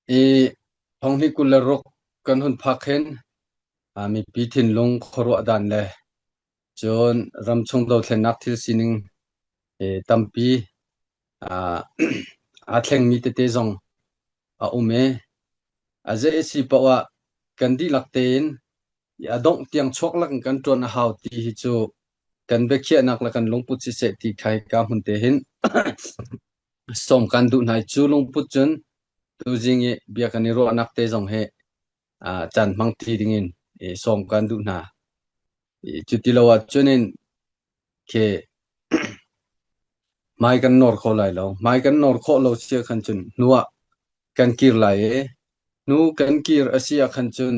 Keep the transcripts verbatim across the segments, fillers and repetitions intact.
I thonghnih kul le ruk kan hun phak hin, a, mipi thinlung khuaruah dan le cun ramchung dothlennak thil sining, e, tampi, a, aa thlengmi tete zong a um e. A zei a si paoh ah kan dihlak tein i a dongh tiang chuak lak in kan ṭuan a hau ti hi cu kan biakhiahnak le kan lungput siseh ti kha hi ka hmun te hin sawm kan duh hna i cu lungput cun tuzing i bia kan i ruahnak te zong he, aa, caan hmang ti dingin, e, sawm kan duh hna. I cuti lo ah cun in khi hmai kan nawr kho lai lo. Hmai kan nawr khawh lo si ah khan cun hnu ah kan kir lai e. Hnu kan kir a si ah khan cun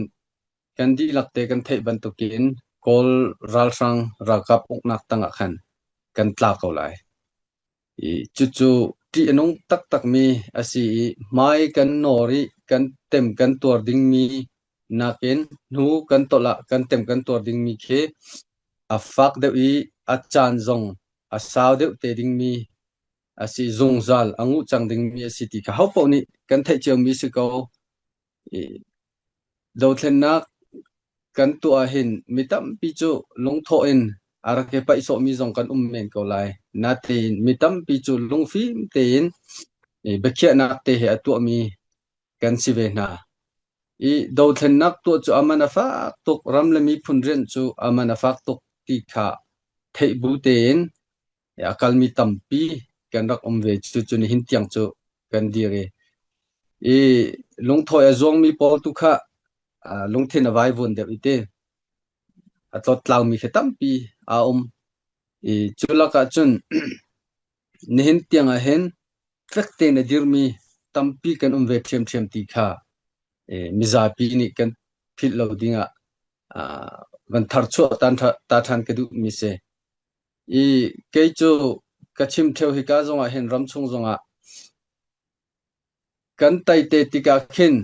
kan dihlak te kan theih bantukin Kawl ralhrang ralkap uknak tangah khan kan tla ko lai. I cucu ṭih a nung taktakmi a si i hmai kan nawr i kan tem kan tuar dingmi nakin hnu kan tolh ah kan tem kan tuar dingmi khi a fak deuh i a caan zong a sau deuh te dingmi a si, zungzal a nguh cang dingmi a si ti kha hopaoh nih kan theih ciomi si ko. I dothlennak kan tuah ah hin mi tampi cu lungthawh in a rak i paihsawhmi zong kan um men ko lai. Natein mi tampi cu lungfim tein, i biakhiahnak te he a tuahmi kan si ve hna. I dothlennak tuah cu a man a fak tuk, ram le miphun rianh cu a man a fak tuk ti kha theih bu tein a kalmi tampi kan rak um ve. Cucu nihin tiang cu kan dir i, i lungthawi a zuangmi pawl tu kha, aa, lungthin a vaivun deuh i ti, a tlawt tlaumi khi tampi aa um. I cu lakah cun nihin tiang ah hin fek tein a dirmi tampi kan um ve ṭhiamṭhiam ti kha, e, mizapi nih kan philh lo dingah, aa, van tharchuah ta ṭha-, ta ṭhan ka duhmi si. I kei cu ka chim ṭheu hika zongah hin ramchung zongah kan taite tikah khin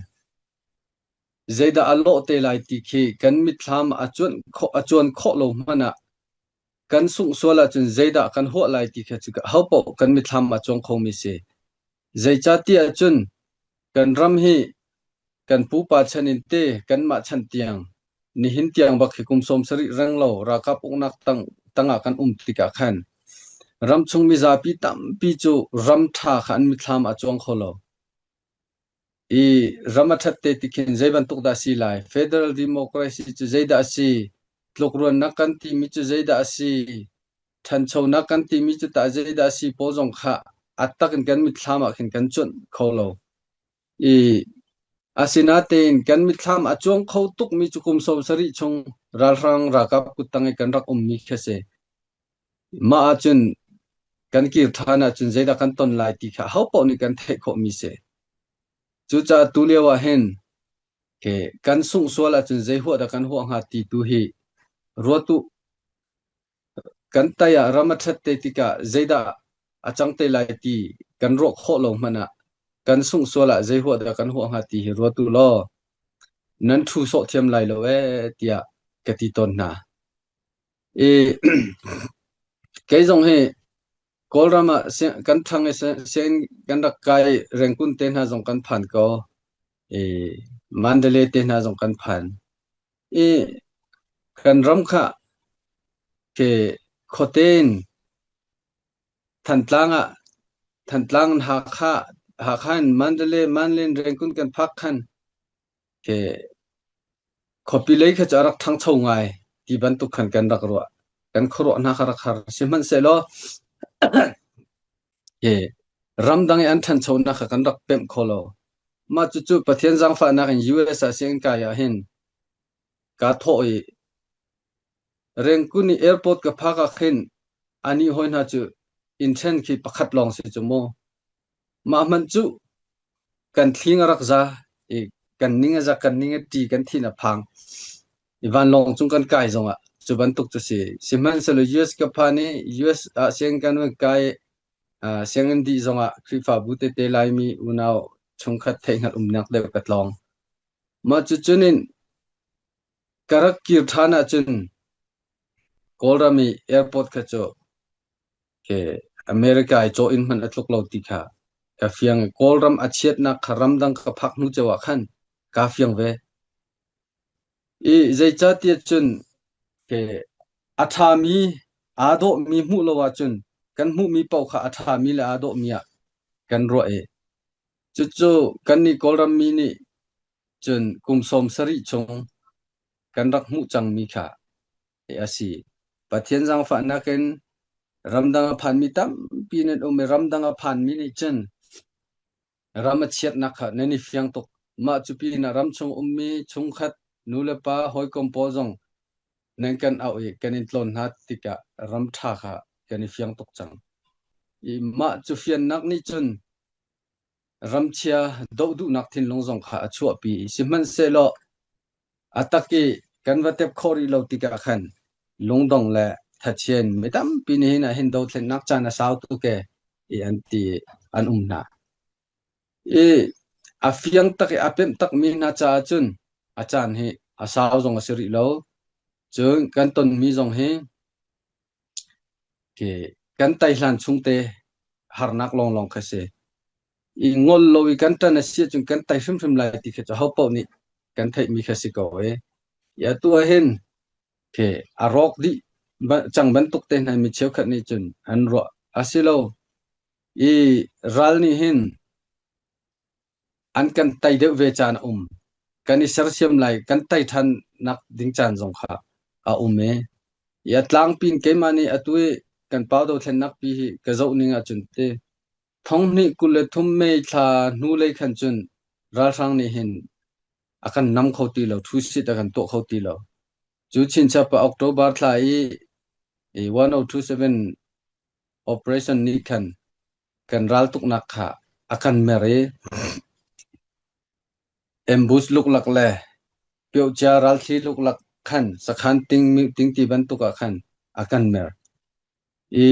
zeidah a lawh te lai ti khi kan mitthlam a cuan khawh, a cuan khawh lo hmanh ah kan sungh sual ahcun zeidah kan huah lai ti kha cu hopaoh kan mitthlam a cuang khomi si. Zeicahtiah cun kan ram hi kan pupa chan in te kanmah chan tiang nihin tiang bak hi kum sawm sarih renglo ralkap uknak tang, tangah kan um tikah khan ramchung mizapi tampi cu ram ṭha kha an mitthlam a cuang kho lo. I ram a ṭhat te tikhin zei bantuk dah a si lai? Federal democracy cu zeidah a si? Tlukruannak kan timi cu zeidah a si? Ṭhanchonak kan timi cu tah zeidah a si? Pawl zong kha a takin kan mitthlam ah khin kan cuanh kho lo. I asinatein kan mitthlam a cuang kho tukmi cu kum sawm sarih chung ralhrang ralkap kuttang i kan rak ummi kha si. Mah ahcun kan kir ṭhan ahcun zeidah kan ton lai ti kha hopaoh nih kan theih khawhmi si. Cucaah tu lio ah hin, ke, kan sungh sual ahcun zei huah dah kan huah hnga ti tu hi ruat uh. Kan tai ah ram a ṭhat te tikah zeidah a cang te lai ti kan ruah khawh lo hmanh ah kan sungh sual ah zei huah dah kan huah hnga ti hi ruat uh law, nan ṭhu sawh thiam lai lo e, tiah ka ti tawn hna. I, kei zong hi Kawlram ah siang-, kan ṭhang i siang-, sianginn kan rak kai, Rengkun te hna zong kan phan ko, i, Mandalay te hna zong kan phan. I, kan ram kha, ke, khuate in Thantlang ah, Thantlang in Hakha, Hakha in Mandalay, Mandalay in Rengkun kan phak khan, ke, khuapi lei kha cu a rak ṭhangcho ngai ti bantuk khan kan rak ruah. Kan khuaruah hna kha rak har. Sihmanhsehlaw, ke, ramdang i an ṭhanchonak kha kan rak pemh kho lo. Mah cucu Pathian zaangfahnak in U S ah sianginn kai ah hin kaa thawh i Rengkun i airport ka phak ah khin anih hawi hna cu in ṭhen khi pakhat lawng si cu maw? Mah hmanh cu kan thling a rak za, i kan ning a za, kan ning a ṭi, kan thin a phang. I vanlawng cung kan kai zongah cu bantuk cu si. Sihmanhsehlaw U S ka phan i U S ah sianginn kan van kai, aa, sianginn dih zongah Khrihfabu tete Laimi unau chungkhat theihhngalh umnak deuh ka tlawng. Mah cucun in ka rak kir ṭhan ahcun Kawlram i airport kha cu, ke, America i caw in hmanh a tluk lo ti kha ka fiang e. Kawlram a chiatnak kha ramdang ka phak hnu cio ah khan ka fiang ve. I zeicahtiah cun ke a ṭhami, aa dawhmi hmuh lo ahcun kan hmuhmi paoh kha a ṭhami le aa dawhmi ah kan ruah i cucu kannih Kawlram mi nih cun kum sawm sarih chung kan rak hmuh cangmi kha hi a si. Pathian zaangfahnak in ramdang a phanmi tampi nan um i ramdang a phanmi nih cun ram a chiatnak kha nan i fiang tuk. Mah cu pinah ram chung ummi chungkhat nu le pa hawikom pawl zong nan kan auh i kan in tlawn hna tikah ram ṭha kha kan i fiang tuk cang. I mah cu fiannak nih cun ramchia doh duhnak thinlung zong kha a chuahpi i sihmanhsehlaw a tak i kan va tep khawh rih lo tikah khan lungdong le thathia in mi tampi nih hin ah hin dothlennak caan a sau tuk e i an ti an um hna. I a fiang tak i a pemh takmi hna caah cun a caan hi a sau zong a si rih lo. Cun kan tonmi zong hi ke kan tai hlan chungte harnak lawnglawng kha si. I ngol lo i kan ṭan a si ahcun kan tai hrimhrim lai ti kha cu ahopaoh nih kan theihmi kha si ko e. I atu ah hin ke a rawk dih ba- cang bantuk te hna mi cheukhat nih cun an ruah a si lo. I ral nih hin an kan tai deuh ve caan a um. Kan i sersiam lai, kan tai ṭhannak ding caan zong kha a um e. I a tlangpi in keimah nih atu i kan pau dothlennak pi hi ka zoh ning ahcun ti thonghnih kul le thum May thla hnu lei khan cun ralhrang nih hin a kan nam kho ti lo, thusit a kan tuah kho ti lo. Cu chinchap ah October thla i, i one oh two seven operation nih khan kan raltuknak kha a kan mer i ambush luklak le piohcia ralthli luklak khan sakhan ting, mih ting ti bantuk ah khan a kan mer. I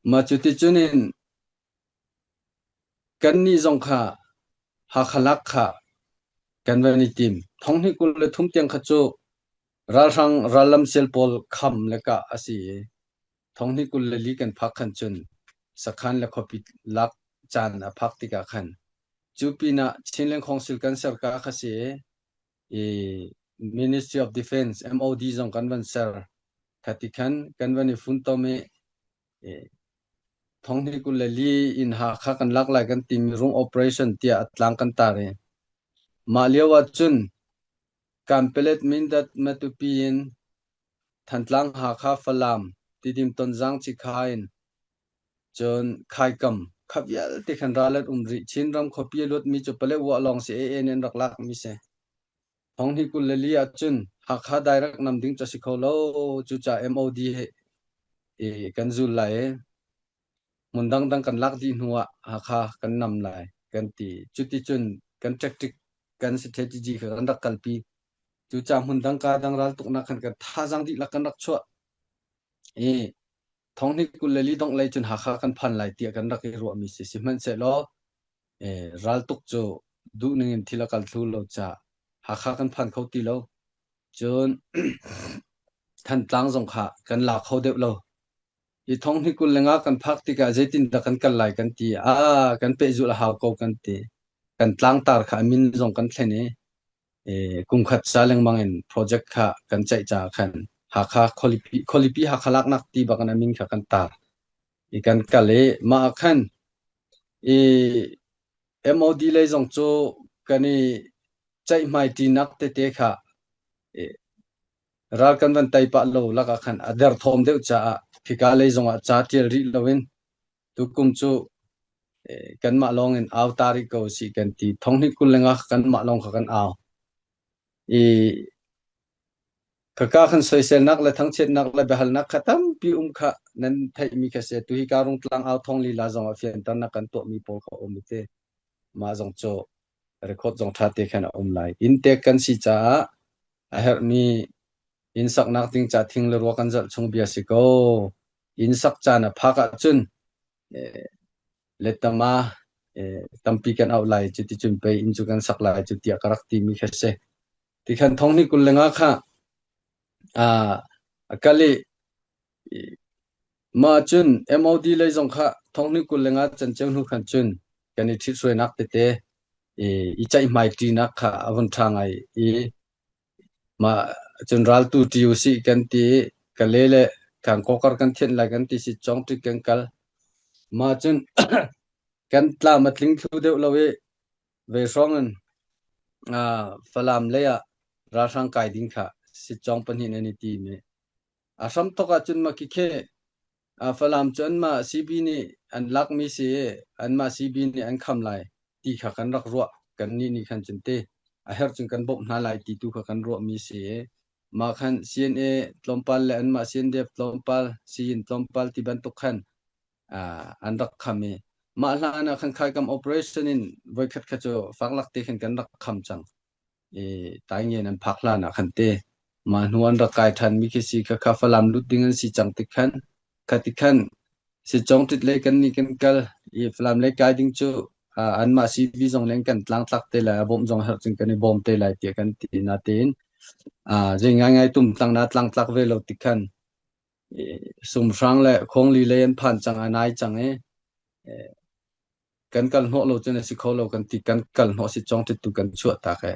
mah cuticun in kannih zong kha Hakha lak kha kan van i tim. Thonghnih kul le thum tiang kha cu ralhrang rallam sial pawl kham le kah a si i thonghnih kul le li kan phak khan cun sakhan le khuapi lak caan a phak tikah khan cu pinah Chinland Council kan ser ka kha si i, i Ministry of Defence, M O D, zong kan van ser kha ti khan kan van i fun tom i, i thonghnih kul le li in Hakha kan lak lai kan timi rung operation tiah a tlang kan tar i mah lio ah cun Kanpetlet, Mindat, Matupi in Thantlang, Hakha, Falam, Tidim, Tonzang, Cikha in cun Khaikam kha vialte khan ral an um rih. Chinram khuapi a luatmi cu Paletwa lawng si, A A nih an rak lakmi si. Thonghnih kul le li ah cun Hakha direct nam ding cu a si kho lo. Cucaah M O D he i kan zul lai i hmun dangdang kan lak dih hnu ah Hakha kan nam lai kan ti. Cuticun kan tactic, kan strategy kha kan rak kalpi. Cucaah hmun dang ka dang raltuknak khan kan thazaang dihlak kan rak chuah i thonghnih kul le li dongh lei cun Hakha kan phan lai tiah kan rak i ruahmi si. Sihmanhsehlaw eh, raltuk cu duh ningin thil a kal thlu lo caah Hakha kan phan kho ti lo. Cun Thantlang zong kha kan la kho deuh lo. I thonghnih kul le nga kan phak tikah zeitindah kan kal lai kan ti. Aa, kan pehzulh a hau ko kan ti. Kan tlangtar kha a min zong kan thlen i, eh, kum khat ca lengmang in project kha kan ceih caah khan Hakha khualipi, khualipi Hakha laknak ti bak in a min kha kan tar i kan kal i mah ah khan i M O D lei zong cu kan i ceihmai ṭinak tete kha i ral kan van tei pah lo lakah khan a der thawm deuh caah khika lei zongah ca ṭial rih loin tukum cu, eh, kanmah lawngin au ta rih ko si kan ti. Thonghnih kul le nga kha kanmah lawng kha kan au. I khaka khan soiselnak le thangchiatnak le biahalnak kha tampi um kha nan theihmi kha si. Atu hi ka rungtlang au thong lila zongah fianternak kan tuahmi pawl kha um i te. Mah zong cu record zong ṭha te khan a um lai. Inntek kan si caah a herhmi innsaknak ding caah thing le rua kan zalh chung bia si ko. Innsak caan a phak ahcun, eh, letama, eh, tampi kan auh lai, cuticun pei inn cu kan sak lai cu tiah ka rak timi kha si. Ti khan thonghnih kul le nga kha, aa, a kal i, i, mah cun M O D lei zong kha thonghnih kul le nga can cio hnu khan cun kan i thithruainak tete i, i ceihmai ṭinak kha a vun ṭha ngai i, mah cun raltu ṭi uh sih kan ti i, ka le le kan kawkar kan thianh lai kan ti, sitcawng ṭi kan kal. Mah cun kan tlam a tling thlu deuh lo i vei hrawng in, aa, Falam lei ah ralhrang kai ding kha sitcawng pahnih nan i ti mi. A hram tok ah cun mah kikhe, aa, Falam cu anmah C B nih an lakmi si i, anmah C B nih an kham lai ti kha kan rak ruah, kan nih nih khan cun ti a herh cun kan bawmh hna lai ti tu kha kan ruahmi si i, mah khan C N A tlawmpal le anmah C N D F tlawmpal, Siyin tlawmpal ti bantuk khan, aa, an rak kham i, mah hlan ah khan khaikam operation in voikhat kha cu faklak te khan kan rak kham cang i, taingen an phak hlan ah khan te. Mah hnu an rak kai ṭhanmi khi si kha, kha Falam lut ding an si cang tik khan, kha tik khan sitcawng ṭit lei kan nih kan kal i, Falam lei kai ding cu, aa, anmah C B zong leng kan tlangtlak te lai, a bawmh zong herh cun kan i bawm te lai tiah kan ti natein, aa, zei ngaingai tum tlang na tlangtlak ve lo tik khan, i, sumhrang le khawngli lei an phan cang, a nai cang i, i, kan kal hnawh lo cun a si kho lo kan ti, kan kal hnawh sitcawng ṭit tu kan chuah tak i,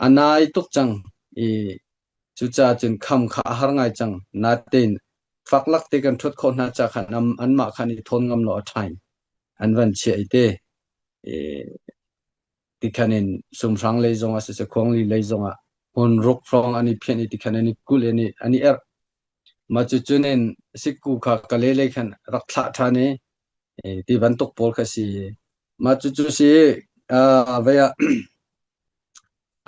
a nai tuk cang i, cucaah cun kham kha a har ngai cang. Natein faklak te kan ṭhuat khawh hna caah khan an, anmah khan i thawn ngam lo a ṭhain an van chiah i te. I, tikhan in sumhrang lei zongah siseh, khuangli lei zongah hmun ruk hrawng an i phianh i, tikhan an i kulh, an i, an i erh. Mah cucun in sikku kha ka lele khan rak thlah ṭhan i, eh, ti bantuk pawl kha si. Mah cucu si, aa, vei ah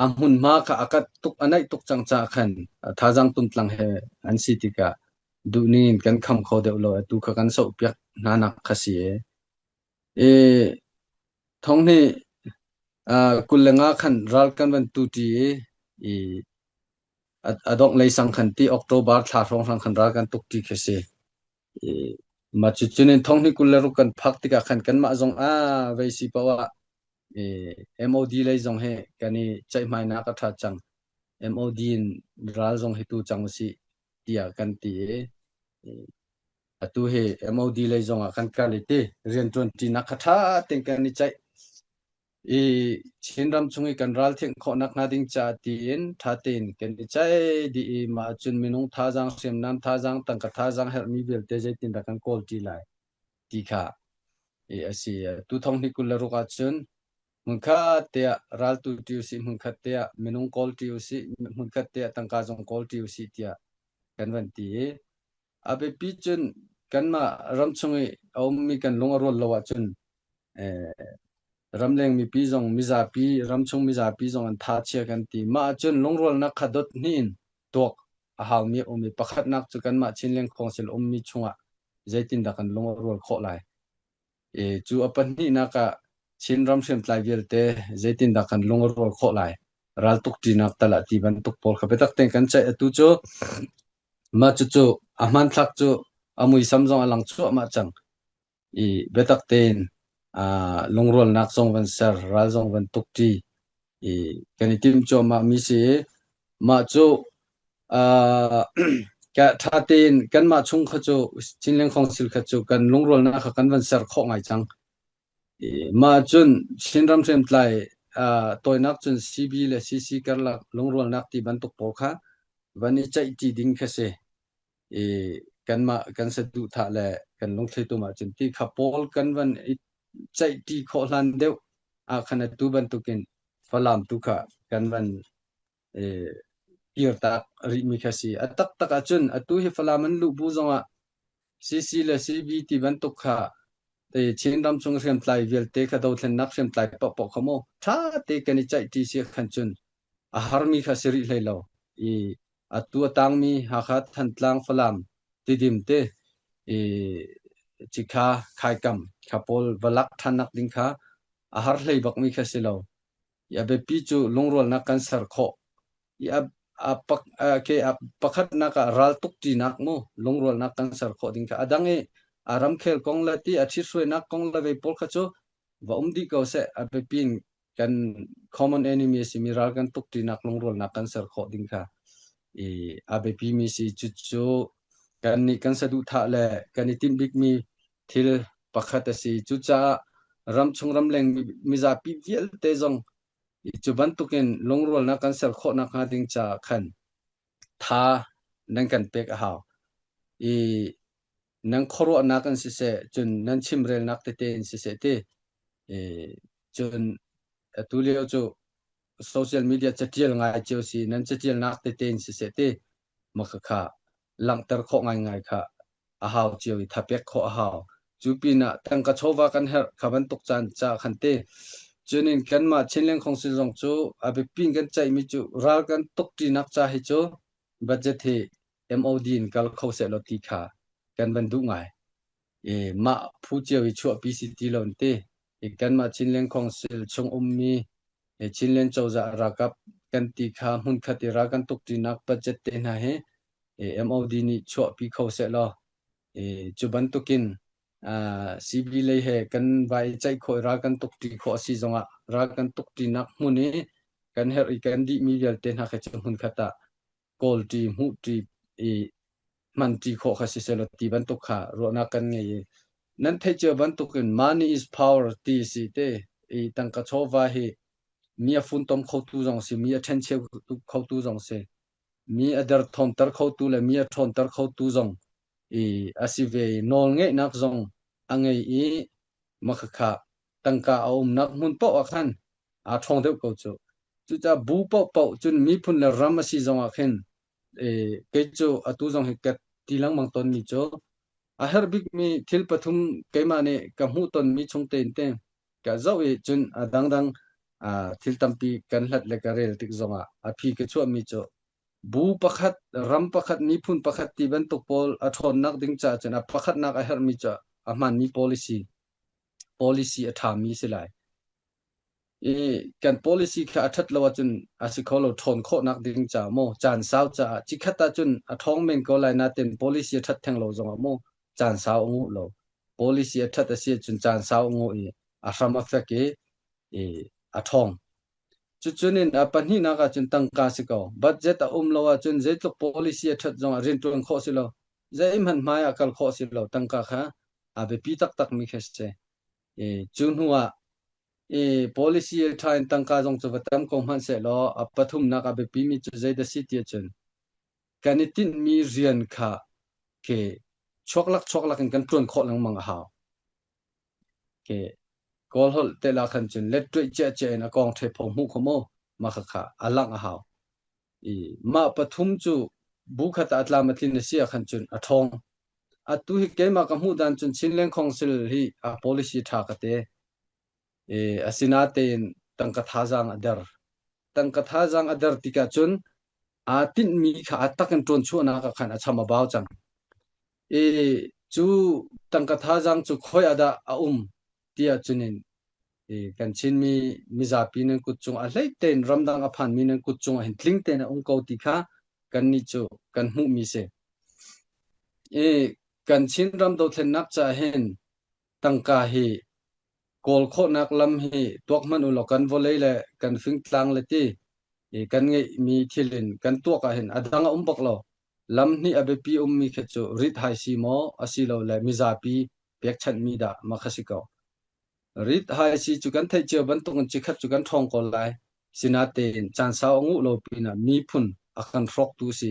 a hmunhma kha a kat tuk, a naih tuk cang caah khan, aa, thazaang tumtlang he an si tikah duhning in kan kham kho deuh lo, atu kha kan sohpiak hnanak kha si. I, thonghnih, aa, kul le nga khan ral kan van tu ṭi i, i, a, a dongh lei sang khan ti October thla hrawng hrang khan ral kan tuk ṭi khi si. I, mah cucun in thonghnih kul le ruk kan phak tikah khan kanmah zong a vei si paoh ah, i, M O D lei zong he kan i ceihmainak a ṭha cang. M O D in ral zong hi tu cang usih tiah kan ti i, i, atu hi M O D lei zongah kan kal i ti, rianṭuan ṭinak kha ṭha tein kan i ceih i, Chin ram chung i kan ral thianh khawh nakhnga ding caah tiin ṭha tein kan i ceih dih i, mah cun minung thazaang, hriamnam thazaang, tangka thazaang herhmi vialte zeitindah kan kawl ṭi lai ti kha i a si. Atu thonghnih kul le ruk ahcun hmunkhat te ah ral tu ṭi usih, hmunkhat te ah minung kawl ṭi usih, hmunkhat te ah tangka zong kawl ṭi usih tiah kan van ti i, a biapi cun kanmah ram chung i a ummi kan lung a rual lo ahcun, eh, ramleng mipi zong, mizapi, ramchung mizapi zong an tha chia kan ti. Mah ahcun lungrualnak kha dot hnih in tuak a haumi a um i, pakhatnak cu kanmah Chinland Council ummi chungah zeitindah kan lung a rual khawh lai? E, cu a pahnihnak ah Chin ram hriamtlai vialte zeitindah kan lung a rual khawh lai? Raltuk ṭinak tal ah ti bantuk pawl kha biatak tein kan ceih. Atu cu mah cucu a hmanthlak cu a muisam zong a lang cuahmah cang. I biatak tein, aa, lungrualnak zong van ser, ral zong van tuk ṭi i kan i timh cuahmah mi si. Mah cu, aa, ka ṭha tein kanmah chung kha cu, Chinland Council kha cu kan lungrualnak kha kan van ser khawh ngai cang. I, mah cun Chin ram hriamtlai, aa, tawinak cun C B le C C karlak lungrualnak ti bantuk pawl kha van i ceih ṭi ding kha si. I, kanmah kan saduhthah le kan lungthleitum ahcun ti kha pawl kan van i ceih ṭi khawh hlan deuh ah khan atu bantukin Falam tu kha kan van, eh, kir tak rihmi kha si. A taktak ahcun atu hi Falam an luh bu zongah C C le C B ti bantuk kha, eh, Chin ram chung hriamtlai vialte kha dothlennak hriamtlai pahpah kha maw ṭha te kan i ceih ṭi si khan cun a harmi kha si rih hlei lo. I, atu a tangmi Hakha, Thantlang, Falam, Tidim te, i, Cikha, Khaikam kha pawl va lak ṭhannak ding kha a har hlei bakmi kha si lo. I, a biapi cu lungrualnak kan ser khawh. I, a, a, pak, a, ke, a pakhatnak ah raltuk ṭinak mu lungrualnak kan ser khawh ding kha. A dang i a ramkhel kong le ti, a ṭhithruainak kong le vei pawl kha cu va um dih ko seh, a biapi in kan common enemy a simi ral kan tuk ṭinak lungrualnak kan ser khawh ding kha i a biapi mi si. Cucu kannih kan saduhthah le kan i timh bikmi thil pakhat a si. Cucaah ramchung ramleng mi, mizapi vialte zong i cu bantukin lungrualnak kan ser khawhnak hnga ding ca khan tha nan kan pek a hau. I nan khuaruahnak in siseh, cun nan chimrelnak tete in siseh ti. I cun atu lio cu social media caṭial ngai cio si, nan caṭialnak tete in siseh ti. Maka kha langhter khawh ngaingai kha a hau cio i tha pek khawh a hau. Cu pinah tangka chawva kan herh kha bantuk caan ca khan ti. Cunin kanmah Chinland Council zong cu a biapi in kan ceihmi cu ral kan tukṭinak ca hi cu budget hi M O D in kal kho seh law ti kha kan van duh ngai. I mah phu cio i chuahpi si ti lo in ti. I kanmah Chinland Council chung ummi i Chinland cozah ralkap kan ti kha hmunkhat i ral kan tukṭinak budget te hna hi i M O D nih chuahpi kho seh law. I cu bantukin, aa, C B lei he kan vai ceih khawh i ral kan tukṭi khawh a si zongah ral kan tukṭinak hmun i kan herh i kan dihmi vialte hna kha cu hmunkhat ah kawlṭi, hmuhṭi i hmanṭi khawh kha siseh law ti bantuk kha ruahnak kan ngei i nan theih cio bantukin money is power ti si te. I tangka chawva hi mi a funtom khotu zong si, mi a ṭhencheu khotu zong si, mi a der thawnter khotu le mi a ṭhawnter khotu zong i a si ve i nawlngeihnak zong a ngei i maka kha tangka a umnak hmun paoh ah khan aa ṭhawng deuh ko cu. Cucaah bu paohpaoh cun miphun le ram a si zongah khin, eh, kei cu atu zong hi ka ti lengmang tonmi cu a herh bikmi thil pathum keimah nih ka hmuh tonmi chung tein te ka zoh i cun a dangdang, aa, thil tampi kan hlat le ka rel tik zongah a phi ka chuahmi cu bu pakhat, ram pakhat, miphun pakhat ti bantuk pawl a ṭhawnnak ding caah cun a pakhatnak a herhmi cu a hmaanmi policy, policy a ṭhami si lai. I kan policy kha a ṭhat lo ahcun a si kho lo, ṭhawn khawhnak ding caah maw, caan sau caah cikhat ahcun a ṭhawng men ko lai, natin policy a ṭhat theng lo zongah maw, caan sau a nguh lo. Policy a ṭhat a si ahcun caan sau a nguh i a hram a fek i, i a ṭhawng. Cucun in a pahnihnak ahcun tangka si ko. Budget a um lo ahcun zeitluk policy a ṭhat zongah rianṭuan khawh si lo. Zeihmanh hmai ah kal khawh si lo. Tangka kha a biapi taktak mi kha si. I cu hnuah i policy a ṭha in tangka zong cu va tam ko hmanh sehlaw, a pathumnak a biapi mi cu zeidah si ti ahcun kan i tinhmi rian kha ke chuaklak chuaklak in kan ṭuan khawh lengmang a hau. Ke Kawl holh te lak khan cun lettuaih ciahciah in a kawng ṭhepho hmuh kho maw, maka kha a langh a hau. I mah pathum cu bu khat ah a tlam a tlin a si ah khan cun a ṭhawng. Atu hi keimah ka hmuh dan cun Chinland Council hi a policy ṭha ka te. I asinatein tangka thazaang a der. Tangka thazaang a der tikah cun aa tinhmi kha a takin ṭuanchuahnak ah khan a cham a bau cang. I cu tangka thazaang cu khoi ah dah a um ti ahcun in, i kan Chinmi mizapi nan kut cungah a hleitein ramdang a phanmi nan kut cungah hin tling tein a um ko ti kha kannih cu kan hmuhmi si. I kan Chin ram dothlennak caah hin tangka hi kawl khawhnak lam hi tuak hmanh u law, kan vawlei le kan fingtlang le ti i kan ngeihmi thil in kan tuak ah hin a dang a um bak lo. Lam hnih a biapi ummi kha cu rit hai si maw, asilole mizapi pekchanhmi dah mah kha si ko. Rit hai si cu kan theih cio bantukin cikhat cu kan ṭhawng ko lai. Sinatein caan sau a nguh lo pinah miphun a kan hrawktu si.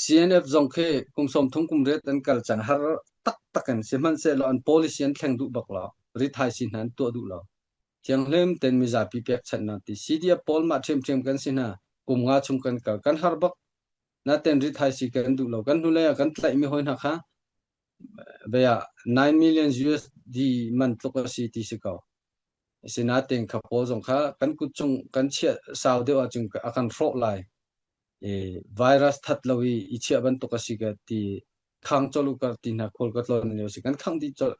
C N F zong khi kum sawmthum kum riat an kal cang har taktak in, sihmanhsehlaw an policy an thleng duh bak lo, rit hai si hna an tuah duh lo. Thianghlim tein mizapi pekchanhnak ti C D F pawl mah ṭhiamṭhiam kan si hna, kum nga chung kan kal, kan har bak. Naten rit hai si kan duh lo, kan hnulei ah kan tlaihmi hoi hna kha bia nine million U S D man tluk a si ti si ko. Sinatein kha pawl zong kha kan kut cung kan chiah sau deuh ahcun a kan hrawh lai. I virus that lo i, i chiah bantuk a si ka ti, khang colh u ka ti hna, khual ka tlawn lio si, kan khangh dih colh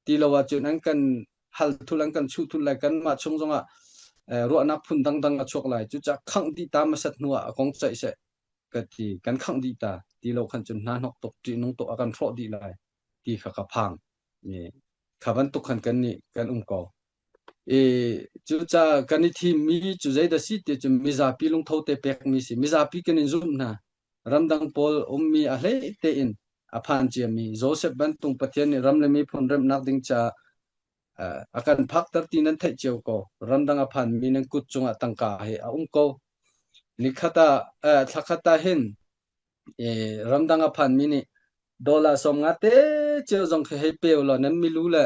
ti lo ahcun an kan hal thul, an kan chuh thul lai, kanmah chung zongah, eh, ruahnak phun dangdang a chuak lai. Cucaah khangh dih ta hmasat hnuah a kong ceih seh ka ti, kan khangh dih ta ti lo khan cun hna hnok tuk, ṭihnung tuk a kan hrawh dih lai ti kha ka phang. I kha bantuk khan kannih kan um ko. I cucaah kan i thimmi cu zeidah si ti cun mizapi lungtho te pekmi si. Mizapi kan in zumh hna. Ramdang pawl ummi a hleite in a phan ciami Joseph bantung Pathian nih ram le miphun remhnak ding caah, eh, a kan phakter ti nan theih cio ko. Ramdang a phanmi nan kut cungah tangka hi a um ko. Nikhat ah, eh, thlakhat ah hin, eh, ramdang a phanmi nih dollar sawmnga te cio zong khi hei pe uh law, nan milu le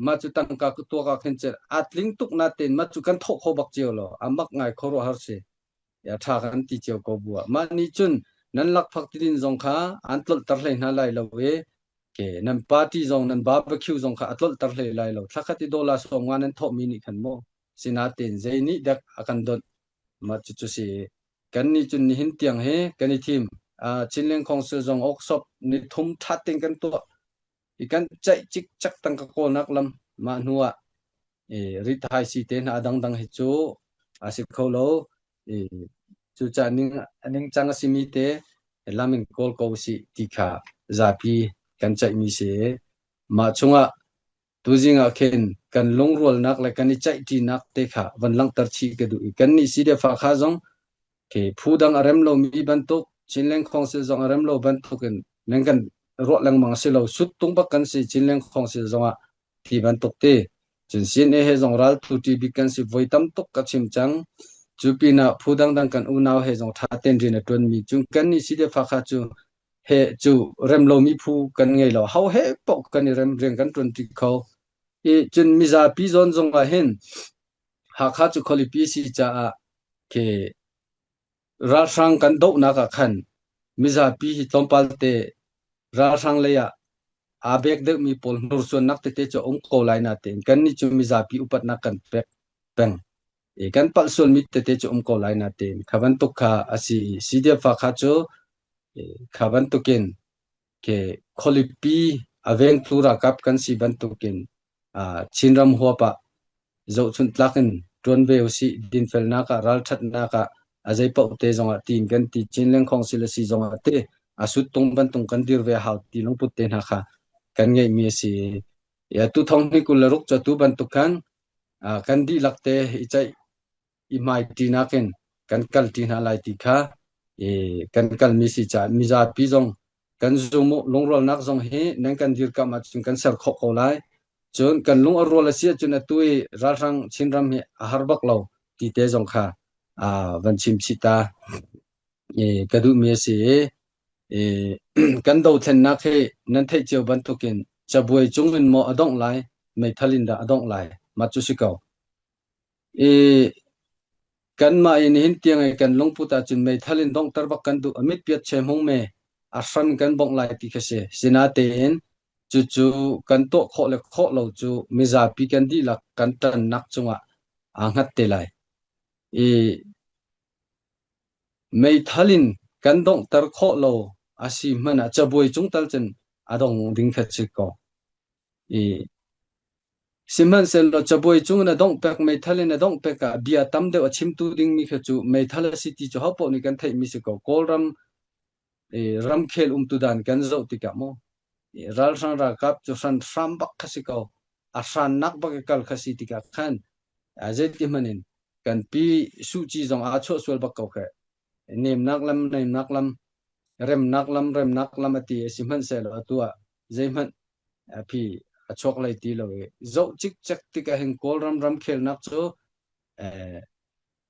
mah cu tangka tuak ah khin cer a tling tuk natein mah cu kan thawh kho bak cio law, a mak ngai kho ruah har si. A ṭha kan ti cio ko bu ah. Mah nih cun nan lakphak tidin zong kha an tlolhter hlei hna lai lo i, ke, nan party zong, nan barbecue zong kha a tlolhter hlei lai lo. Thlakhat i dollar sawmnga nan thawhmi nih khan maw? Sinatein zei nih dek a kan donh. Mah cucu si. Kannih cun nihin tiang hi kan i thim. Aa, Chinland Council zong workshop ni thum ṭha tein kan tuah. I kan ceih cikcek tangka kawlnak lam mah hnuah, eh, rithai si te hna a dangdang hi cu a si kho lo. Eh, cucaah ning, a ningcang a simi te lam in kawl ko u sih ti kha zapi kan ceihmi si. Mah chungah tuzing ah khin kan lungrualnak le kan i ceihṭinak te kha van langhter chih ka duh i, kannih C D F Hakha zong khi phu dang a rem lomi bantuk, Chinland Council zong a rem lo bantukin nan kan ruah lengmang a si lo, sut tung bak kan si, Chinland Council zongah ti bantuk ti. Cun C N A he zong raltu ṭi bik kan si, voi tam tuk ka chim cang. Cu pinah phu dangdang kan unau he zong ṭha tein rian a ṭuanmi. Cun kannih C D F Hakha cu he cu rem lomi phu kan ngei lo. Ho he paoh kan i rem, rian kan ṭuan ṭi kho. I cun mizapi zawn zongah hin Hakha cu khualipi si caah khi ralhrang kan dohnak ah khan mizapi hi tlawmpal te ralhrang lei ah aa bek deuhmi pawl hnursuannak tete cu a um ko lai natein kannih cu mizapi upatnak kan pek peng i kan palh sualmi tete cu a um ko lai natein kha bantuk kha a si i, C D F Hakha cu i kha bantukin ke khualipi a vengtu ralkap kan si bantukin, aa, Chinram huap ah zohchunh tlak in ṭuan ve u sih, dinfelnak ah, ralṭhatnak ah a zei paoh te zongah tiin kan ti, Chinland Council a si zongah te a sut tung bantuk kan dir ve a hau ti lungput te hna kha kan ngeihmi a si. I atu thonghnih kul le ruk cu atu bantuk khan, aa, kan dihlak te i ceih i hmai ṭinak in kan kal ṭi hna lai ti kha, i, kan kalmi si caah mizapi zong kan zum uh, lungrualnak zong hi nan kan dirkamh ahcun kan ser khawh ko lai. Cun kan lung a rual a si ahcun atu i ralhrang Chinram hi a har bak lo ti te zong kha, aa, van chim chih ta, i, ka duhmi a si. I, kan dothlennak hi nan theih cio bantukin cabuai cung in maw a dongh lai, meithal in dah a dongh lai, mah cu si ko. I, kanmah i nihin tiang i kan lungput ahcun meithal in donghter bak kan duh, a mit piat che hmung me a hran kan bongh lai ti kha si. Sinatein cucu kan tuah khawh le khawh lo cu mizapi kan dihlak kan ṭannak cungah aa hngat te lai. I, meithal in kan donghter khawh lo a si hmanh ah cabuai cung tal cun a dong ding kha si ko. I, sihmanhsehlaw cabuai cung in a dongh pek, meithal in a dongh pek ah bia tam deuh a chimtu dingmi kha cu meithal a si ti cu hopaoh nih kan theihmi si ko. Kawlram, i, ramkhel umtu dan kan zoh tikah maw, i, ralhrang ralkap cu hran hram bak kha si ko. A hrannak bak i kal kha si tikah khan, a, zeiti hmanh in kan pi suhci zong aa chuah sual bak ko khe. Nemnak lam, nemnak lam, remnak lam, remnak lam a ti a si hmanhsehlaw atu ah zeihmanh a phi a chuak lai ti lo i zoh cikcek tikah hin Kawlram ramkhelnak cu, eh,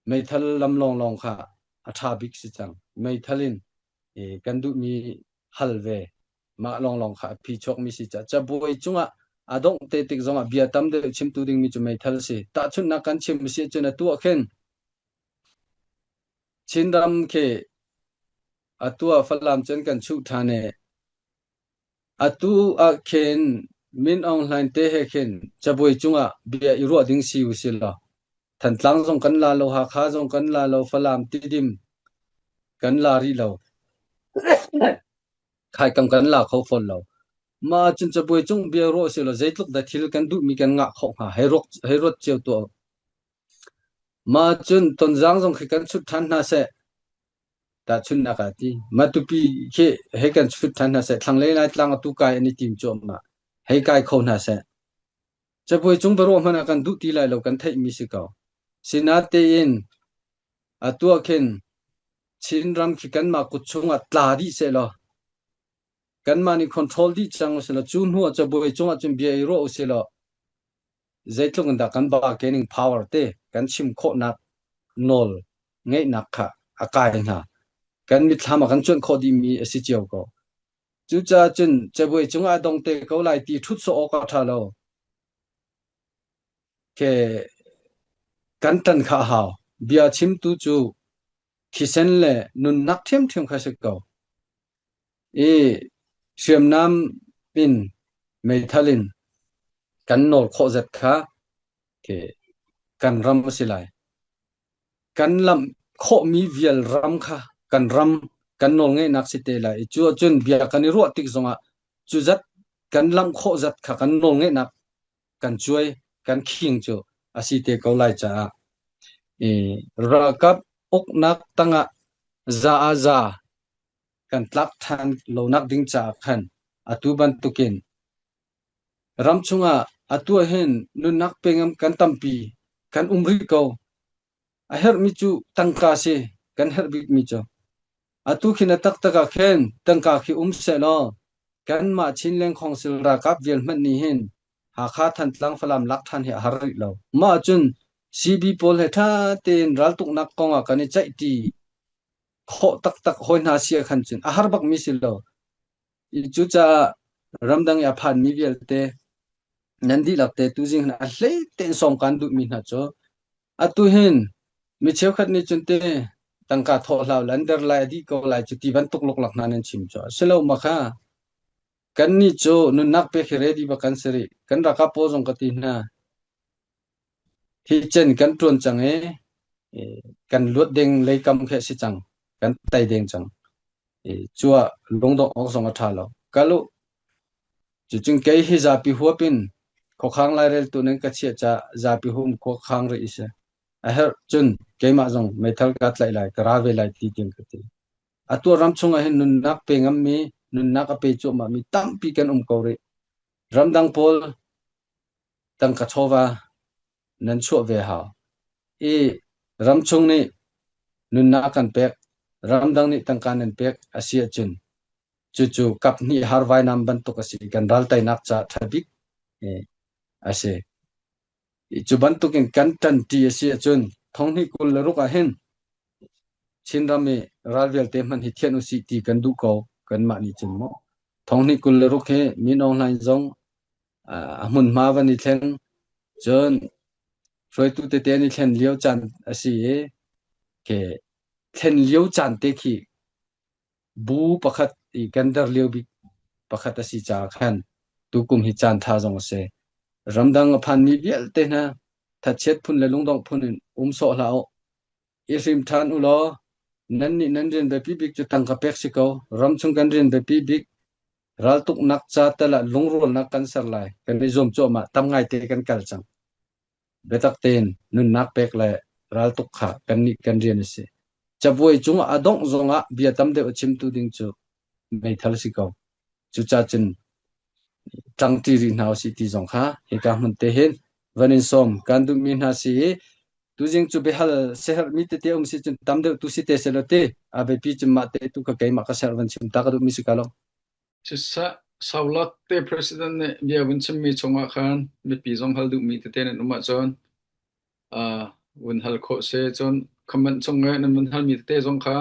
meithal lam lawnglawng kha a ṭha bik si cang. Meithal in, eh, kan duhmi hal ve mah lawnglawng kha a phi chuakmi si caah cabuai cungah a dongh te tik zongah bia tam deuh chimtu dingmi cu meithal a si. Tahchunhnak kan chim a si ahcun atu ah khin Chinram khi atu ah Falam cun kan chuh ṭhan i atu ah khin Min Aung Hlaing te he khin cabuai cungah bia i ruah ding si u si law, Thantlang zong kan la lo, Hakha zong kan la lo, Falam, Tidim kan la rih lo, Khaikam kan la kho fawn lo. Mah cun cabuai cung bia ruah si law, zeitluk dah thil kan duhmi kan ngah khawh hnga, hei ruat, hei ruat cio tuah. Mah cun Tonzang zong khi kan chuh ṭhan hna seh. Tahchunhnak a ti. Matupi khi hei kan chuh ṭhan hna seh. Thlanglei Laitlang atu kai an i tim cuahmah. Hei kai kho hna seh. Cabuai cung biaruah hmanh ah kan duh ti lai lo kan theihmi si ko. Sinatein atu ah khin Chinram khi kanmah kut chungah tla dih sehlaw, kanmah nih control dih cang usih law, cu hnu ah cabuai cungah cun bia i ruah usih law, zeitluk in dah kan bargaining power te, kan chim khawhnak nawl ngeihnak kha a kai hna. Kan mitthlam ah kan cuanh khawh dihmi a si cio ko. Cucaah cun cabuai cungah a dong te ko lai ti ṭhutsuah awk a ṭha lo. Ke kan ṭan kha a hau. Bia chimtu cu thisen le nunnak ṭhiamṭhiam kha si ko. I hriamnam in, meithal in kan nawl khawh zet kha, ke, kan ram a si lai. Kan lamh khawhmi vial ram kha kan ram, kan nawlngeihnak si te lai. Cu ahcun bia kan i ruah tik zongah cuzat kan lamh khawh zat kha kan nawlngeihnak, kan cuai, kan khing cu a si te ko lai caah, i, ralkap uknak tangah za ah za kan tlak ṭhan lonak ding caah khan atu bantukin ram chungah atu ah hin nunnak pengam kan tampi kan um rih ko. A herhmi cu tangka si, kan herh bikmi cu. Atu khin a taktak ah khin tangka khi um sehlaw, kanmah Chinland Council ralkap vial hmanh nih hin Hakha, Thantlang, Falam lak ṭhan hi a har rih lo. Mah cun C B pawl he ṭha tein raltuknak kongah kan i ceih ti khawh taktak hawi hna si a khan cun a har bakmi si lo. I cucaah ramdang i a phanmi vialte nan dihlak te tuzing hin a hlei tein sawm kan duhmi hna cu atu hin mi cheukhat nih cun te tangka thawh hlah u, lander lai a dih ko lai cu ti bantuk luklak hna nan chim cu a si lo ma kha. Kannih cu nunnak pek hi ready bak kan si rih. Kan ralkap pawl zong ka ti hna. Hi cen kan ṭuan cang i, i, kan luat deng lei kam khi a si cang, kan tai deng cang. I, cuah lungdongh awk zong a ṭha lo. Kal u. Cucun kei hi zapi huap in khuakhang lai rel tu nan ka chiah caah zapi huap in khuakhang rih i si. A herh cun keimah zong meithal ka tlaih lai, ka ra ve lai ti tiang ka ti. Atu ram chungah hin nunnak pe ngammi, nunnak a pe cuahmahmi tampi kan um ko rih. Ramdang pawl tangka chawva nan chuah ve hau. I ramchung nih nunnak kan pek, ramdang nih tangka nan pek a si ahcun, cucu kap hnih har vainam bantuk a si, kan raltainak ca ṭha bik, eh, a si. I cu bantukin kan ṭanṭi a si ahcun, thonghnih kul le ruk ah hin Chinram i ral vialte hmanh hi thianh usih ti kan duh ko, kanmah nih cun maw. Thonghnih kul le ruk hi Min Aung Hlaing zong, aa, a hmunhma van i thleng, cun hruaitu tete an i thlen lio caan a si i, ke, thlen lio caan te khi bu pakhat i kan der lio bik pakhat a si caah khan tukum hi caan ṭha zong a si. Ramdang a phanmi vialte hna thatchiat phun le lungdongh phun in um sawh hlah u. I hrim ṭhan u law, nannih nan rian biapi bik cu tangka pek si ko. Ramchung kan rian biapi bik, raltuknak ca tal ah lungrualnak kan ser lai. Kan i zuam cuahmah tam ngai te kan kal cang. Biatak tein nunnak pek le raltuk kha kannih kan rian a si. Cabuai cungah a dongh zongah bia tam deuh a chimtu ding cu meithal si ko. Cucaah cun ṭangṭi rih hna usih ti zong kha hika hmun te hin van in sawm kan duhmi hna si i, tuzing cu biahal siaherhmi tete um si cun tam deuh tu si te seh law ti, a biapi cun mah te tu kha keimah ka siaherh van chim ta ka duhmi si ka lo. Sisah, Saulak te President nih bia vun chimmi chungah khan mipi zong hal duhmi tete nan um ahcun, aa, vun hal khawh si cun, comment chung nge nan vun halmi tete zong kha,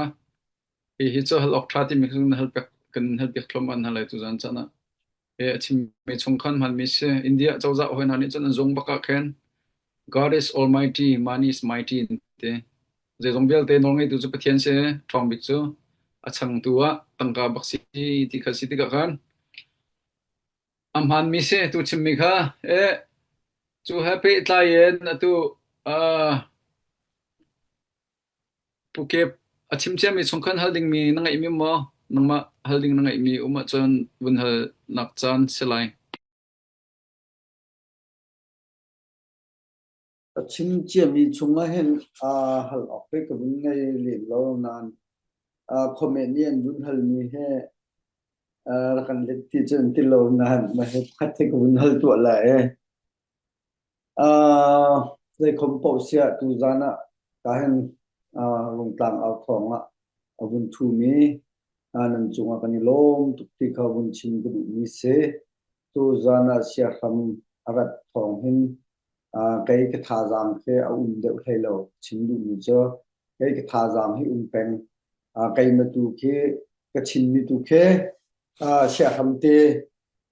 hi, hi cu hal awk ṭha timi kha nan hal piak, kan hal piak thluahmah an hal lai tu zan caan ah. Hi a chimmi chung khan hmanmi si, India cozah hawi hna nih cun an zung bak ah khan, "God is almighty, money is mighty," an ti. Zeizong vialte nawlngeitu cu Pathian si, ṭhawng bik cu a changtu ah tangka bak si ti kha si tikah khan a hmanmi si, tu chimmi kha, eh, cu he pehtlai in atu, ah, Phuket a chim ciami chung khan hal dingmi na ngeihmi maw? Nangmah hal ding na ngeihmi um ahcun vun halnak caan si lai. A chim ciami chungah hin, aa, hal awk hi ka vun ngei lin lo nain, aa, comment nih an vun halmi he, aa, rak kan let ti cu an ti lo nain, mah he pakhat hi ka vun hal tuah lai. Aa, zeikhom paoh siah tu zan ah ka hin, aa, Lungtlang au thawng ah a vun thumi, aa, nan cungah kan i lawm tuk ti kha vun chim ka duhmi si. Tuzan ah siahram a rat thawng hin, aa, kei ka thazaang khi a um deuh hlei lo chim duhmi cu kei ka thazaang hi um peng, aa, kei matu khi ka chimmi tu khi, aa, siahram te,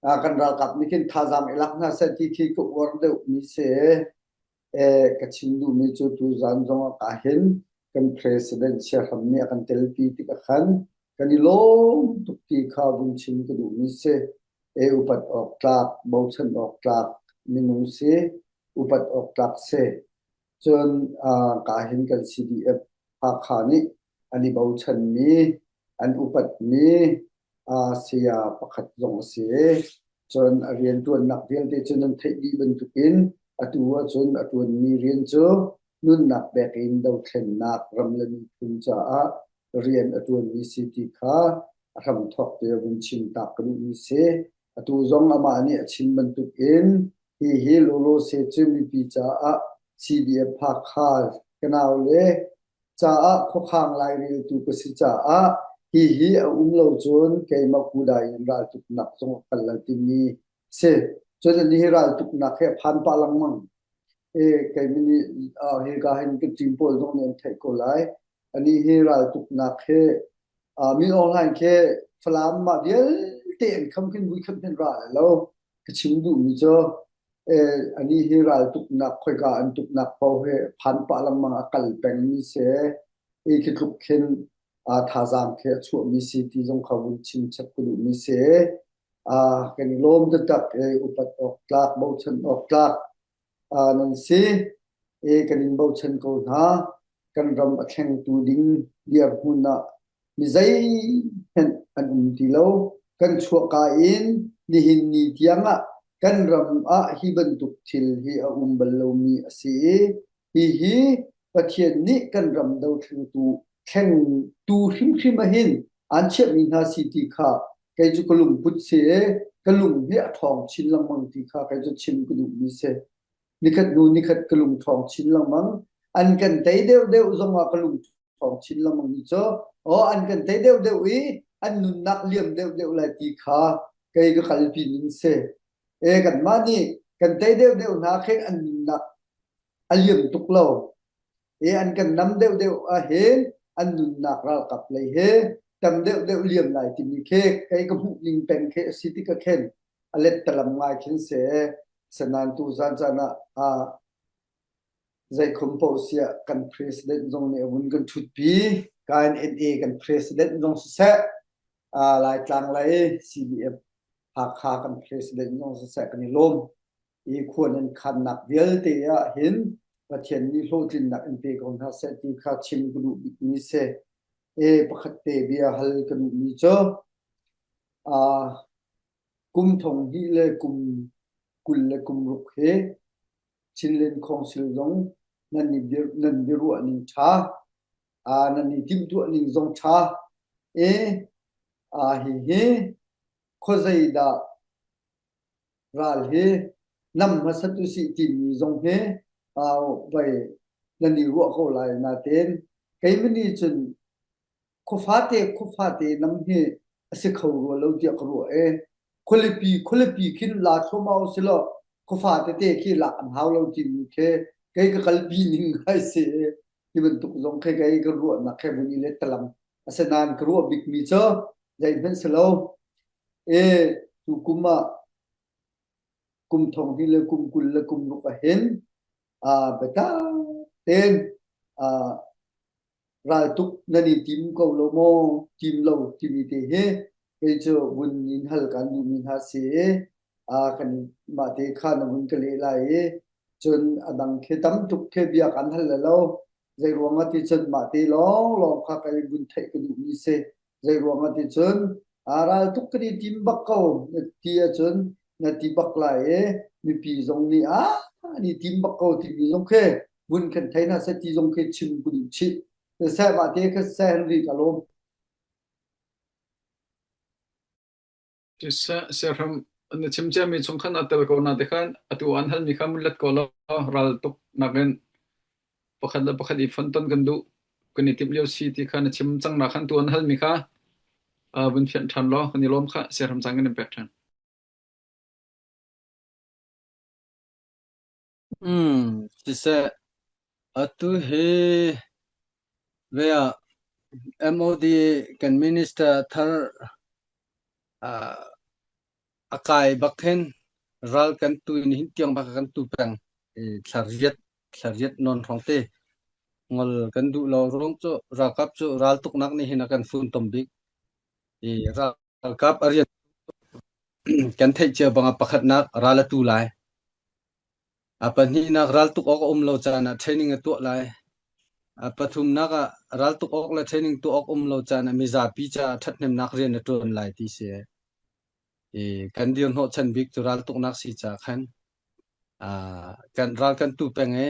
aa, kan ralkap nih khin thazaang i lak hna seh ti khi ka uar deuhmi si. Eh, ka chim duhmi cu tuzan zong ah ka hin kan president siahram nih a kan telpi tik ah khan kan i lawm tuk ti kha vun chim ka duhmi si. Eh, upat awk tlak, bochan awk tlak minung si, upat awk tlak si. Cun, aa, ka hin kan C D F Hakha nih an i bochanmi, an upatmi, aa, saya pakhat zong a si. Cun a rianṭuannak vialte cu nan theih dih bantukin atu ahcun a ṭuanmi rian cu nunnak bekin dothlennak ram le miphun caah rian a ṭuanmi si ti kha a hramthawkte vun chim tak ka duhmi si. Atu zong amah nih a chim bantukin hihi lawlaw seh cu mipi caah C D F Hakha ka nau le caah khuakhang laireltu ka si caah hihi a um lo cun keimah kudai in raltuknak zong a kal lo timi si. Cun anih hi raltuknak hi a phan pah lengmang. Eh, keimah nih, ah, hi ka hin ka ṭim pawl zong nih an theih ko lai. Anih hi raltuknak hi, ah, Min Aung Hlaing khi Falam mah vialte an kham khin, vui kham khin ral lo ka chim duhmi cu, eh, anih hi raltuknak, khoika an tuknak paoh hi phan pah lengmang a kal pengmi si. Eh, khi tluk khin, ah, thazaang khi a chuahmi si ti zong kha vun chim chap ka duhmi si. Ah, kan i lawm taktak, eh, upat awk tlak, bochan awk tlak, aa, nan si. Eh, kan in bochan ko hna. Kan ram a thlengtu ding dirhmun ah mi zeihmanh an um ti lo. Kan chuahka in nihin ni tiangah kan ram ah hi bantuk thil hi a um bal lomi a si i, hihi Pathian nih kan ram dothlengtu thlengtu hrimhrim ah hin an chiahmi hna si ti kha kei cu ka lungput si i ka lung hi a ṭhawng chin lengmang ti kha kei cu chim ka duhmi si. Nikhat hnu nikhat ka lung ṭhawng chin lengmang. An kan tei deuh deuh zongah ka lung ṭhawng chin lengmang mi cu, aw, an kan tei deuh deuh i an nunnak liam deuh deuh lai ti kha kei ka kalpi ning si. E, kanmah nih kan tei deuh deuh hna khin an nunnak a liam tuk lo. E, an kan nam deuh deuh ah hin an nunnak ralkap lei hi tam deuh deuh liam lai timi khi kei ka hmuh ning peng khi a si tik ah khin a let talam ngai khin si. Sinain tu zan caan ah, aa, zeikhom paoh si ah kan president zong nih a vun kan ṭhutpi, K N N A kan president zong siseh, aa, Laitlang lei C D F Hakha kan president zong siseh kan i lawm. I khuan an khannak vialte ah hin Pathian nih hlawhtlinnak in pe ko hna seh ti kha chim ka duh bikmi si. E, pakhat te bia hal ka duhmi cu, aa, kum thong hnih le kum kul le kum ruk hi Chinland Council zong nan i dir, nan biaruah ning ṭha, aa, nan i timhtuah ning zong ṭha. E, aa, hihi khuazeidah ral hi nam hmasat usih timi zong hi, aa, vai nan i ruah ko lai natein keimah nih cun khuafate, khuafate nam hi a si kho rua lo tiah ka ruah e. Khualipi, khualipi khin la thluahmah u si law, khuafate te khi lak an hau lo timi khi kei ka kalpi ning ngai si e. Hi bantuk zong khi kei ka ruahnak khi vun i let talam. Asinain ka ruah bikmi cu zeihmanh si lo. E, tukum ah kum thong hnih le kum kul le kum ruk ah hin, aa, biatak tein, aa, raltuk nan i tim ko lo maw, tim lo timi te hi kei cu vun in hal kan duhmi hna si. Aa, kanmah te kha na vun ka leh lai i cun a dang khi tam tuk khi bia kan hal lai lo. Zeiruangah ti cun mah te lawnglawng kha kei vun theih ka duhmi si. Zeiruangah ti cun, aa, raltuk kan i tim bak ko na ti ahcun na ti bak lai i mipi zong nih, aa, an i tim bak ko timi zong khi vun kan thei hna seh ti zong khi chim ka duh chih. Seh mah te kha seh Henry ka lawm. Siseh, siahram, na chim ciami chung khan a tel ko nain ti khan, atu an halmi kha vun let ko law, raltuk nakin pakhat le pakhat i fonton kan duh, kan i timh lio si ti kha na chim cang nain khan tu an halmi kha aa, vun fian ṭhan law, kan i lawm kha, Sia Hram Cang kan in pek ṭhan. Hmm, siseh, atu hi ve ah M O D kan minister thar, aa, a kai bak hin ral kan tu in hin tiang bak kan tu peng, eh, thla riat, thla riat nawn hrawng te ngol kan duh lo ruang cu ralkap cu raltuknak nih hin a kan fun tom bik. I ralkap a rian kan theih cio bang a pakhatnak ral a tu lai. A pahnihnak raltuk awk a um lo caan ah training a tuah lai. A pathumnak ah raltuk awk le training tuah awk um lo caan ah mizapi caah ṭhathnemnak rian a ṭuan lai ti si. I kan dirhnawh chan bik cu raltuknak si caah khan, aa, kan ral kan tu peng e,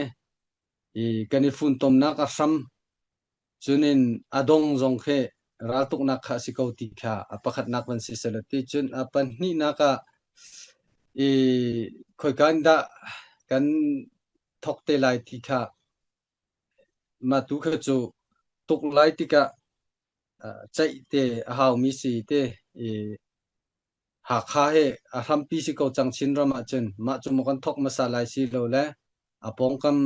i kan i fun tomnak a hram, cun in a dong zong khi raltuknak kha a si ko ti kha a pakhatnak van si seh law ti. Cun a pahnihnak ah i khoika in dah kan thok te lai ti kha mah tu kha cu tuk lai tikah, aa, ceih te a haumi si te, i Hakha he a hrampi si ko cang Chin ram ah cun mah cu maw kan thok hmasa lai si lo le a pawngkam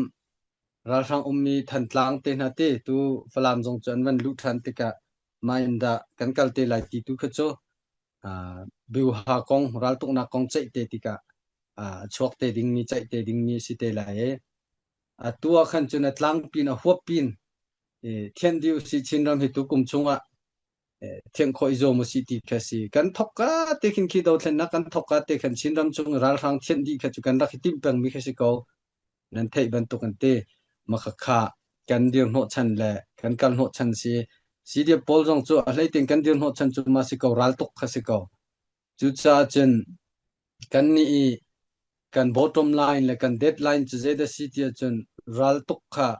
ralhrang ummi Thantlang te hna te tu Falam zong cu an van luh ṭhan tikah mah in dah kan kal te lai ti tu kha cu, aa, biuha kong raltuknak kong ceih te tikah, aa, chuak te dingmi, ceih te dingmi si te lai e. Atu ah khan cun a tlangpi in a huappi in, eh, thianh dih u sih Chin ram hi tu kum chungah, eh, thianh khawh i zuam u sih ti kha si. Kan thawkka te khin khi dothlennak kan thawkka te khan Chin ram chung ralhrang thianh dih kha cu kan rak i timh pengmi kha si ko. Nan theih bantuk kan ti. Mah kha kha kan dirhnawh chan le kan kal hnawh chan si. C D F pawl zong cu a hleitin kan dirhnawh chan cu mah si ko, raltuk kha si ko. Cucaah cun kannih i kan bottom line le kan deadline cu zeidah si ti ahcun raltuk kha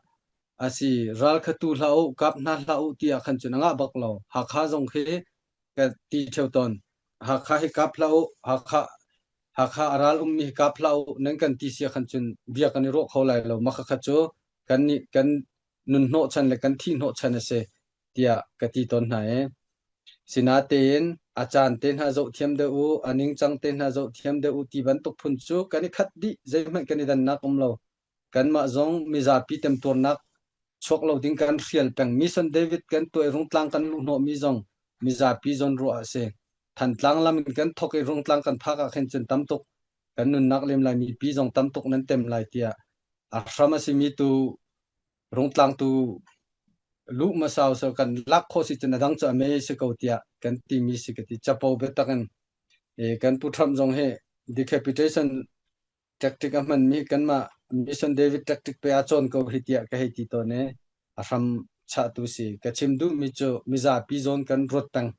a si, ral kha tu hlah u, kap hna hlah u tiah khan cun a ngah bak lo. Hakha zong khi ka ti ṭheo tawn. Hakha hi kap hlah u, Hakha, Hakha a ral ummi hi kap hlah u, nan kan ti si ah khan cun bia kan i ruah kho lai lo. Mah kha kha cu kannih kan nun hnawh chan le kan thih hnawh chan a si, tiah ka ti tawn hna e. Sinatein a caan te hna zoh thiam deuh u, a ningcang te hna zoh thiam deuh u ti bantuk phun cu kan i khat dih, zeihmanh kan i dannak um lo. Kanmah zong mizapi temtuarnak chuak lo ding kan hrial peng. Mission David kan tuah i Rungtlang kan luh hnawhmi zong mizapi zawn ruah a si. Thantlang lam in kan thok i Rungtlang kan phak ah khin cun tam tuk kan nunnak lem lai, mipi zong tam tuk nan tem lai tiah a hram a simi tu Rungtlang tu luh hmasa u seh, kan lak khawh si cun a dang cu a mei si ko tiah kan timi si ka ti. Capo biatak in, eh, kan Pu Trump zong he decapitation tactic a hmanmi hi kanmah Mission David tactic pei aa cawn ko hi tiah ka hei ti tawn e. A hram chahtu si. Ka chim duhmi cu mizapi zawn kan ruat peng.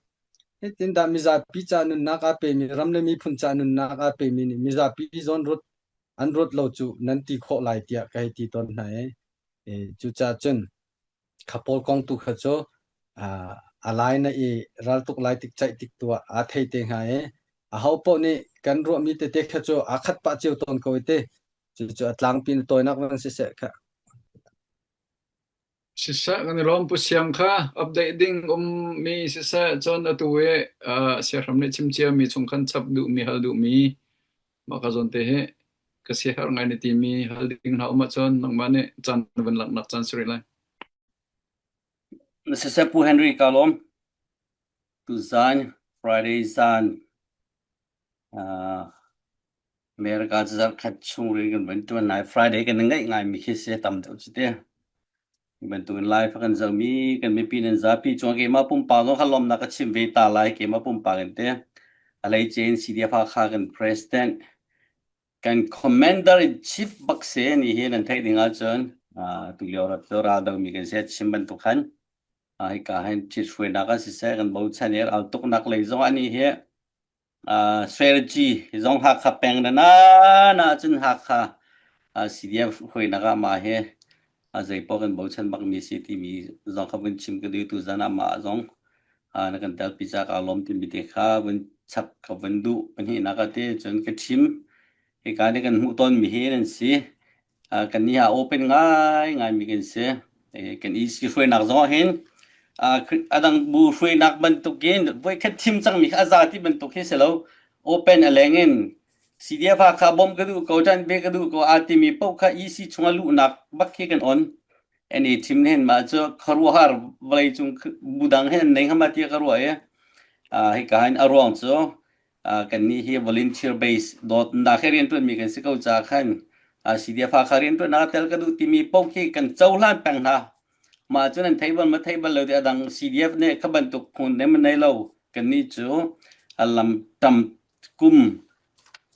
Hi tindah mizapi caah nunnak aa pemi, ram le miphun caah nunnak aa pemi nih mizapi zawn ruat an ruat lo cu nan ti khawh lai tiah ka hei ti tawn hna e. Eh, cucaah cun kha pawl kong tu kha cu, aa, a lai na i raltuk lai tik ceih tik tu ah aa thei te hnga e. Aho paoh nih kan ruahmi tete kha cu aa khat pah cio tawn ko i te. Cucu a tlangpi na tawinak van siseh kha. Siseh, kan i lawm Pu Siang kha update ding um mi siseh, cun atu i, aa, Sia Hram nih chim ciami chung khan chap duhmi, hal duhmi, mah kha zawn te hi ka si herh ngai na timi hal ding hna um ahcun nangmah nih caan van langhnak caan si rih lai. Na siseh Pu Henry ka lawm. Tuzan, Friday zan, aa, America cu zarh khat chung rin kan van ṭuan lai. Friday kan i ngaih ngaimi khi si tam deuh cu te. Hi bantukin live a kan zohmi kan mipi nan zapi cungah keimah pumpak zong kha lawmhnak ka chim ve ta lai, keimah pumpak in te. A lei cin C D F Hakha kan president, kan commander in chief bak si nih hi nan theih ding ahcun, aa, tu lio rat tu ral deuhmi kan si a chim bantuk khan, aa, hika hin thithruainak a siseh, kan bochan i raltuknak lei zong ah nih hi, aa, strategy zong Hakha peng na na na cun Hakha, aa, C D F hruainak ah mah hi, aa, zeipaoh kan bochan bakmi si timi zong kha vun chim ka duh i tuzan ah mah zong, aa, na kan telpi caah ka lawm timi te kha vun chap ka vun duh. Pahnihnak ah te cun ka thim. Hika nih kan hmuh tawnmi hi nan si. Aa, kan ni ha open ngai ngai mi kan si. Eh, kan E C hruainak zong ah hin, a, Khri-, a dang bu hruainak bantukin voikhat thim cangmi kha a za ti bantuk hi si lo. Open a leng in C D F Hakha bawm ka duh ko, ṭanve ka duh ko a timi paoh kha E C chungah luhnak bak hi kan on. N A team nih hin mah cu khuaruahhar vawleicung bu dang hin an nei hnga mah tiah ka ruah i, aa, hika hin a ruang cu, aa, kannih hi volunteer base dawtnak he rianṭuanmi kan si ko caah khan, aa, C D F Hakha rianṭuannak a tel ka duh timi paoh khi kan cohlan peng hna. Mah cun an thei bal maw, thei bal lo ti a dang C D F nih kha bantuk phung nei maw nei lo. Kannih cu a lam ṭam kum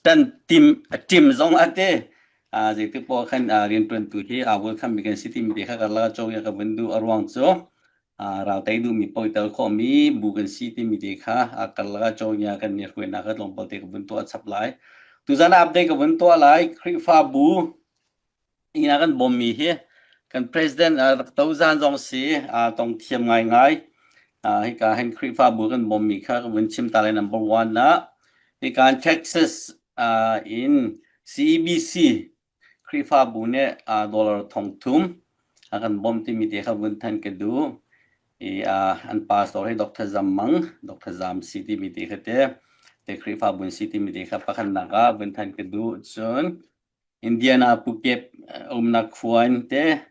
ṭan tim, a ṭim zong a ti. Aa, zeitik paoh khan, aa, rianṭuantu hi aa welcome mi kan si timi te kha karlak a cawng i ka vun duh a ruang cu, aa, raltei duhmi paoh i tel khawhmi bu kan si timi te kha, aa, karlak a cawng i kan i hruainak a tlawmpal te ka vun tuah a chap lai. Tuzan update ka vun tuah lai. Khrihfabu inn ah kan bawmmi hi kan president, aa, rak to zan zong si, aa, tong thiam ngaingai. Aa, hika hin Khrihfabu kan bawmmi kha ka vun chim ta lai. Number one ah, hika hin Texas, aa, in C E B C Khrihfabu nih, aa, dollar thong thum a kan bawm timi te kha vun than ka duh i, aa, an pastor hi Doctor Zam Mang, Doctor Zam si timi te kha te, te Khrihfabu in si timi te kha pakhatnak ah vun than ka duh. Cun Indiana Phuket, aa, umnak khua in te,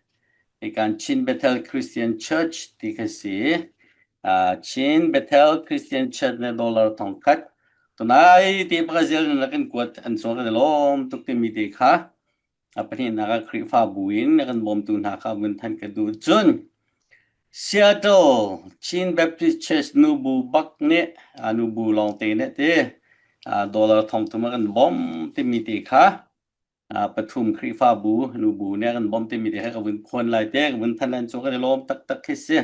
hika hin Chin Bethel Christian Church ti kha si. Aa, Chin Bethel Christian Church nih dollar thong khat. Tunai te pakhat zel in a kan kuat an cungah kan i lawm tuk timi te kha, a pahnihnak ah Khrihfabu in a kan bawmtu hna kha vun than ka duh. Cun Seattle Chin Baptist Church Nubu bak nih, aa, Nubu lawngte nih te, aa, dollar thong thum a kan bawm timi te kha, aa, pathum Khrihfabu Nubu nih a kan bawm timi te kha ka vun phuan lai te, ka vun than lai, an cungah kan i lawm taktak khi si.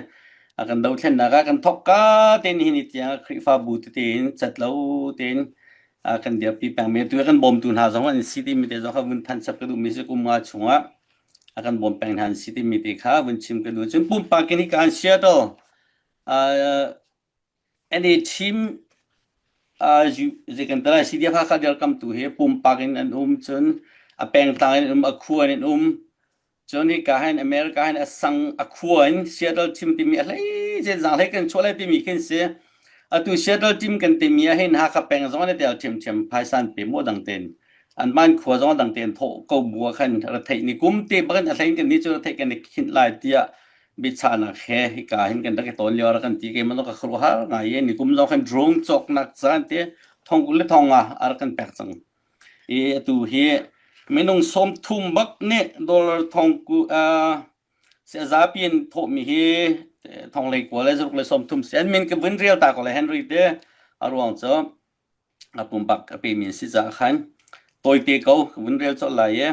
A kan dothlennak ah kan thawk ka tein hi ni tiang ah Khrihfabu tete in cat lo tein, aa, kan dirpi pengmi tu a kan bawmtu hna zong an si timi te zong kha vun than chap ka duhmi si. Kum nga chungah a kan bawm peng hna an si timi te kha vun chim ka duh. Cun pumpak in hika hin Seattle, aa, N A team, aa, zu-, zei kan ti lai, C D F Hakha dirkamtu hi pumpak in an um, cun a pengtlang in an um, a khua in an um. Cun hika hin America hin a sang a khua in Seattle team timi a hlei zet zang hlei kan chuah lai timi khin si. Atu Seattle team kan timi ah hin Hakha peng zong an i tel ṭhiamṭhiam, phaisan pe maw dang tein, an man khua zong a dang tein thawh ko bu ah khan ra theih, nikum te bak in a hlei in kannih cu ra theih kan i khinh lai tiah biachahnak he hika hin kan rak i tawn lio rak kan ti. Keimah zong ka khuaruahhar ngai i, nikum zong khan drone cawknak caan te thong kul le thong nga a rak kan pek cang. I atu hi minung sawmthum bak nih dollar thong ku, aa, si a zapi an thawhmi hi, eh, thong le kua le zaruk le sawmthum si. An min ka vun rel ta ko le Henry te a ruang cu a pumpak a pemi an si caah khan tawite ko ka vun rel colh lai i,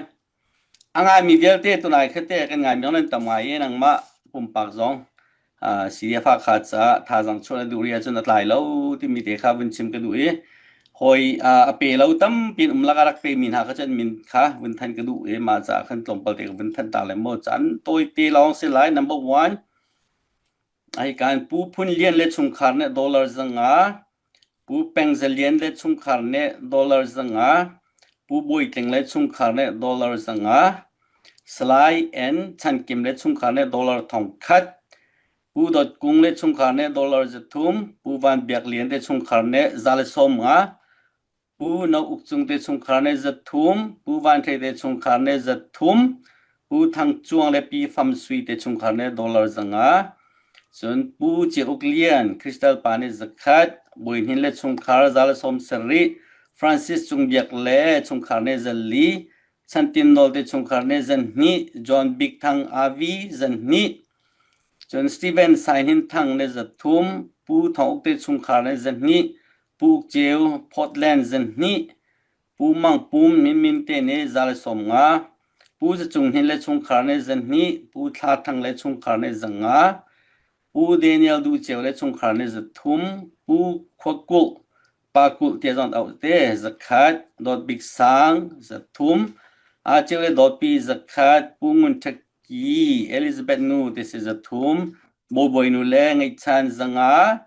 a ngaimi vialte tunai kha te kan ngaimi zong nan tam ngai i, nangmah pumpak zong, aa, C D F Hakha caah thazaang chuah na duh rih ahcun a tlai lo timi te kha vun chim ka duh i, hawi, aa, a pe lo tampi an um lak a rak pemi hna kha cun min kha vun than ka duh i, mah caah khan tlawmpal te ka vun than ta lai maw. Caan tawite lawng si lai. Number one, ahi kan Pu Phun Lian le chungkhar nih dollar zanga, Pu Peng Za Lian le chungkhar nih dollar zanga, Pu Bawi Tling le chungkhar nih dollar zanga, Salai N Chan Kim le chungkhar nih dollar thong khat, Pu Dot Kung le chungkhar nih dollar za thum, Pu Van Biak Lian le chungkhar nih za le sawm nga, Pu No Uk Cung te chungkhar nih za thum, Pu Van Thei te chungkhar nih za thum, Pu Thang Cuang le Pi Fam Sui te chungkhar nih dollar zanga. Cun Pu Cia Uk Lian, Crystal pa nih za khat, Bawi Hnin le chungkhar za le sawm sarih, Francis Cung Biak le chungkhar nih za li, Chan Tin Nawl te chungkhar nih za hnih, John Bik Thang Avi za hnih, cun Stephen Sai Hnin Thang nih za thum, Pu Thawng Uk te chungkhar nih za hnih, Pu Uk Ceu Portland za hnih, Pu Mang Pum Min Min te nih za le sawm nga, Pu Za Cung Hnin le chungkhar nih za hnih, Pu Thla Thang le chungkhar nih za nga, Pu Daniel Duh Ceu le chungkhar nih za thum, Pu Khua Kulh, Pa Kulh tiah zong auh te za khat, Dawt Bik Sang za thum, A Ceu le Dawt Pi za khat, Pu Ngun Ṭha Ki, Elizabeth Nu te si za thum, Bo Bawi Nu le Ngeih Chan za nga,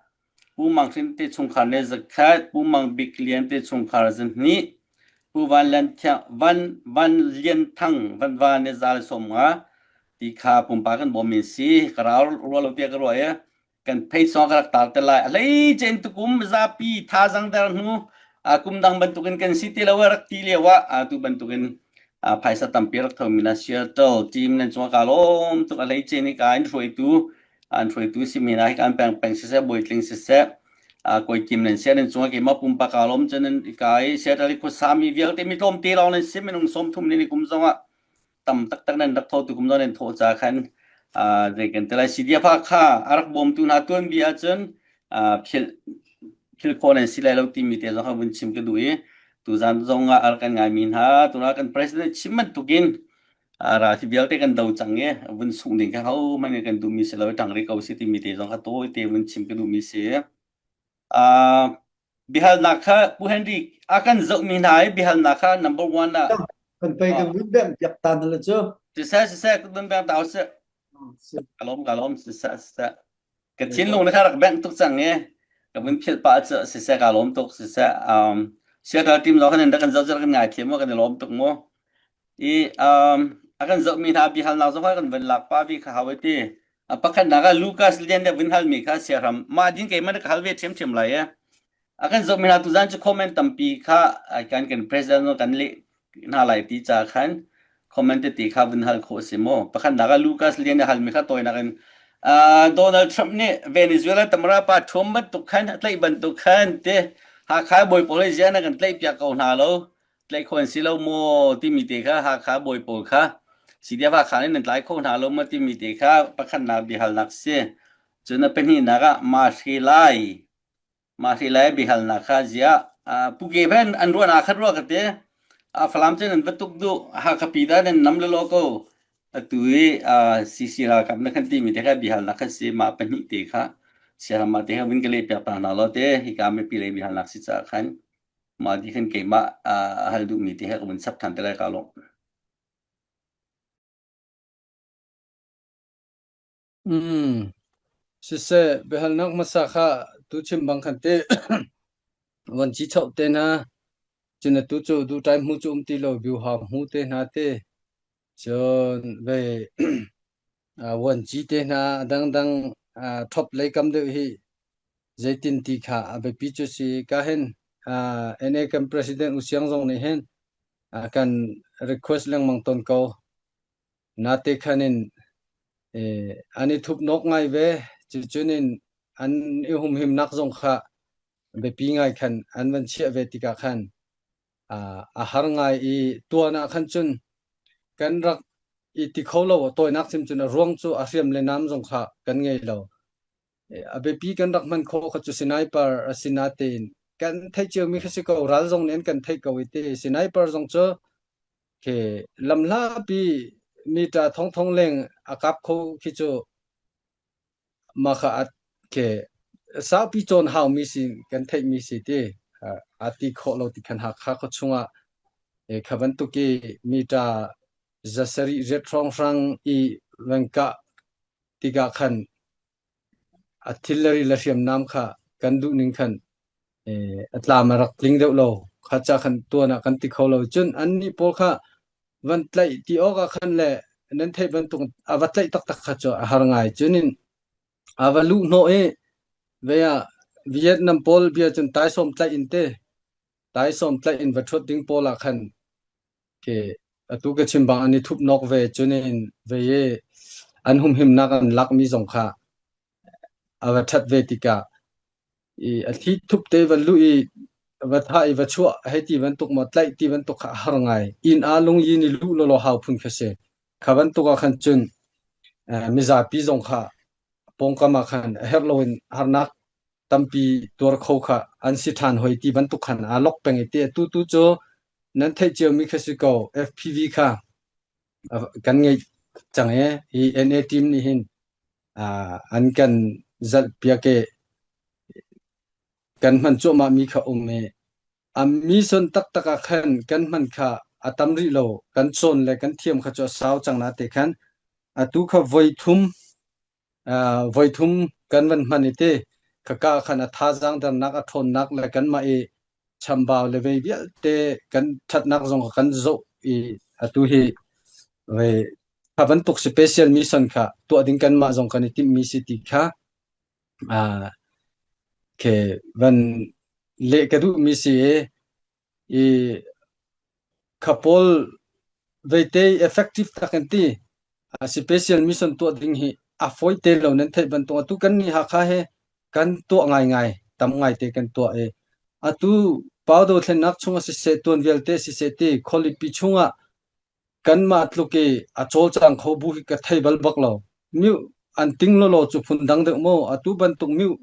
Pu Mang Hrin te chungkhar nih za khat, Pu Mang Bik Lian te chungkhar za hnih, Pu Van Lian Thiang, Van, Van Lian Thang, Van Van nih za le sawm nga, ti kha pumpak kan bawm in si. Ka rau ruah lo tiah ka ruah i, kan page sungah ka rak tar te lai. A hleice in tukum zapi tha zang der hnu, a, kum dang bantukin kan si ti lo a rak ti lio ah, a, tu bantukin, a, phaisa tampi rak tho mi na Seattle team nan cungah ka lawm tuk. A hleice in ka in hruaitu, a, in hruaitu si mi na hi ka an peng peng siseh, Bawi Tling siseh, a, Koi Kim nan Seattle nan cungah keimah pumpak ka lawm cun in ka i Seattle i khuasa mi vialte mi tlawmte lawng nan si minung sawm thum nih ni kum zongah tam taktak nan rak tho tu kum zong nan tho ca khan, a, zei kan ti lai, C D F Hakha a rak bawmtu hna tuanbia cun, a, philh, philh khawh nan si lai lo timi te zong kha vun chim ka duh i, tuzan zong ah a rak kan ngaimi hna, tuna kan president chim bantukin, a, ra hi vialte kan do cang i, vun sung ding kha ho hmanh kan duhmi si lo, ṭangri ko si timi te zong kha tawi te vun chim ka duhmi si. Aa, biahalnak kha Pu Henry a kan zohmi hna i biahalnak kha number one ah. Kan pei kan vun beng piak ta hna le cu. Siseh, siseh, ka vun beng ta seh. Si. Ka lawm, ka lawm, siseh, siseh. Ka thinlung na kha rak beng tuk cang i ka vun philh pah cu siseh, ka lawm tuk, siseh. Um, Seattle team zong khan in rak kan zoh, kan ngai thiam maw, kan i lawm tuk maw? I, um, a kan zohmi hna biahalnak zong kha kan van lak pah ve kha hau a ti. A pakhatnak ah Lucas Lian nih a vun halmi kha siaram mah din keimah nih ka hal ve ṭhiamṭhiam lai e. A kan zohmi hna tuzan cu comment tampi kha, a kan, kan president zong kan leh hna lai ti ca khan comment tete kha vun hal khawh a si maw? Pakhatnak ah Lucas Lian nih a halmi kha tawinak in, aa, Donald Trump nih Venezuela tamara pa ṭhuam bantuk khan, a tlaih bantuk khan ti, Hakha bawi pawl hi ziah na kan tlaih piak ko hna lo, tlaih khawh an si lo maw timi te kha Hakha bawi pawl kha C D F Hakha nih nan tlai khawh hna lo maw timi te kha pakhatnak biahalnak si. Cun a pahnihnak ah Mahri lai, Mahri lai biahalnak kha ziah, aa, Pu Ke pen an ruahnak khat ruah ka ti. Aa, Falam cun an va tuk duh, Hakha pi dah nan nam lawlaw ko. Atu i, aa, C C ralkap na khan timi te kha biahalnak kha si, mah pahnih te kha siaram mah te kha vun ka leh piak pah hna law te, hi ka mipi lei biahalnak si caah khan mah ti khan keimah, aa, a hal duhmi te he ka vun sap ṭhan te lai ka lawm. Um, siseh, biahalnak hmasa kha tu chim bang khan te, van ci chauh te hna, cun atu cu duhṭai hmu cu um ti lo, biuha hmu te hna te, cun ve, aa, van ci te hna, a dangdang, aa, ṭhop lei kam deuh hi zeitin ti kha a biapi cu si. Ka hin, aa, N A kan president U Siang zong nih hin, aa, kan request lengmang ton ko. Nate khan in, eh, an i thup nawk ngai ve, cucun in an i humhimnak zong kha biapi ngai khan an van chiah ve tikah khan, aa, a har ngai i tuan ah khan cun kan rak i ti kho lo, tawinak chim cun a ruang cu a hriam le nam zong kha kan ngei lo. Eh, a biapi kan rak hman khawh kha cu sniper a si natein kan theih ciomi kha si ko, ral zong nih an kan theih ko i ti. Sniper zong cu khi lamhlapi meter thongthong leng a kap kho khi cu mah kha a, khi saupi cawn haumi si kan theihmi si ti, a, a ti khawh lo ti khan Hakha khuachung ah, eh, kha bantuk i meter zasarih riat hrawnghrang i van kah tikah khan artillery le hriamnam kha kan duh ning khan, eh, a tlam a rak tling deuh lo. Kha ca khan tuan ah kan ti kho lo. Cun annih pawl kha van tlaih ti awk ah khan le nan theih bantuk a va tlaih taktak kha cu a har ngai. Cun in a va luh hnawh i vei ah Vietnam pawl bia cun taisawm tlaih in te, taisawm tlaih in va ṭhuat ding pawl ah khan khi atu ka chim bang an i thup nawk ve, cun in vei i an humhimnak an lakmi zong kha a va ṭhat ve tikah i a thli thup te va luh i va thah i va chuah hei ti bantuk maw, tlaih ti bantuk kha a har ngai. Inn ah lungyin i luh lawlaw hau phun kha si. Kha bantuk ah khan cun, eh, mizapi zong kha pawngkam ah khan a herh loin harnak tampi tuar kho kha an si ṭhan hoi ti bantuk khan aa lawk peng i ti. Atu tu cu nan theih ciomi kha si ko, F P V kha, a, kan ngeih cang e, i N A team nih hin, aa, an kan zalh piak i kan hman cuahmah mi kha um i a mission taktak ah khan kan hman kha a tam rih lo, kan cawn le kan thiam kha cu a sau cang nate khan atu kha voi thum, aa, voi thum kan van hman i ti. Kha ka khan a thazaang dernak, a ṭhawnnak le kanmah i chambau le vei vialte kan ṭhatnak zong kha kan zoh i atu hi voi kha bantuk special mission kha tuah ding kanmah zong kan i timhmi si ti kha a, ke van leh ka duh mi si e, i kha pawl veite effective tak en ti, a, special mission tuah ding hi a fawi te lo nan theih bantuk a tu kan ni Hakha he kan tuah ngaingai, tam ngaite kan tuah e. A tu pau do thlennak chunga siseh, tuan vialte siseh ti, khualipi chunga kanmah tluk i a cawlcang kho bu hi ka thei balbak lo. Miu an ting lolo cu phun dang deuh maw? A tu bantuk miu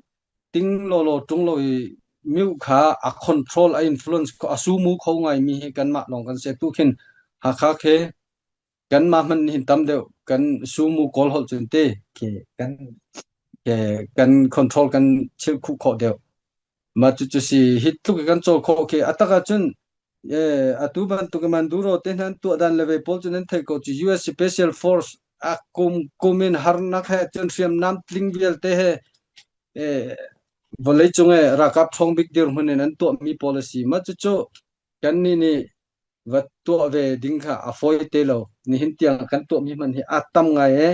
ting lolo tung lo i miu kha a control, a influence kho, a sumu kho ngai mi hi kanmah lawng kan si. Tu khin Hakha khe kanmah hman hin tam deuh kan sumu kawl holh cun te ke kan, ke kan control kan chilh khuh khawh deuh. Ma cu cu si hi tluk i kan cawl khawh khi a taka cun, eh, a tu bantuk i Maduro te hna an tuah dan le vei pawl cu nan theih ko cu U S Special Force a kum kum in harnak he cun hriamnam tling vialte he, eh, vawlei cung e ralkap thawng bik dirhmun in an tuahmi pawl a si. Ma cu cu kan nih nih va tuah ve ding kha a fawi te lo. Nihin tiang kan tuahmi hman hi a tam ngai e.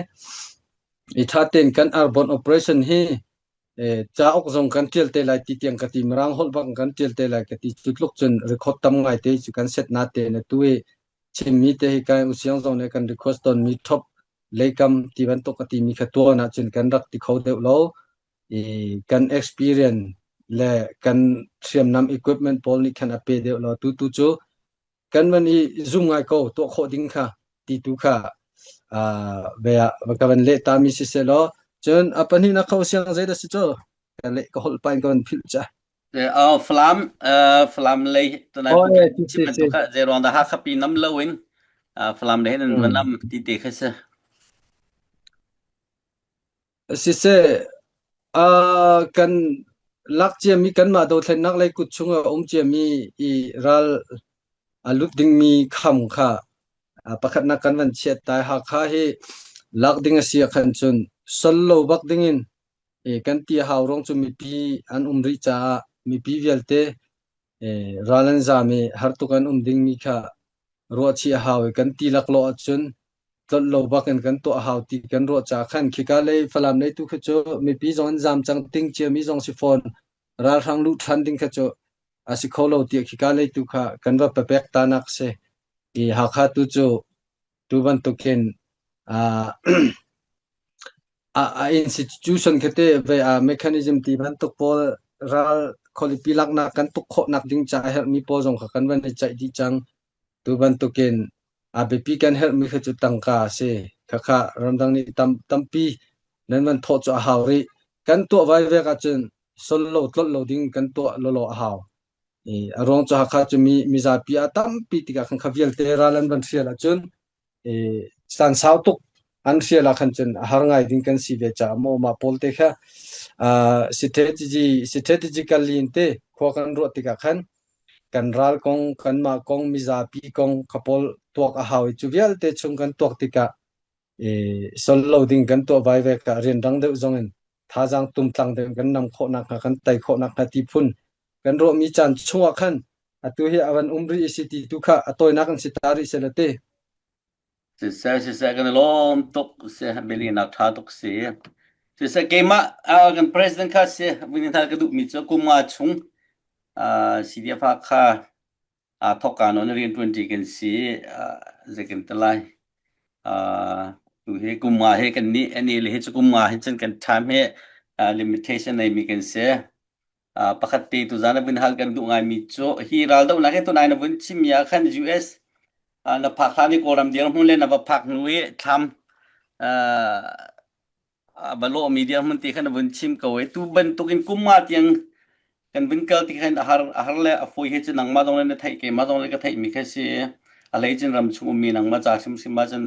I ṭha tein kan urban operation hi, eh, cauk zong kan ṭial te lai ti tiang ka ti, Mirang holh bak kan ṭial te lai ka ti. Cutluk cun record tam ngai te cu kan setna te na tu i chimmi te hi kan U Siang zong nih kan request tawn mi top leikam ti bantuk ka timi kha tuan ah cun kan rak ti kho deuh lo. I kan experience le kan hriamnam equipment pawl nih khan a pe deuh lo. Tu tu cu kan van i zum ngai ko, tuah khawh ding kha ti tu kha, aa, ve ah ka van leh ta mi si seh law. Cun a pahnihnak kha U Siang zei dah si cu ka leh ka holh pah in ka van philh ca. Eh, oh, Falam, eh, Falam lei tunai Oh, pawh eh, kan ti, chim ti, bantuk ti. Kha zei ruang dah Hakha pi nam lo in, ah, Falam lei hin an van Hmm. Am ti te kha si. Siseh, aa, kan lak ciami kanmah dothlennak lei kut chungah a um ciami i ral a lut dingmi kham kha, aa, pakhatnak kan van chiat tai. Hakha hi lak ding a si ah khan cun sol lo bak dingin, eh, kan ti a hau ruang cu mipi an um rih caah mipi vialte, eh, ral an zam i har tuk an um dingmi kha ruah chih a hau i kan ti laklawh ahcun tlolh lo bak in kan tuah a hau ti kan ruah caah khan khika lei Falam lei tu kha cu mipi zong an zam cang ting, ciami zong si fawn, ralhrang luh ṭhan ding kha cu a si kho lo tiah khika lei tu kha kan va pepek tanak si. I Hakha tu cu tu bantukin, aa, a, a institution khate ve a mechanism ti bantuk pawl ral khualipi laknak kan tuk khawhnak ding caah a herhmi pawl zong kha kan van i ceih dih cang. Tu bantukin a biapi kan herhmi kha cu tangka a si. Khakha ramdang nih tam, tampi nan van thawh cu a hau rih. Kan tuah vai vek ahcun sol lo, tlolh lo ding kan tuah lawlaw a hau. I, a ruang cu Hakha cu mi, mizapi a tampi tikah khan kha vialte ral an van hrial ahcun, i, sansau tuk an hrial ah khan cun a har ngai ding kan si ve caah maw, mah pawl te kha, aa, strategy, strategical lin te khua kan ruah tikah khan kan ral kong, kanmah kong, mizapi kong kha pawl tuak a hau i cu vialte chung kan tuak tikah, i, sol lo ding kan tuah vai vek ah rian dang deuh zongin thazaang tum tlang deuh kan nam khawhnak hnga, kan tai khawhnak hnga ti phun kan ruahmi caan chungah khan atu hi a van um rih i si ti tu kha a tawinak an si ta rih seh la te. Siseh, siseh, kan lawm tuk si, bialiknak ṭha tuk si. Siseh, keimah, ah, kan president kha si, vun hna ka duhmi cu kum nga chung, ah, C D F Hakha, aa, thawk ka nawn rian ṭuan ṭi kan si, aa, zei kan ti lai. Aa, tu hi kum nga he kan nih, a nih le hi cu kum nga hi cun kan time he, aa, limitation neimi kan si. Aa, pakhat te tu zan a vun hal kan duh ngaimi cu hi raldohnak he tunai na vun chimmi ah khan U S, aa, na phak hlan i Kawlram dirhmun le na va phak hnu i thlam, aa, a va lawhmi dirhmun te khan a vun chim ko i tu bantukin kum nga tiang kan vun kal ti khan a har, a har le a fawi hi cu nangmah zong le na theih, keimah zong le ka theihmi kha si. A lei cun ram chung ummi nangmah ca hrimhrim ah cun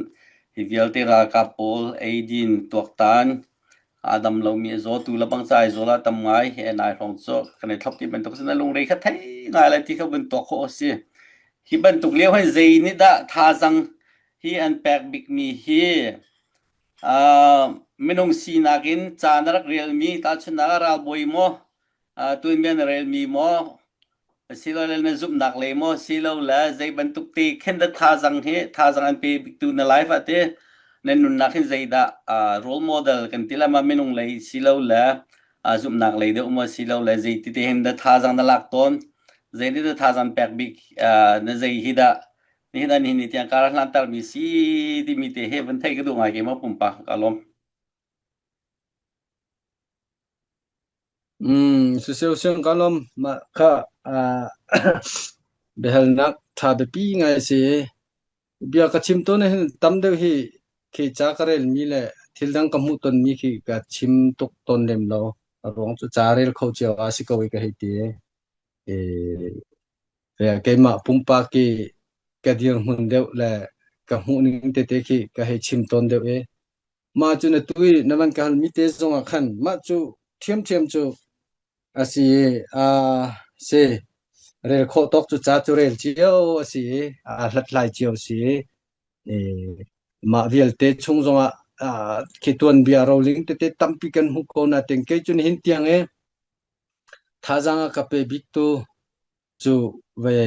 hi vialte ralkap pawl ei din tuaktan a dam lomi a zawtu le bangca i zawl ah tam ngai he nai hrawng cu kan i thlop ti bantuk cun a lungrei kha thei ngai lai ti kha vun tuak khawh a si. Hi bantuk lio han zei nih dah thazang hi an pek bikmi hi, aa, minung sinak in ca na rak relmi, tahchunhnak ah ralbawi maw, aa, tuanbia na relmi maw, si lo le na zumhnak lei maw, si lo le zei bantuk te khin dah thazang hi, thazang an pe biktu na life ah te, na nunnak hin zeidah, aa, role model kan ti le ma minung lei si lo le, a, zumhnak lei deuh maw si lo le, zei tite hin dah thazaang na lak tawn, zei nih dah thazaang pek bik, a, na zei hi dah, nihin a nihin ni tiang kar a hlanter mi si ti mi te he van thei ka duh ngai ke maw pumpak ka lawm. Um, siseu siang ka lawm, mah kha, a, biahalnak tha biapi ngai si. Bia ka chim tawn a hin tam deuh hi khi ca ka rel mi le thil dang ka hmuh tawn mi khi ka chim tuk tawn lem lo. A ruang cu ca rel kho cio a si ko i ka hei ti. E, e, keimah pumpak i ka dirhmun deuh le ka hmuh ning tete khi ka hei chim tawn deuh e. Mah cu na tu i na van ka hal mi te zong ah khan mah cu ṭhiamṭhiam cu a si, a si. Rel khawh tawk cu ca cu rel cio a si, a hlathlai cio a si. E, mah vialte chung zongah, a, khi tuanbia roling tete tampi kan hmuh ko nain kei cu nihin tiang e thazaang a ka pe bik tu cu ve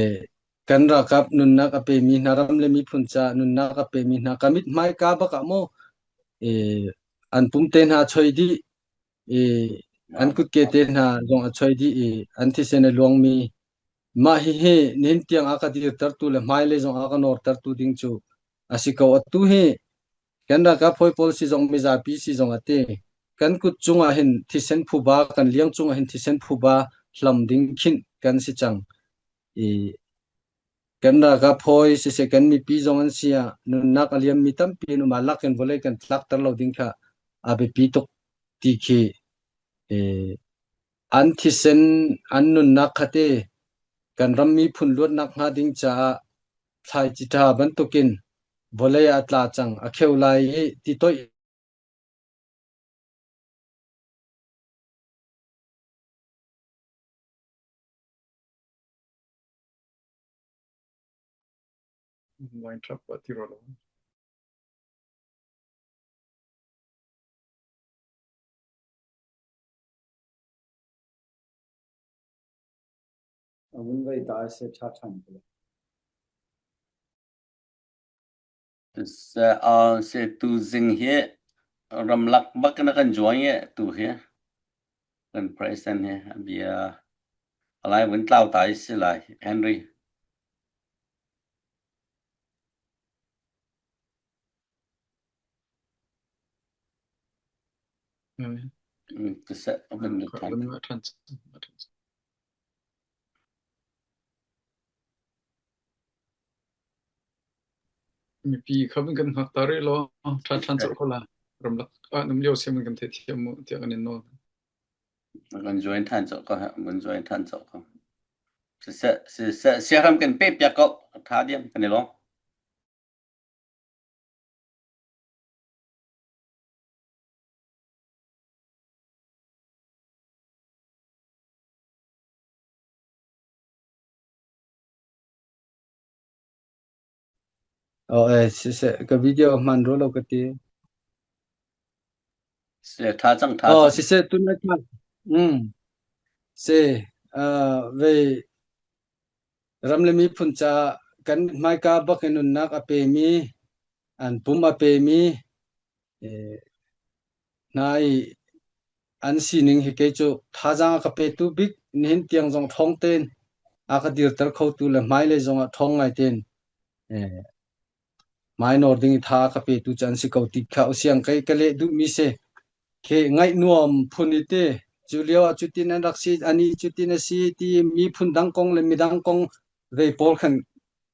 kan ralkap nunnak a pemi hna, ram le miphun ca nunnak a pemi hna, ka mithmai ka bak ah maw, e, an pum te hna a choi dih, i, an kutke te hna zong a choi dih i, an thisen a luangmi. Mah hi hi nihin tiang a ka dirtertu le hmailei zong a ka nawrtertu ding cu a si ko. Atu hi kan ralkap hawi pawl si zong, mizapi si zong a ti. Kan kut cungah hin thisen phuba, kan liang cungah hin thisen phuba hlam ding khinh kan si cang. I, kan ralkap hawi siseh, kan mipi zong an si ah, nunnak a liammi tampi an um ah, lak in vawlei kan tlakter lo ding kha a biapi tuk ti khi, eh, an thisen, an nunnak kha te kan ram miphun luatnak hnga ding caah thlaici ṭha bantukin vawlei ah a tla cang, a kheu lai i ti toih. Wine truck pa ti rawh lo. A vun vei ta a si ṭha ṭhan ko. Sa, a, si tu zing hi ramlak bak na kan join e tu hi. Kan president hi a bia a lai vun tlau ta i si lai, Henry. Mm, ka seh, a vun ṭhan. Mipi kha vun kan hngak ta rih law, ṭhan ṭhan colh ko la. Ramlak ah num lio siam vun kan theithiam mu tiah kan in nawl. Kan join ṭhan colh ko, kan join ṭhan colh ko. Siseh, siseh, siaram kan pe piak ko, ṭha diam kan i lawm. Oh, eh, siseh, ka video hman rua lo ka ti. Siseh, ṭha cang, ṭha cang. Oh, siseh, tu na ṭha. Mm. Si, ah, vei ram le miphun caah kan mithmai ka bak i nunnak a pemi, an pum a pemi, eh, hna i an sining hi kei cu thazaang a ka petu bik, nihin tiang zong ṭhawng tein a ka dirter khotu le hmailei zongah ṭhawng ngai tein, eh, hmainor ding i tha a ka petu cu an si ko ti kha u siang kei ka leh duhmi si. Khi ngaih nuam phun i ti, cu lio ah cutin an rak si, anih cutin a si ti, miphun dang kong le midang kong vei pawl khan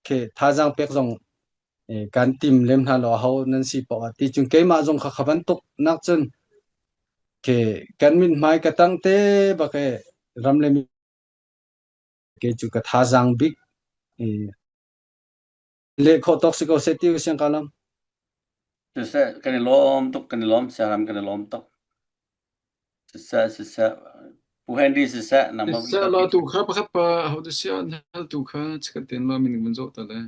khi thazaang pek zong, eh, kan tim lem hna lo, aho nan si paoh ah ti cun keimah zong kha kha bantuk nak cun khi kan mithmai ka tang te bak e ram le mi kei cu ka thazaang bik, eh, leh khawh tawk si ko seh ti u siang ka lam. Siseh, kan i lawm tuk, kan i lawm, siaram kan i lawm tuk. Siseh, siseh. Pu Henry siseh, nangmah siseh, la tu kha pakhat pa, how to say, hal tu kha, chikat ten la min vun zoh ta le.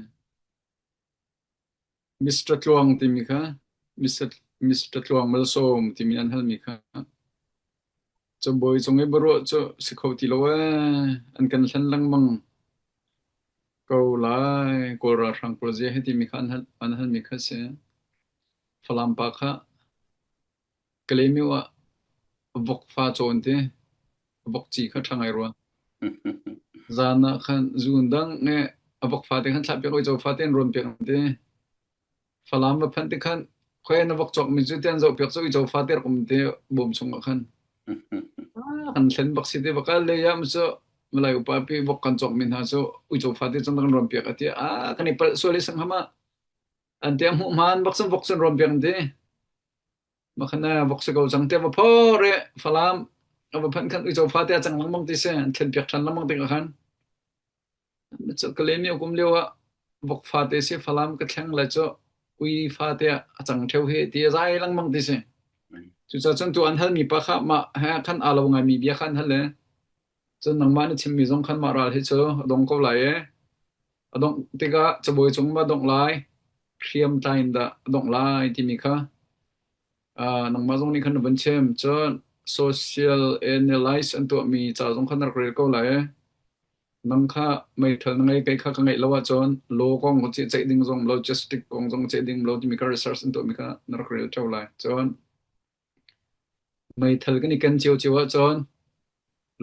Mister Tluang timi kha, Mister, Mister Tluang Malsawm timi an halmi kha. Cu bawi cung i baruah cu si kho ti lo e, an kan hlan lengmang ko lai, Kawl ralhrang pawl zia he timi kha an hal, an halmi kha si. Falam pa kha Kalaymyo ah a vok fa cawn te, a vok ci kha ṭha ngai rua. Zan ah khan zun dang nge a vok fate khan thlahpiak uico fate an rawnpiak an ti. Falam va phan ti khan khoi na vok cawk mi cu tian zoh piak cu uico fate rak um ti bawm chung ah khan. Ah, kan thlen bak si ti va kal le ya mi cu malai upa pi vok kan cawk mi hna cu uico fate cun kan rawnpiak a ti. Ah, kan i palh sual i sang hama an ti a hmuh hmaan bak cun vok cun rawnpiak an ti. Makhan a vok si ko cang te va phor e Falam a va phan khan uico fate a cang lengmang ti si an thlenpiak ṭhan lengmang tikah khan. Cu ka lemi a kum lio ah vok fate si Falam ka thleng lai cu ui fate a cang ṭheu hi ti a zai lengmang ti si. Cucaah cun tu an halmi pa kha mah he khan aa lo ngaimi bia khan hal le. Cun nangmah na chimmi zong khan mah ral hi cu a dong ko lai e. A dong tikah cabuai cung mah a dong lai, hriamtlai in dah a dong lai timi kha, aa, nangmah zong nih khan na vun chim. Cun social analyze an tuahmi ca zong khan na rak rel ko lai e. Nang kha meithal na ngei, kei kha ka ngeih lo ahcun law kong ka ceih ding zong lo, justice kong zong ceih ding lo timi kha research an tuahmi kha na rak rel ṭheu lai. Cun meithal kan i kan cio cio ahcun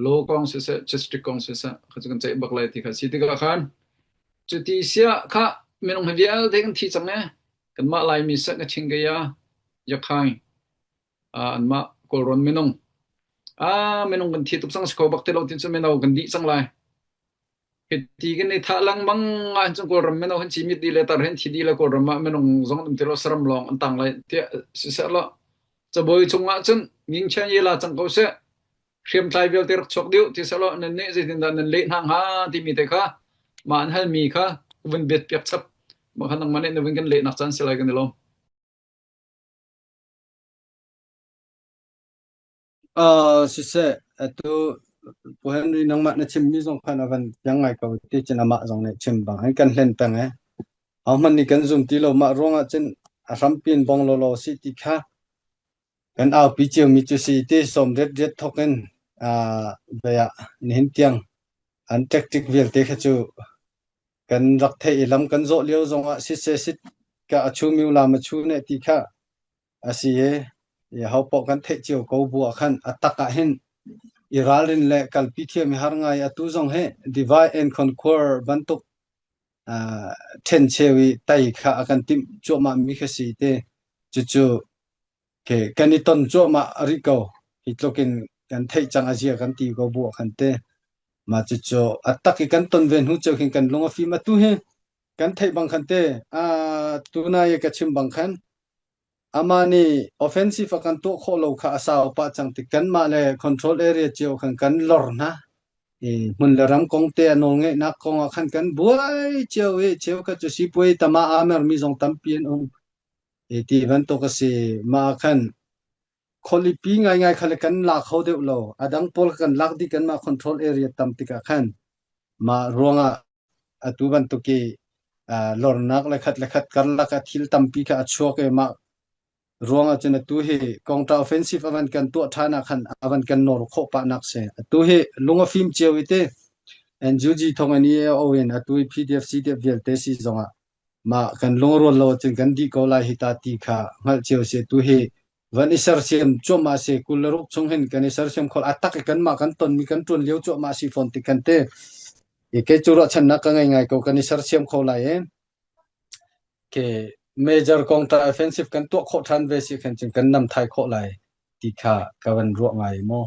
law kong siseh, justice kong siseh, kha cu kan ceih bak lai ti kha si tikah khan. Cuti siah kha minung hi vialte kan thi cang e. Kanmah Laimi seh ka ching gei a, Yakhain, aa, anmah Kawlrawn minung, aa, minung kan thi tuk cang si kho bak ti lo ti cu mino kan dih cang lai. Hiti kan i thah lengmang ah hin cun Kawlram mino hin cimit dih le tar hin thi dih le Kawlram ah minung zong an um ti lo, saram lawng an tang lai tiah si seh law. Cabuai cung ah cun ngingchian ye la cang ko seh. Hriamtlai vialte rak chuak dih ti seh law, nan nih zeitindah nan leh hna hnga timi te kha mah an halmi kha vun bet piak chap. Mah kha nangmah nih na vun kan lehnak caan si lai kan i lawm. Aa, siseh, atu Pu Henry nangmah na chimmi zong khan a van piang ngai ko ti cin amah zong nih chim bang an kan hlen peng e. Ahohmanh nih kan zum ti lo mah ruangah cun a hrampi in bawng lo lo si ti kha kan aupi ciomi cu si ti sawm riat riat thawk in, aa, vei ah nihin tiang an tactic vialte kha cu kan rak theih i lam kan zawh lio zongah siseh sit ka a chu miu lam a chu neh ti kha a si e. I ahopaoh kan theih cio ko bu ah khan a tak ah hin i ralrin le kalpi thiam i har ngai atu zong he divide and conquer bantuk, aa, ṭhen cheu i tai kha a kan timh cuahmah mi kha si te. Cucu ke kan i ton cuahmah a rih ko. Hi tlukin kan theih cang a zia kan ti ko bu ah khan te. Mah cucu a tak i kan ton ve hnu cio khin kan lung a fim atu hi kan theih bang khan te. Aa, tunai ka chim bang khan amah nih offensive a kan tuah khawh lo kha a sau pah cang ti kanmah le control area cio khan kan lor hna. I hmun le ram kong te a nawlngeihnak kong ah khan kan buai cio i cio kha cu sipuai tama a mermi zong tampi an um. I ti bantuk a si. Mah khan khualipi ngaingai kha le kan lak kho deuh lo. A dang pawl kha kan lak dih kanmah control area tam tikah khan mah ruangah atu bantuk i, aa, lornak le khat le khat karlak a thil tampi kha a chuak e. Mah ruangah cun atu hi counter offensive a van kan tuah ṭhan ah khan a van kan nor khawh pahnak si. Atu hi lung a fim cio i te N U G thawng N E A O in atu i P D F, C D F vialte si zongah mah kan lung a rual lo cun kan dih ko lai hi ta ti kha hngalh cio si. Atu hi van i sersiam cuahmah si, kul le ruk chung hin kan i sersiam khol a tak i kanmah kan tonmi kan ṭuan lio cuahmah si fawn ti kan te. I kei cu ruahchannak ka ngei ngai ko, kan i sersiam kho lai e. Ke major counter offensive kan tuah khawh ṭhan ve si khan cun kan nam thai khawh lai ti kha ka van ruah ngai maw?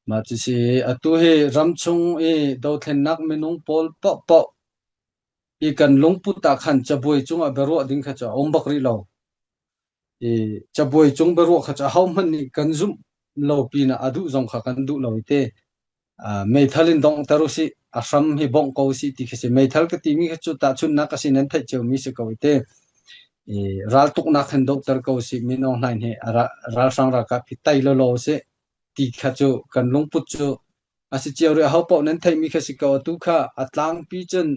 Mah cu si, atu hi ramchung i dothlennak minung pawl paohpaoh i kan lungput ah khan cabuai cungah biaruah ding kha cu a um bak rih lo. I cabuai cung biaruah kha cu ahohmanh nih kan zumh lo pinah a duh zong kha kan duh lo i te. Aa, meithal in donghter u sih, a hram hi bawngh ko u sih ti kha si. Meithal ka timi kha cu tahchunhnak a si, nan theih ciomi si ko i te. I raltuknak hin dohter ko u sih, Min Aung Hlaing hi a ra-, ralhrang ralkap hi tai lo lo u sih ti kha cu kan lungput cu a si cio rih. Ahopaoh nan theihmi kha si ko, atu kha a tlangpi cun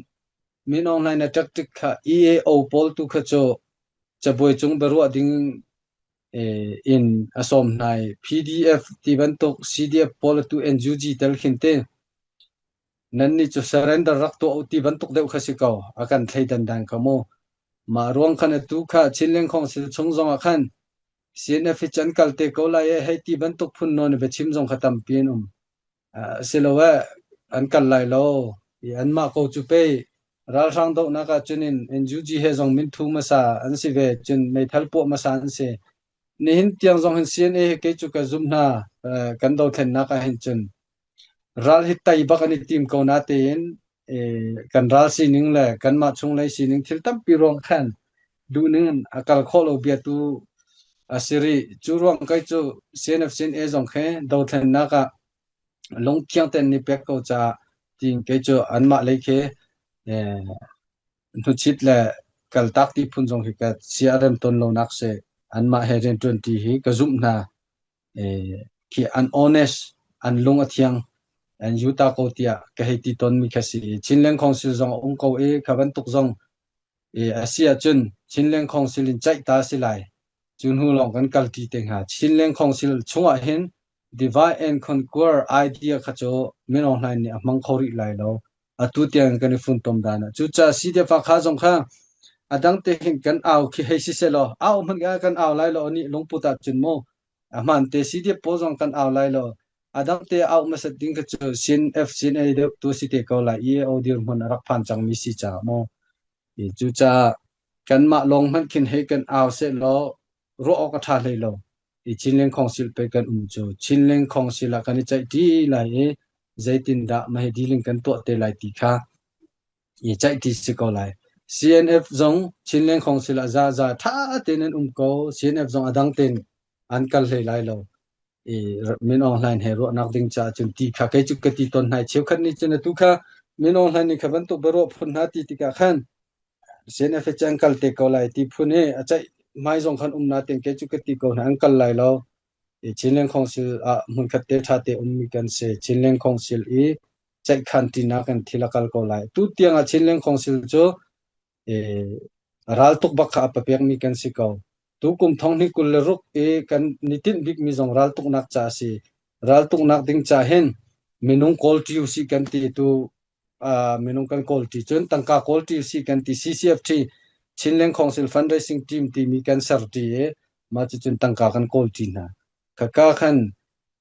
Min Aung Hlaing a tactic kha E A O pawl tu kha cu cabuai cung biaruah ding, eh, in a sawm hna i P D F ti bantuk, C D F pawl atu N U G tel khin te. Nannih cu surrender rak tuah u ti bantuk deuh kha si ko, a kan thleidan dan kha mu. Mah ruang khan atu kha Chinland Council chung zongah khan C N F hi can kal te ko lai e, hei ti bantuk phun nawn ve chim zong kha tampi an um. Aa, si lo e, an kal lai lo. I anmah ko cu pei ralhrang dohnak ah cun in N U G he zong min thu masa an si ve, cun meithal puah masa an si. Nihin tiang zong hin C N A he kei cu ka zumh hna, aa, kan dothlennak ah hin cun ral hi tai bak an i tim ko natein, ee, kan ral sining le kanmah chunglei sining thil tampi ruang khan duhning in a kal khawh lo bia tu a si rih. Cu ruang kei cu C N F C N A zong khe dothlennak ah lungthiang ten ni pek ko caah tiin kei cu anmah lei khe, ee, hnuchit le kaltak ti phun zong hi ka siarem ton lonak si. Anmah he rianṭuan ti hi ka zumh hna. Ee, khi an honest, an lung a thiang, an Utah ko tiah ka hei ti tonmi kha si. Chinland Council zong a um ko i kha bantuk zong, ee, a si ahcun Chinland Council in ceih ta a si lai. Cu hnu lawng kan kal ti te hnga. Chinland Council chungah hin divide and conquer idea kha cu Min Aung Hlaing nih a hmang kho rih lai lo. Atu tiang kan i fun tom dan ah. Cucaah C D F a kha zong kha a dang te hin kan au khi hei si seh law, au hmanh kan au lai lo, anih lungput ah cun maw. A hmaan te C D F pawl zong kan au lai lo. A dang te au hmasat ding kha cu C N F, C N A deuh tu si te ko lai i, au dirhmun a rak phan cangmi si caah maw. I cucaah kanmah lawng hmanh khin hei kan au seh law, ruah awk a ṭha hlei lo. I Chinland Council pei kan um cu, Chinland Council ah kan i ceih ṭi lai i, zeitindah mah hi dealing kan tuah te lai ti kha i ceih ṭi si ko lai. C N F zong Chinland Council ah za za ṭha tein an um ko, C N F zong a dang tein an kal hlei lai lo. I Min Aung Hlaing he ruahnak ding caah cun ti kha kei cu ka ti ton hna i cheukhat nih cun atu kha Min Aung Hlaing nih kha bantuk biaruah phun hna ti tikah khan C N F he cang kal te ko lai ti phun hi a ceih hmai zong khan um natein kei cu ka ti ko hna, an kal lai lo. I Chinland Council ah hmunkhat te ṭha te ummi kan si. Chinland Council i ceih khan ṭinak kan thil a kal ko lai. Tu tiang ah Chinland Council cu, ee, raltuk bak kha a papekmi kan si ko. Tu kum thonghnih kul le ruk i kan nitin bikmi zong raltuknak ca a si. Raltuknak ding ca hin minung kawl ṭi u sih kan ti tu, aa, minung kan kawl ṭi cun tangka kawl ṭi u sih kan ti, C C F T, Chinland Council Fundraising Team timi kan ser ṭi i mah cu cun tangka kan kawl ṭi hna. Khaka khan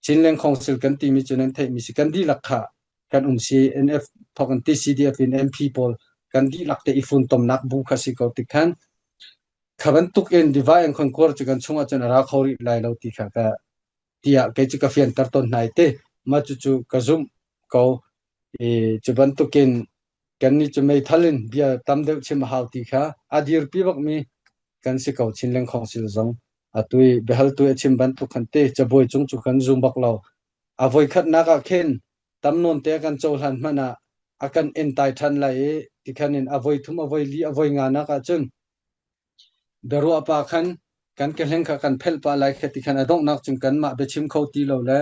Chinland Council kan timi cu nan theihmi si, kan dihlak kha kan um si, N F thawk kan ti, C D F in M P pawl kan dihlak te i fun tomnak bu kha si ko ti khan kha bantuk in divide and conquer cu kan chungah cun a ra kho rih lai lo ti kha ka tiah kei cu ka fianter tawn hna i te. Mah cucu ka zumh ko i, cu bantukin kannih cu meithal in bia tam deuh chim a hau ti kha a dirpi bakmi kan si ko. Chinland Council zong atu i biahaltu a chim bantuk khan te cabuai cung cu kan zum bak lo. A voikhatnak ah khin tam nawn te kan cohlan hmanh ah a kan entai ṭhan lai i, ti khan in a voi thum, a voi li, a voi nganak ah cun biaruah pa khan kan kehleng kha kan phelh pah lai kha ti khan a donghnak cun kanmah biachim kho ti lo le,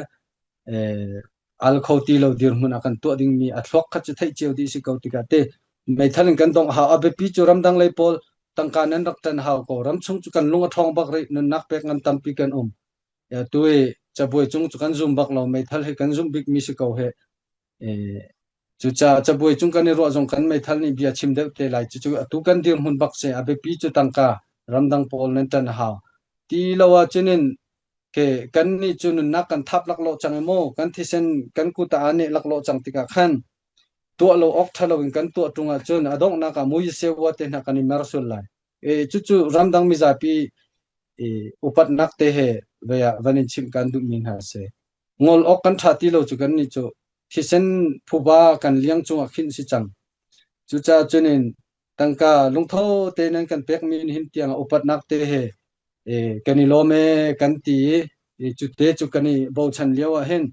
ee, al kho ti lo dirhmun a kan tuah dingmi a thluak khat cu theih cio dih si ko tikah te meithal in kan dongh hau. A biapi cu ramdang lei pawl tangka nan rak ṭan hau ko. Ramchung cu kan lung a ṭhawng bak rih, nunnak pek ngam tampi kan um. Atu i cabuai cung cu kan zum bak lo, meithal hi kan zumh bikmi si ko he. Ee, cucaah cabuai cung kan i ruah zong kan meithal nih bia chim deuh te lai. Cucu atu kan dirhmun bak si, a biapi cu tangka ramdang pawl nan ṭan a hau. Ti lo ahcun in ke, kannih cu nunnak kan thap laklawh cang i maw, kan thisen kan kut ah aa neh laklawh cang tikah khan tuah lo awk ṭha lo in kan tuah ṭung ahcun a donghnak ah muise ua te hna kan i mer sual lai. Ee, cucu ramdang mizapi, ee, upatnak te he vei ah van in chimh kan duhmi hna a si. Ngol awk kan ṭha ti lo cu kannih cu thisen phuba kan liang cungah khinh si cang. Cucaah cun in tangka lungtho te nan kan pekmi nihin tiang ah upatnak te he, ee, kan i lawm e kan ti i, ee, cu te cu kan i bochan lio ah hin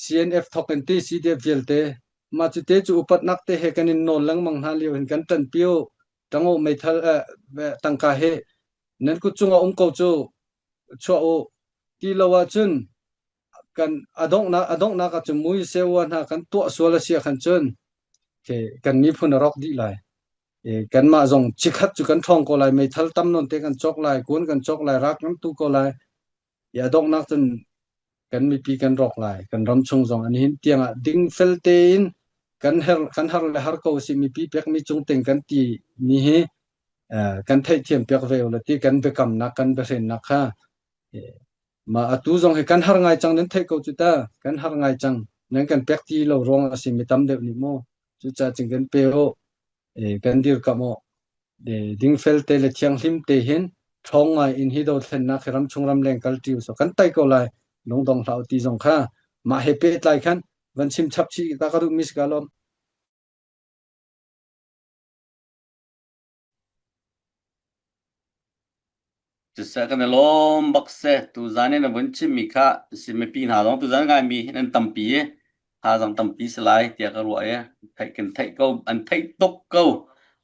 C N F thawk kan ti, C D F vialte mah cu te cu upatnak te he kan in nawl lengmang hna lio hin kan ṭanpi u, ṭang u, meithal, eh, eh, tangka he nan kut cungah um ko cu chuah u ti lo ahcun kan a donghnak, a donghnak ahcun muise ua hna kan tuah sual a si ah khan cun, okay, kan miphun a rawk dih lai. Eh, kanmah zong cikhat cu kan ṭhawng ko lai, meithal tam nawn te kan cawk lai, kuan kan cawk lai, rak kan tu ko lai. I a donghnak cun kan mipi kan rawk lai, kan ramchung zong. An hin tiangah dingfel tein kan har, kan har le har ko si, mipi pekmi cung teng kan ti mi hi, eh, kan theihthiam piak ve u la ti, kan biakamnak, kan biahrennak kha Eh, ma atu zong hi kan har ngai cang, nan theih ko cu ta, kan har ngai cang, nan kan pek ti lo ruang a si mi tam deuh nih maw? Cucaah cin kan pe aw, eh, kan dirkamh aw. Eh, dingfel te le thianghlim te hin ṭhawng ngai in hi dothlennak hi ramchung ramleng kal tiu so kan tai ko lai, lungdong hlah aw ti zong kha mah he pehtlai khan van chim chap chih ta ka duh mi si ka lawm. Siseh, kan i lawm bak seh, tuzan in a vun chimmi kha si mipi hna zong tuzan ngai mi nan tampi i tha zong tampi si lai tiah ka ruah i theih, kan theih ko, an theih tuk ko,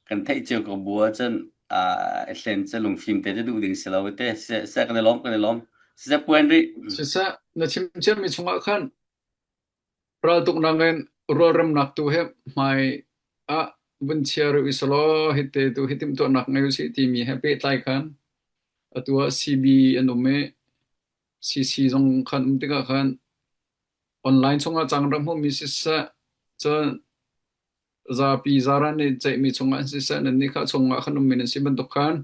kan theih cio ko bu ahcun, aa, i hlen cia lungfim te cu duh ding si lo i te. Siseh, siseh, kan i lawm, kan i lawm. Siseh, Pu Henry. Siseh, na chim ciami chungah khan raltuknak in rualremnak tu he hmai ah vun chia rih u sih law, hi te tu hi timhtuahnak ngei u sih timi he pehtlai khan atu ah C B an um i, C C zong khan um tikah khan online chungah cang rak hmuhmi siseh, cun zapi zaran i ceihmi chungah an siseh, nannih kha chungah khan ummi nan si bantuk khan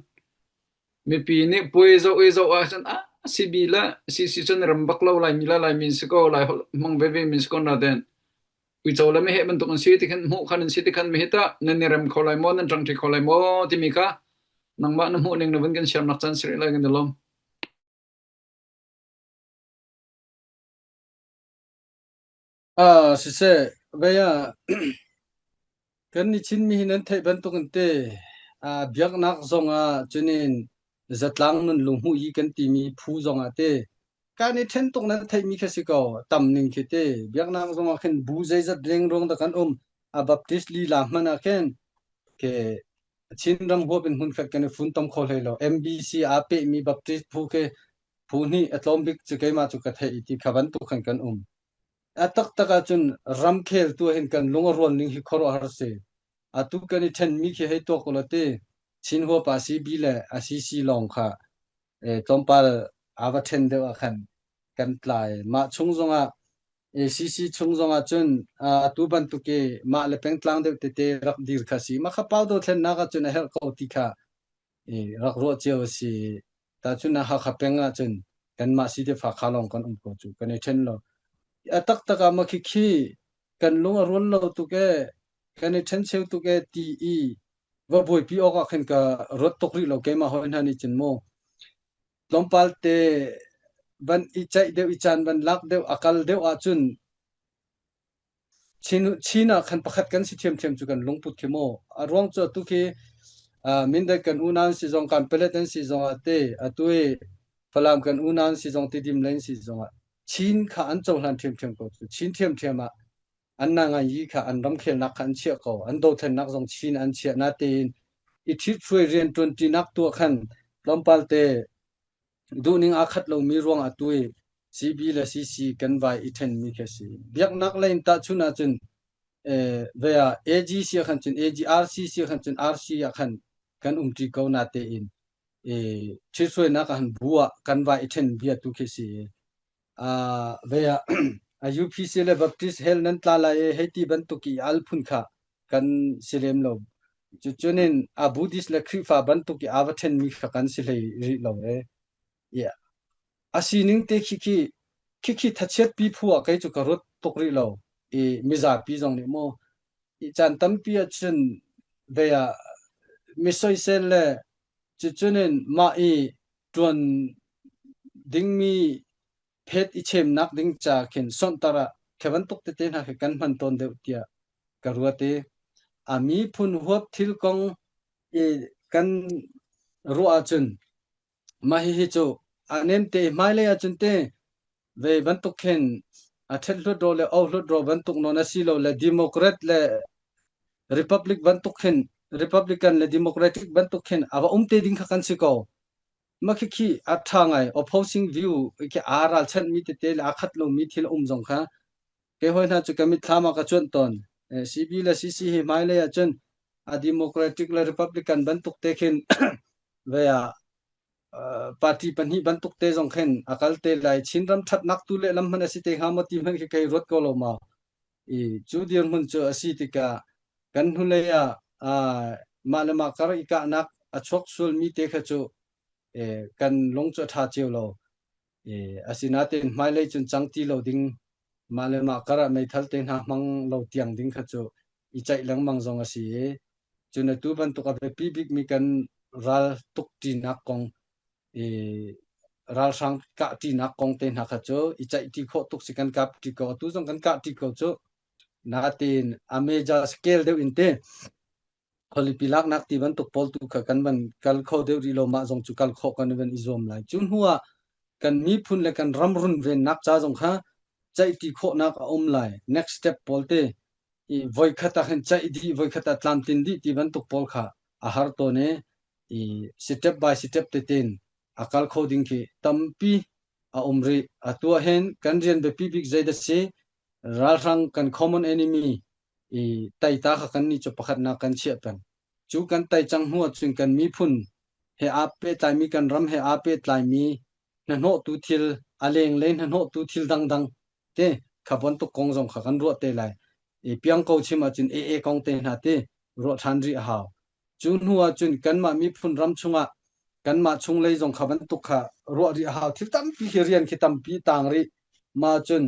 mipi nih puai zoh i zoh ahcun, a, C B le C C cun rem bak lo, Laimi le Laimi an si ko, Lai holh hmang veve mi an si ko, naten uico le meheh bantuk an si ti khan, hmuh khan an si ti khan, mi hi ta, nan i rem kho lai maw, nan ṭangṭi kho lai maw timi kha nangmah na hmuh ning na vun kan siarnak caan si rih lai, kan i lawm. Ah, siseh, vei ah, kan i Chinmi hi nan theih bantuk in te, ah, biaknak zongah, cunin zatlang nun lunghmuh yi kan timi phu zongah te, kan i ṭhen tuk nan theihmi kha si ko, tam ning khi te, biaknak zongah khin bu zeizat leng ruang dah kan um, a Baptist lila hmanh ah khin, ke Chin ram huap in hmunkhat kan i fun tom kho hlei lo, M B C aa pehmi Baptist phu khi, phu hnih a tlawm bik cu keimah cu ka theih i ti kha bantuk khan kan um. A taktak ahcun ramkhel tu ah hin kan lung a rual ning hi khuaruahhar si. Atu kan i ṭhenmi khi hei tuak u la ti, Chin huap ah C B le a C C lawng kha, eh, tlawmpal aa va ṭhen deuh ah khan kan tlai. Mah chung zongah, eh, C C chung zongah cun, ah, atu bantuk i mah le peng tlang deuh tete rak dir kha si. Mah kha pau dothlennak ah cun a herh ko ti kha, eh, rak ruah cio a si. Tahcun a Hakha peng ah cun kanmah si te fa kha lawng kan um ko cu kan i ṭhen lo. A taktak ah mah khi khi kan lung a rual lo tuk e, kan i ṭhen cheu tuk e ti i va buaipi awk ah khin ka ruat tuk rih lo keimah hawi hna nih cun maw. Tlawmpal te van i ceih deuh, i caan van lak deuh, a kal deuh ahcun Chin, Chin ah khan pakhat kan si ṭhiamṭhiam cu kan lungput khi maw. A ruang cu atu khi, aa, Mindat kan unau an si zong, Kanpalet an si zong ah te, atu i Falam kan unau an si zong, Tidim lei an si zong ah Chin kha an cohlan ṭhiamṭhiam ko cu. Chin ṭhiamṭhiam ah an nangai yi kha an ramkhelnak kha an chiah ko, an dothlennak zong Chin an chiah. Natein i ṭhithruai rian ṭuanṭinak tu ah khan tlawmpal te duhning aa khat lomi ruang atu i C B le C C kan vai i ṭhenmi khi a si. Biaknak lei in tahchun ahcun, eh, vei ah A G si ah khan cun A G, R C si ah khan cun R C ah khan kan umṭi ko. Natein, eh, ṭhithruainak ah khan bu ah kan vai i ṭhen bia tu khi a si. Aa, vei ah, a U P C le Baptist hell nan tla lai e, hei ti bantuk i al phun kha kan si lem lo. Cu, cunin a Buddhist le Khrihfa bantuk i aa va ṭhenmi kha kan si hlei rih lo e. Yeah. A sining te khi khi, khi khi thachiatpi phu ah kei cu ka ruat tuk rih lo. I mizapi zong nih maw? I caan tampi ah cun vei ah mi soisel le cucunin mah i ṭuan dingmi phet i chemnak ding ca khin sawnhter ah khe bantuk tete hna khi kan hman tawn deuh tiah ka ruat i, a miphun huap thil kong i kan ruah ahcun mah hihi cu a nemte i hmailei ahcun te vei bantuk khin a ṭhet hluat raw le au hluat raw bantuk nawn a si lo le Democrat le Republic bantuk khin, Republican le Democratic bantuk khin a va umte ding kha kan si ko. Mah khi khi a ṭha ngai, opposing view khi aa ralchanhmi tete le aa khat lomi thil a um zong kha kei hawi hna cu ka mitthlam ah ka cuanh tawn. Eh, C B le C C hi hmailei ahcun a Democratic le Republican bantuk te khin vei ah, aa, party pahnih bantuk te zong khin a kal te lai. Chin ram ṭhatnak tu le lam hmanh a si te hnga maw ti hmanh khi kei ruat ko lo maw. I cu dirhmun cu a si tikah kan hnulei ah, aa, mah le mah kar i kahnak a chuak sualmi te kha cu, eh, kan lung cu a ṭha cio lo. Eh, asinatin hmailei cun cang ti lo ding, mah le mah karah meithal te hna hmang lo tiang ding kha cu i ceih lengmang zong a si. Cun atu bantuk a biapi bikmi kan ral tuk ṭinak kong, i ralhrang kah ṭinak kong te hna kha cu i ceih ṭi khawh tuk si, kan kap ṭi ko. Atu zong kan kah ṭi ko cu natin a major scale deuh in te khualipi laknak ti bantuk pawl tu kha kan van kal kho deuh rih lo, mah zong cu kal khawh kan van i zuam lai. Cu hnuah kan miphun le kan ram runvennak ca zong kha ceih ṭi khawhnak a um lai. Next step pawl te i voikhat ah khin ceih dih, voikhat ah tlamtlin dih ti bantuk pawl kha a har tawn i, i step by step tein a kal kho ding khi tampi a um rih. Atu ah hin kan rian biapi bik zeidah si, ralhrang kan common enemy i taita kha kannih cu pakhatnak kan chiah peng. Cu kan tai cang hnu ahcun kan miphun he aa pehtlaimi, kan ram he aa pehtlaimi hnahnawhtu thil, a lenglei hnahnawhtu thil dangdang te kha bantuk kong zong kha kan ruah te lai. I piang ko chim ahcun ee kong te hna te ruah ṭhan rih a hau. Cu hnu ahcun kanmah miphun ram chungah kanmah chunglei zong kha bantuk kha ruah rih a hau. Thil tampi khi rian khi tampi tang rih. Mah cun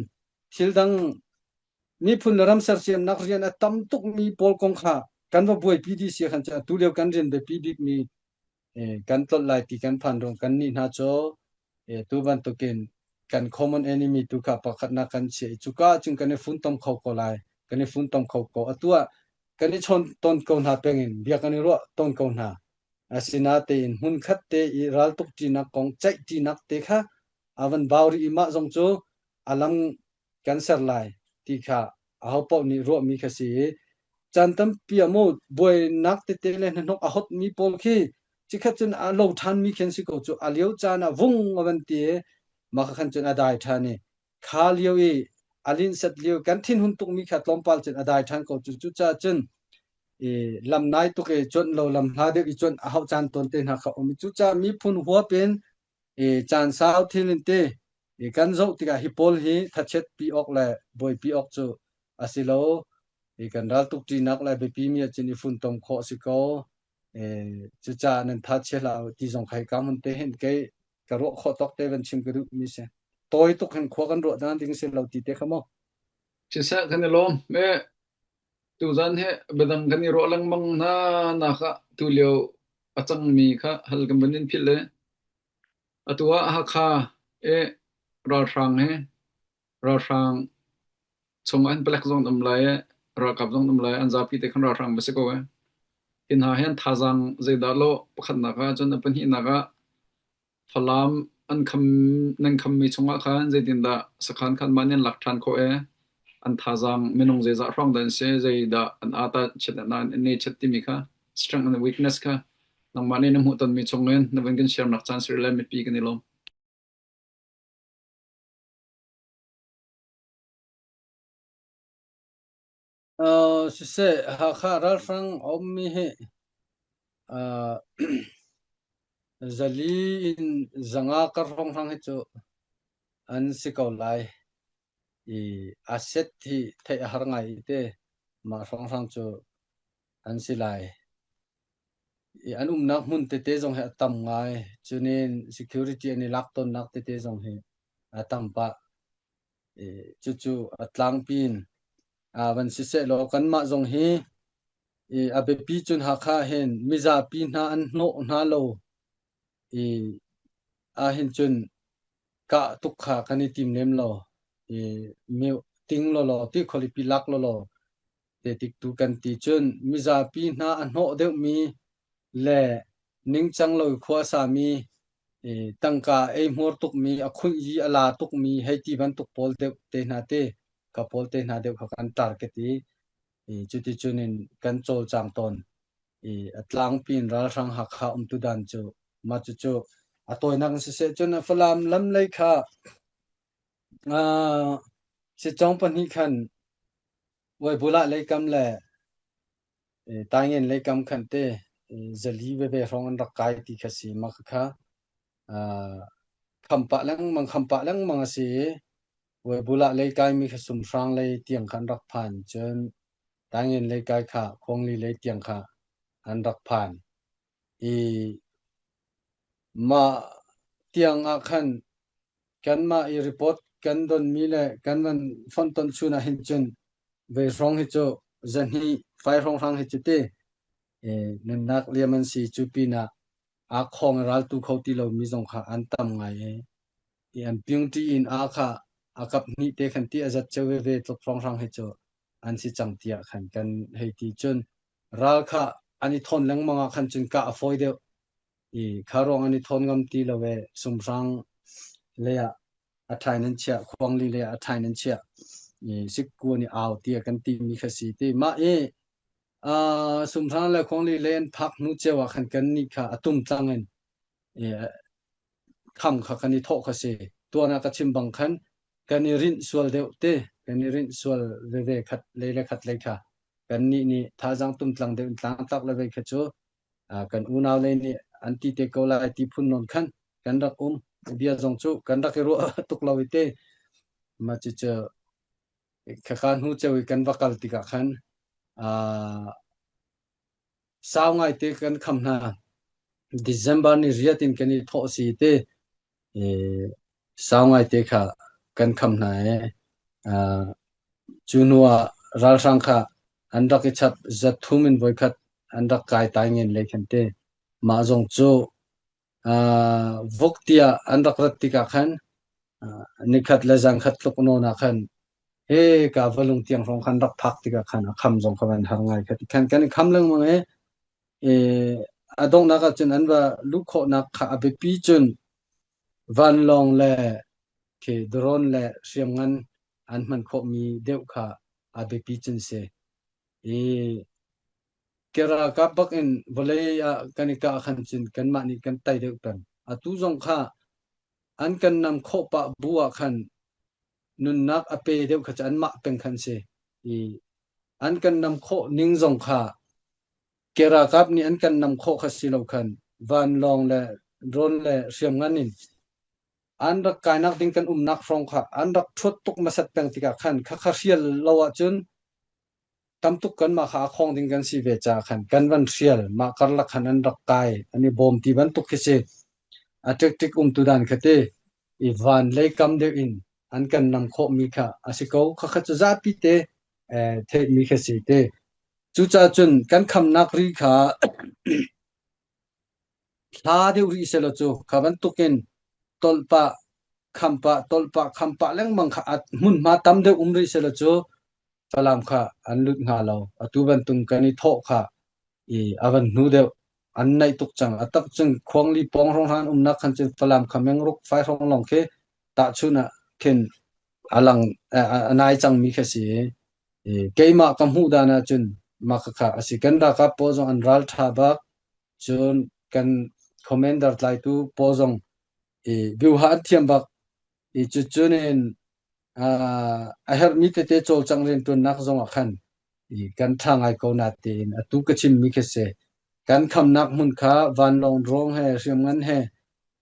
thil dang miphun le ram sersiamnak rian a tam tukmi pawl kong kha kan va buaipi dih si khan cun atu lio kan rian biapi bikmi, eh, kan tlolh lai ti kan phan rung kannih hna cu, eh, tu bantukin kan common enemy tu kha pakhatnak kan chiah i cuka cun kan i fun tom kho ko lai, kan i fun tom kho ko. Atu ah kan i chawn tawn ko hna peng in bia kan i ruah tawn ko hna. Asinatein hmunkhat te i raltuk ṭinak kong ceih ṭinak te kha a van bau rih i mah zong cu a lam kan ser lai ti kha aho paoh nih ruahmi kha si. Caan tampi a mu buainak tete le hnahnawk a hotmi pawl khi cikhat cun a lo ṭhanmi khin si ko cu a lio caan ah vung a van ti i mah kha khan cun a dai ṭhan i kha lio i a linset lio kan thinhun tukmi kha tlawmpal cun a dai ṭhan ko cu. Cucaah cun i lam nai tuk i cuanh lo, lam hla deuh i cuanh a hauh caan tawn te hna kha um i cucaah miphun huap in i caan sau thil in te i kan zoh tikah hi pawl hi thatchiatpi awk le buaipi awk cu a si lo. I kan raltuk ṭinak le biapi mi ahcun i fun tom khawh a si ko. I cucaah nan thatchia hlah ti zong kha hi ka hmun te hin kei ka ruah khawh tawk te van chim ka duhmi si. Tawi tuk hin khua kan ruah dan ding si lo ti te kha maw? Siseh, kan i lawm. Eh, tuzan he biadang kan i ruah lengmang hna, na kha tu lio a cangmi kha hal kan van in philh le. Atu ah Hakha eh ralhrang he, ralhrang chungah hin palek zong an um lai eh, ralkap zong an um lai, an zapi te khan ralhrang va si ko eh. Hi hna he an thazaang zeidah lawh pakhatnak ah cun a pahnihnak ah Falam an kham, nan khammi chungah khan zeitindah sakhan khan mah nih an lak ṭhan khawh e, an thazaang minung zeizah hrawng dah an si, zeidah an ata chet, an, an nei chet timi kha, strength and weakness kha nangmah nih na hmuh tawnmi chungin na van kan share nak caan si rih lai, mipi kan i lawm. Aa, siseh, Hakha ralhrang a ummi hi, aa, zali in zanga kar hrawnghrang hi cu an si ko lai. I a set hi theih a har ngai i te, mah hrawnghrang cu an si lai. I an umnak hmun tete zong hi a tam ngai. Cunin security an i laktonnak tete zong hi a tam pah. I cucu a tlangpi in, aa, van si sehlaw kanmah zong hi, i a biapi cun Hakha hin mizapi hna an hnawh hna lo. I ahin cun kah tuk kha kan i tim lem lo. I mi ting lawlaw ti, khualipi lak lawlaw te tiktu kan ti cun mizapi hna a hnawh deuhmi le ningcang lo i khua a sami, i tangka ei hmuar tukmi, a khuih i a la tukmi hei ti bantuk pawl deuh te hna te, ka pawl te hna deuh kha kan target i, i cuticun in kan cawlcang tawn. I a tlangpi in ralhrang Hakha umtu dan cu mah cucu a tawinak in siseh cun a Falam lam lei kha, aa, sicawng pahnih khan Waibula leikam le, eh, Taingen leikam khan te, eh, zali veve hrawng an rak kai ti kha si. Mah kha, aa, khampah lengmang, khampah lengmang a si. Waibula lei kaimi kha Sumhrang lei tiang kha an rak phan. Cun Taingen lei kai kha Khuangli lei tiang kha an rak phan. I mah tiang ah khan kanmah i report kan don mi le kan van fon ton chuna hin cun vei hrawng hi cu zahnih fai hrawng hrang hi cu ti, eh, nunnak liam an si cu pinah aa khawng i raltu kho ti lo mi zong kha an tam ngai i, i an piung ṭi in aa kha a kap hnih te khan ti a zat ceu veve tluk hrawng hrang hi cu an si cang tiah khan kan hei ti cun ral kha an i thawn lengmang ah khan cun kah a fawi deuh i kha ruang an i thawn ngam ti lo ve sumhrang lei ah a ṭhai nan chiah khuangli lei ah a ṭhai nan chiah i sikkuan i au tiah kan timi kha si ti mah i aa, sumhrang le khuangli lei an phak hnu ceu ah khan kannih kha a tum tlang in, eh, kham kha kan i thawh kha si. Tuan a ka chim bang khan kan i rinh sual deuh te, kan i rinh sual veve khat lei le khat lei kha kannih nih thazaang tum tlang deuh in tlang tak le vei kha cu, aa, kan unau lei nih an ti te ko lai ti phun nawn khan kan rak um. Bia zong cu kan rak i ruah tuk lo i te. Ma cu cu khaka hnu ceu i kan va kal tikah khan, aa, sau ngaite kan kham hna. December ni riat in kan i thawh si te, eh, sau ngaite kha kan kham hna e. Aa, cu hnuah ralhrang kha an rak i chap zathum in voikhat an rak kai tai ngen lei khan te. Mah zong cu aa, vok tiah an rak rat tikah khan, aa, nikhat le zan khat tluk nawn ah khan, he ka va lung tiang hrawng khan rak phak tikah khan a kham zong kha van har ngai kha ti khan kan i kham lengmang e. E, a donghnak ah cun an va luh khawhnak kha a biapi cun vanlawng le khi drone le hriamngan an hman khawhmi deuh kha a biapi cun si. I kera kap bak in vawlei ah kan i kah khan cun kanmah nih kan tai deuh peng. Atu zong kha an kan nam khawh pah bu ah khan nunnak a pe deuh kha cu anmah peng khan si. I an kan nam khawh ning zong kha kera kap nih an kan nam khawh kha si lo khan vanlawng le drone le hriamngan in an rak kainak ding kan umnak hrawng kha an rak ṭhuat tuk hmasat peng tikah khan kha kha hrial lo ahcun tam tuk kanmah kha a khawng ding kan si ve caah khan kan van hrial, mah karlak khan an rak kai, an i bawm ti bantuk khi si. A ṭekṭik umtu dan kha ti i van lei kam deuh in an kan nam khawhmi kha a si ko, kha kha cu zapi te, eh, theihmi kha si te. Cucaah cun kan khamnak ri kha hla deuh rih seh lo cu, kha bantukin tolhpah, khampah, tolhpah, khampah lengmang kha a hmunhma tam deuh um rih seh lo cu, Falam kha an lut hnga lo. Atu bantuk kan i thawh kha i a van hnu deuh an naih tuk cang. A tak cun khuangli pawng hrawnghrang an umnak khan cun Falam kha mengruk fai hrawng lawng khi tahchunh ah khin a lang, a, a, a nai cangmi kha si. I, keimah ka hmuh dan ah cun mah kha kha a si. Kan ralkap pawl zong an ral ṭha bak, cun kan commander tlaitu pawl zong i biuha an thiam bak. I cucun in, aa, a herhmi tete cawlcangh rianṭuannak zongah khan i kan ṭha ngai ko natein atu ka chimmi kha si. Kan khamnak hmun kha vanlawng drawng he, hriamngan he,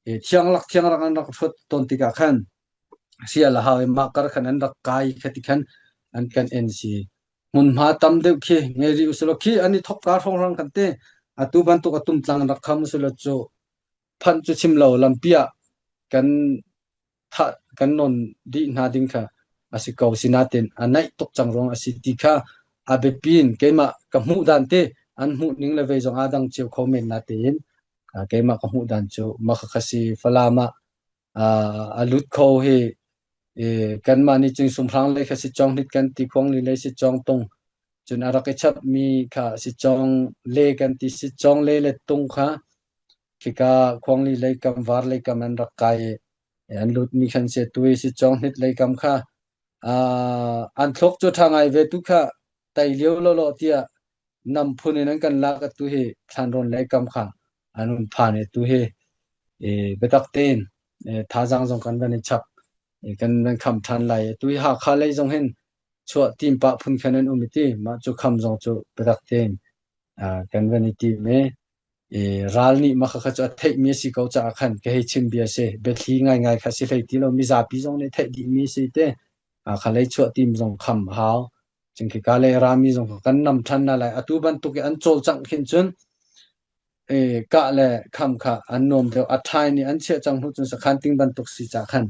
i thianglak thiangrak an rak ṭhuat tawn tikah khan hrial a hau i mah kar khan an rak kai kha ti khan an kan en si. Hmunhma tam deuh khi ngei rih u silo khi an i thawk ka hrawnghrang kan ti. Atu bantuk a tum tlang rak kham u silo cu phanh cu chim lo lampi ah kan thah, kan nawn dih hna ding kha a si ko. Sinatin a naih tuk cang ruang a si ti kha a biapi in keimah ka hmuh dan te an hmuh ning le vei zong aa dang cio kho men natein, aa, keimah ka hmuh dan cu mah kha kha si. Falam ah, aa, a lut kho hi, ee, kanmah nih cun sumhrang lei kha si cawng hnit kan ti, khuangli lei si cawng tung. Cun a rak i chapmi kha si cawng le kan ti, si cawng le le tung kha khika khuangli lei kam, var lei kam an rak kai i, ee, an lutmi khan si, tu i si cawng hnit lei kam kha, aa, an thlawk cu ṭha ngai ve tu kha tai lio lawlaw tiah nam phun in an kan lak a tu hi thlanrawn lei kam kha an hun phan i tu hi, ee, biatak tein, ee, thazaang zong kan van i chap, ee, kan van kham ṭhan lai. Tu hi Hakha lei zong hin chuah tim pah phun khan an um i ti, mah cu kham zong cu biatak tein, aa, kan van i tim i, ee, ral nih mah kha kha cu a theihmi a si ko caah khan ka hei chim bia si. Biathli ngaingai kha si hlei ti lo, mizapi zong nih theih dihmi a si te, aa, kha lei chuah tim zong kham a hau. Cun khika lei a rami zong kha kan nam ṭhan hna lai. Atu bantuk i an cawlcangh khin cun, ee, kah le kham kha an nuam deuh. A ṭhai nih an chiah cang hnu cun sakhan ting bantuk si caah khan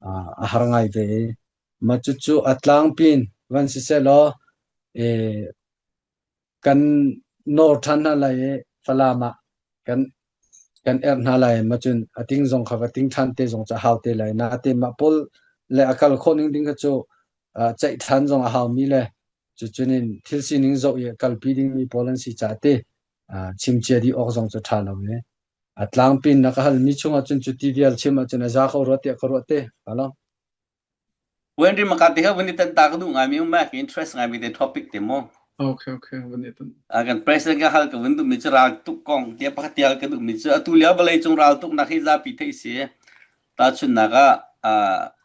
a, a har ngai ve. Ma cucu a tlangpin van siseh law, e, kan nor ṭhan hna lai e, Falam ah kan, kan er hna lai. Ma cun a ting zong kha va ting ṭhan te zong cu a hau te lai. Nate mah pawl le a kal khawh ning ding kha cu, a, ceih ṭhan zong a hau mi le cucun in thil sining zoh i kalpi dingmi pawl an si ca te, a, chim cia dih awk zong cu ṭha lo e. A tlangpin na ka halmi chungah cun cu ti vial chim ahcun a za kho ruah tiah ka ruah te. Ka lo. Wendy Makati kha vun i tan ta ka duh ngaimi um maw, ka interest ngaimi te topic te maw? Okay, okay, vun i tan. A kan president ka hal ka vun duhmi cu raltuk kong tiah pakhat tial ka duhmi cu atu lio vawlei cung raltuknak hi zapi theih si. Tahchunhnak ah, a,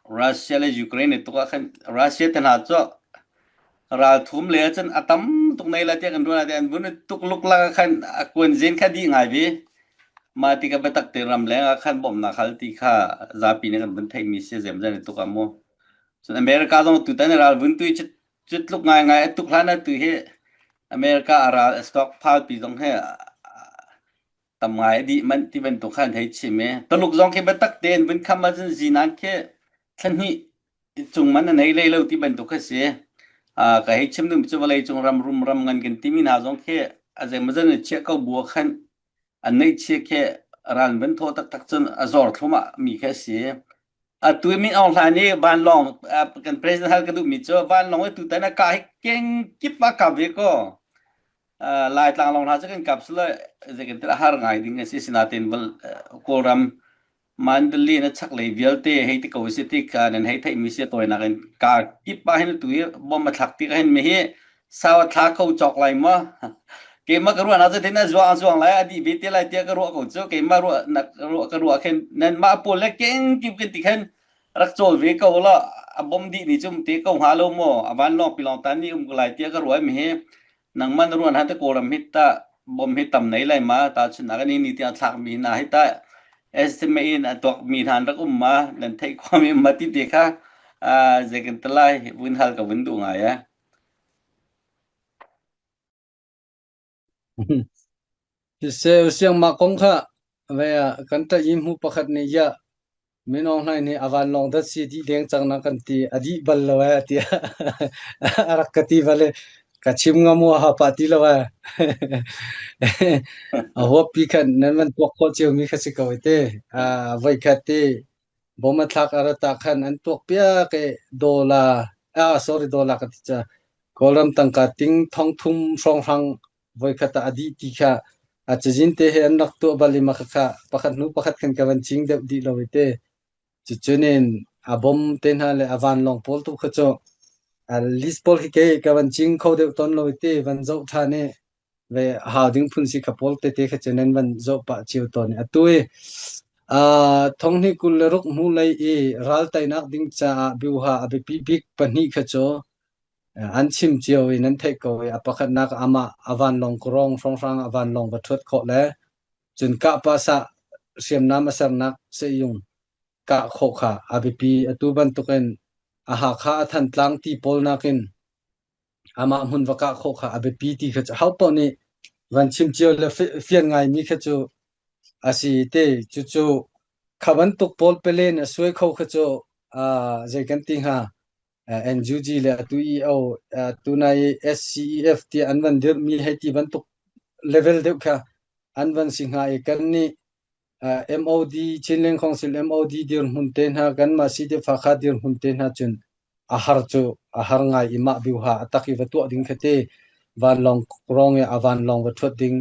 Russia le Ukraine tuk ah khan Russia te hna cu ralthum le ahcun a tam tuk nei la tiah kan ruah ah te an vun i tuk luklak ah khan a kuan zen kha dih ngai ve. Mah ti kha biatak te ramleng ah khan bawmhnak hal ti kha zapi nih kan vun theihmi si, zeizat tuk ah maw? Cun America zong tutan ral vun tui cut, cut luk ngaingai a tuk hlan atu hi America a ral a stockpile pi zong hi, a, tam ngai a dih manh ti bantuk khan hei chim e. Taluk zong khi biatak tein vun kham ahcun zinan khi thla hnih cung man a nei lei lo ti bantuk kha si. A, ka hei chim duhmi cu vawlei cung ram rum ram ngan kan timi hna zong khi a zeimawzat in chiah ko bu ah khan an neih chia khi ral vun thawh taktak cun a zor thluahmah mi kha si. Atu i Min Aung Hlaing nih vanlawng, a, kan president hal ka duhmi cu vanlawng i tutan a kah hi keng kip a kap ve ko. A, Laitlang lawng hna cu kan kap si lo, zei kan tel a har ngai ding a si, sinatin val, a, Kawlram Mandalay na chaklei vialte hei ti ko si ti ka nan hei theihmi si a tawinak in kah kip ah hin atu hi bom a thlak ti ka hin mi hi sau a thla ko cawk lai maw? Keimah ka ruahnak cu tin a zuang zuang lai, a dih ve te lai tiah ka ruah ko cu. Keimah ruah, na, ruah, ka ruah khin nanmah a pawl le keng kip kan ti khan rak cawl ve ko law, a bom dih ni cu um te ko hnga lo maw? A vanlawng pilawng tan ni um ko lai tiah ka ruah mi hi. Nangmah na ruah hna te Kawlram hi ta bom hi tam nei lai ma, tahchunhnak in ni tiang thlak mi hna hi ta estimate in a tuak mi hna an rak um ma, nan theih khuami um ma ti te kha, aa, zei kan tel lai, vun hal ka vun duh ngai a. Hi se u siang mah kong kha, ve a, kan ṭah i hmu pakhat nih ya, Min Aung Hlaing nih a vanlawng dat si dih leng cang nak kan ti, a dih bal lo eh, a ti. A rak ka ti bal le, ka chim ngam uh a hapa ti lo eh. A huappi khan nan van tuak khawh cio mi kha si ko i te. A, voikhat te, bom a thlak a rat ah khan an tuak piak e, dollar, ah, sorry, dollar ka ti ca. Kawlram tangka ting thong thum hrawnghrang voikhat ah a dih ti kha, a cazin te he an rak tuah bal i mah kha kha, pakhat hnu pakhat khan ka van ching deuh dih lo i te. Cucun in a bom te hna le a vanlawng pawl tu kha cu, a list pawl khi ke ka van ching kho deuh tawn lo i te, van zoh ṭhan i ve hau ding phun si kha pawl tete kha cu nan van zoh pah cio tawn i atu i, aa, thonghnih kul le ruk hnu lei i raltainak ding caah biuha a biapi bik pahnih kha cu, aa, an chim cio i nan theih ko i a pakhatnak ah amah a vanlawng krawng hrawnghrang a vanlawng va ṭhuat khawh le cun kahpah sah hriamnam a sernak sehzung kah khawh kha a biapi, atu bantukin a Hakha a Thantlang ti pawl nakin amah hmun va kah khawh kha a biapi ti kha cu haupaoh nih van chim cio le fi-, fian ngai mi kha cu a si i te. Cucu kha bantuk pawl pelen a suai kho kha cu, aa, zei kan ti hnga, aa, N U G le atu i au, aa, tunai S C E F ti an van dirh mi hei ti bantuk level deuh kha an van si hnga i kannih, aa, M O D, Chinland Council M O D dirhmun te hna, kanmah C D F Hakha dirhmun te hna cun a har cu a har ngai i mah biuha a tak i va tuah ding kha te, vanlawng krawng i a vanlawng va ṭhuat ding,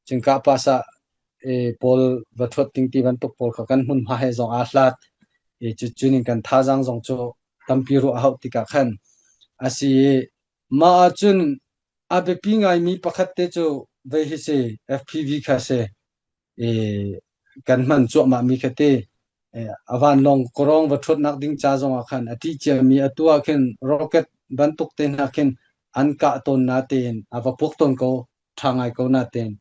cun kahpah sah, e, pawl va ṭhuat ding ti bantuk pawl kha kan hmunhma he zong aa hlat. E, cu, cunin kan thazaang zong cu tampi ruah a hauh tikah khan a si i mah ahcun a biapi ngaimi pakhat te cu vei hi si, F P V kha si. E, kan hman cuahmah mi kha te, e, a vanlawng krawng va ṭhuatnak ding ca zongah khan a ṭih ciami atu ah khin rocket bantuk te hna khin an kah tawn natein a va puak tawn ko, ṭha ngai ko natein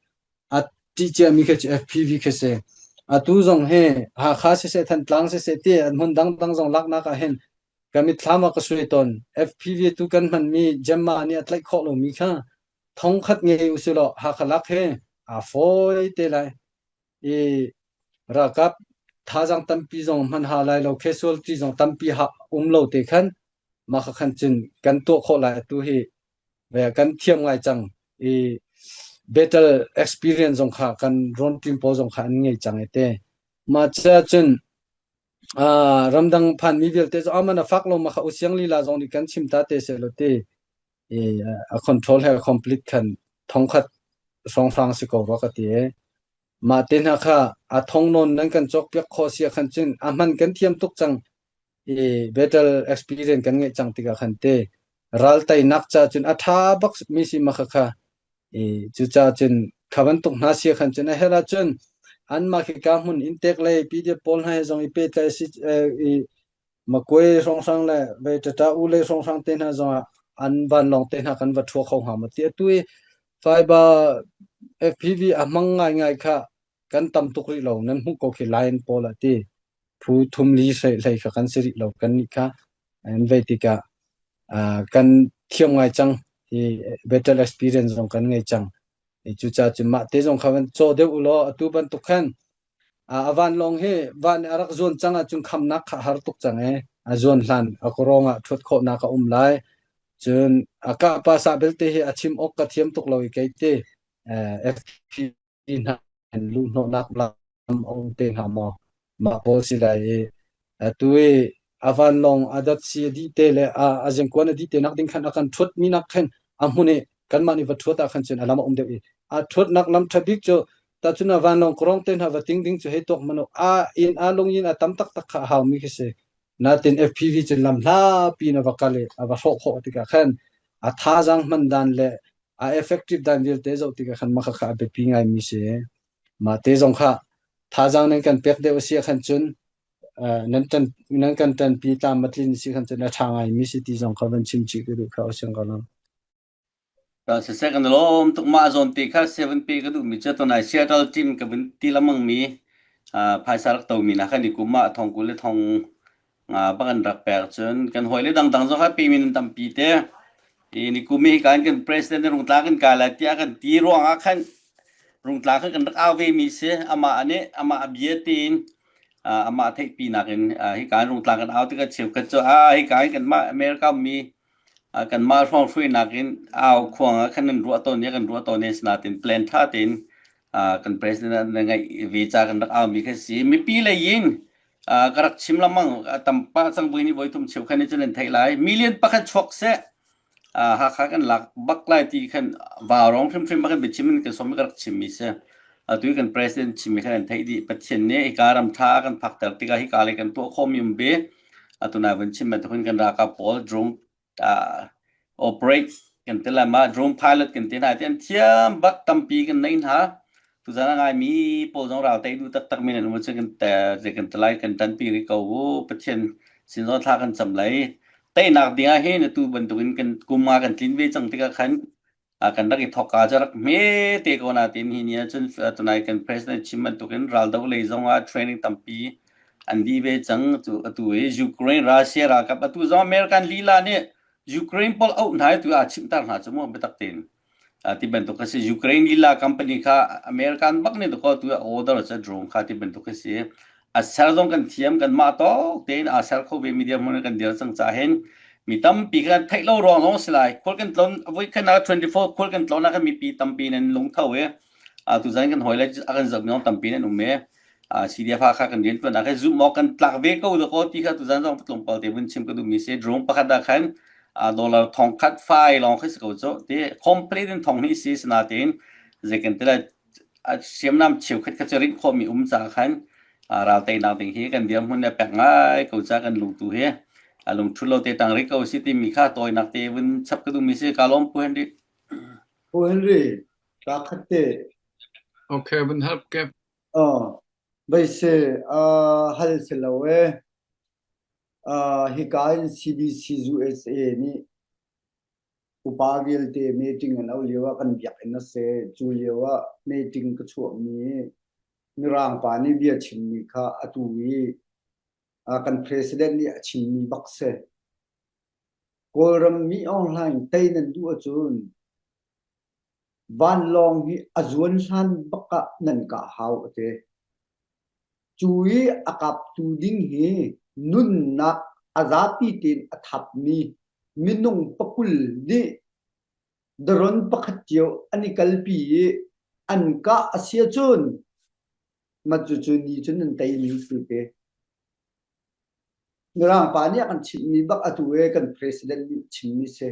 a ṭih ciami kha cu F P V kha si. Atu zong he Hakha siseh, Thantlang siseh ti an hmun dangdang zong laknak ah hin ka mitthlam ah ka suai tawn. F P V tu kan hmanmi Gemma nih a tlaih khawh lomi kha thongkhat ngei u si law, Hakha lak he aa fawi te lai. I ralkap thazang tampi zong hman ha lai lo, casualty zong tampi ha um lo te khan, mah kha khan cun kan tuah khawh lai atu hi, ve kan thiam ngai cang i, battle experience zong kha kan rawn ṭim pawl zong kha an ngei cang e te. Mah ca cun, aa, ramdang phan mi vialte zong a man a fak lo, mah kha U Siang Lila zong nih kan chim ta te seh lo te. I, a control he complete khan thongkhat hrawnghrang si ko ruak a ti e. Mah te hna kha a thong nawn nan kan cawk piak khawh si a khan cun a hman kan thiam tuk cang. I, battle experience kan ngeih cang tikah khan te, ral teinak ca cun a ṭha bak mi si mah kha kha. I, cucaah cun kha bantuk hna si a khan cun a herh ah cun anmah khi ka hmun in tek lei P D F pawl hna he zong i pehtlai si, eh, i, Makwe hrawnghrang le vei tata U le hrawnghrang te hna zongah an vanlawng te hna kan va ṭhuak ho hnga maw ti atu i, fiber F P V a hmang ngaingai kha kan tam tuk rih lo, nan hmuh ko khi line pawl ah ti. Phu thum li hlei, hlei kha kan si rih lo, kan nih kha an vei tikah, aa, kan thiam ngai cang i, battle experience zong kan ngei cang. I, cucaah cun mah te zong kha van caw deuh u law, atu bantuk khan, aa, a vanlawng hi van a rak zuan cang ahcun khamnak kha har tuk cang e. A zuan hlan a kawrawng ah ṭhuat khawhnak a um lai. Cun a kah pa sah belte hi a chim awk ka thiam tuk lo i kei te, eh, F P hna an luhhnawhnak lam a um te hnga maw? Mah pawl si lai i, atu i a vanlawng a dat si a dih te le a, a zengkuan a dih te nak ding khan a kan ṭhuat mi nak khan a hmun i kanmah nih va ṭhuat ah khan cun a lam a um deuh i, a ṭhuatnak lam ṭha bik cu, tahcun a vanlawng kawrawng te hna va ting ding cu hei tuak hmanh uh, a inn a lung inn a tam taktak kha a hau mi khi si. Natin F P V cun lam hlapi in a va kal i a va hrawh khawh tikah khan a thazaang hman dan le a effective dan vialte zoh tikah khan mah kha kha a biapi ngai mi si. Mah te zong kha thazaang nan kan pek deuh a si a khan cun, aa, nan ṭan, nan kan ṭanpi tlam matlin a si khan cun a ṭha ngai mi si ti zong kha van chim chih ka duh kha a siang ka lam. Ka siseh kan lawm tuk mah zawn te kha seven pe ka duh mi cu tunai Seattle team ka vun ti lamang mi, aa, phaisa rak to mi nak khan i kum ah thong kul le thong nga bak an rak pek cun kan hawi le dangdang zong kha pe mi nan tampi te. I nikum i hi kan, kan president rungtlang kan kai lai tiah kan ti ruangah khan rungtlang khan kan rak au ve mi si. Amah nih, amah a bia tein, aa, amah theihpi nakin, aa, hi kan rungtlang kan au tikah cheukhat cu, aa, hi kan kanmah America mi, aa, kanmah hrawnghrui nakin au khuang ah khan nan ruah tawn nia, kan ruah tawn nia sinatin plan ṭha tein, aa, kan president a na ngaih ve ca kan rak au mi kha si. Mipi lei in, aa, ka rak chim lamang, a tam pah cang, voi hnih voi thum cheukhat nih cun an theih lai. Million pakhat chuak seh, aa, Hakha kan lak bak lai ti khan vaurawng hrimhrim a kan biachim in kan sawm i ka rak chim mi si. Atu i kan president chim mi khan an theih dih. Pathian nih i ka ram ṭha kan phakter tikah hi ka lei kan tuah khawh mi um ve. Atu nai van chim bantuk in kan ralkap pawl drone, aa, operate kan ti lai, mah drone pilot kan ti hna, ti an thiam bak tampi kan nei hna. Tuzan a ngai mi pawl zong ral tei duh taktak mi nan um ahcun kan te, kan te lai kan ṭanpi rih ko u. Pathian sin zong thla kan cam lai. Teinak ding ah hin atu bantukin kan kum nga kan tlin ve cang tikah khan, aa, kan rak i thawk kaa cu rak hme te ko natin hi ni ah cun, aa, tunai kan president chim bantukin ral do lei zong ah training tampi an dih ve cang. Cu atu i Ukraine, Russia ralkap atu zong American lila nih Ukraine pawl auh hna i tu aa chimhter hna cu maw biatak tein. Aa, ti bantuk kha si. Ukraine lila company kha American bak nih tu ko tu order a drone kha ti bantuk kha si. A ser zong kan thiam, kanmah tawk tein a ser kho ve, media hmun kan dir cang caah hin mi tampi kha theih lo ruang zong si lai. Khual kan tlon, a voi khan ah twenty four khual kan tlon ah khan mipi tampi nan lungtho e. Aa, tuzan kan hawi le a kan zoh mi zong tampi nan um e. Aa, C D F Hakha kan rian tuan ah khan zumh awk kan tlak ve ko dakaw ti kha tuzan zong tlawmpal te vun chim ka duh mi si. Drone pakhat ah khan, aa, dollar thongkhat fai lawng kha si ko cu ti, complete in thong hnih si sinatin zei kan ti lai, a siamnam cheukhat kha cu rinh khawh mi um caah khan, aa, ral teinak ding hi kan dirhmun a pek ngai ko caah kan lungtu hi a lungṭhut lo te tang rih ko si timi kha tawinak te vun chap ka duh mi si. Ka lawm Pu Henry. Pu Henry, ka khat te. Okay, vun hal ke. Oh, beisei, aa, hal si lo e. Aa, hika in C B C U S A nih upa vialte meeting an auh lio ah kan biakinn a si, cu lio ah meeting ka chuahmi Mirang pa nih bia chimmi kha atu i, aa, kan president nih a chimmi bak si. Kawlram mi online tei nan duh ahcun vanlawng hi a zuan hlan bak ah nan kah hau a ti. Cu i a kaptu ding hi nunnak a zapi tein a thapmi minung pakul nih drone pakhat cio an i kalpi i an kah a si ahcun, ma cucu ni cun an tei mi si te. Mirang pa nih a kan chimhmi bak atu e kan president nih chimmi si.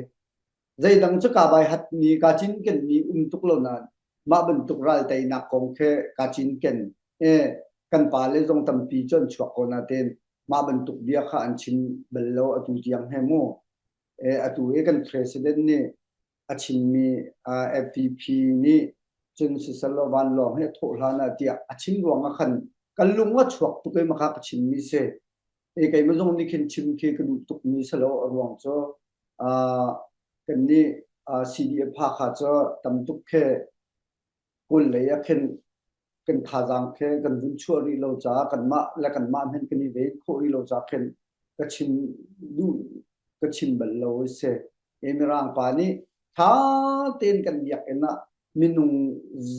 Zeidang cu ka bai hatmi ka cinken mi um tuk lo nain mah bantuk ralteinak kong khe ka cinken e kan pa le zong tampi cu an chuak ko nain mah bantuk bia kha an chim bal lo atu tiang he mu. E, atu e kan president nih a chimmi, aa, F P P nih cun sisal lo vanlawng hi a thawh hlan ah tiah a chim ruangah khan kan lung a chuak tuk e, maka ka chimmi si. E, keimah zong nih khin chim khi ka duh tukmi si lo a ruang cu, aa, kannih, aa, C D F Hakha cu tam tuk khi kun lei ah khin kan thazaang khi kan vun chuah rih lo caah kanmah le kanmah hmanh kan i vei khawh rih lo caah khin ka chim duh, ka chim bal lo a si. E, Mirang pa nih ṭha tein kan biakinn ah minung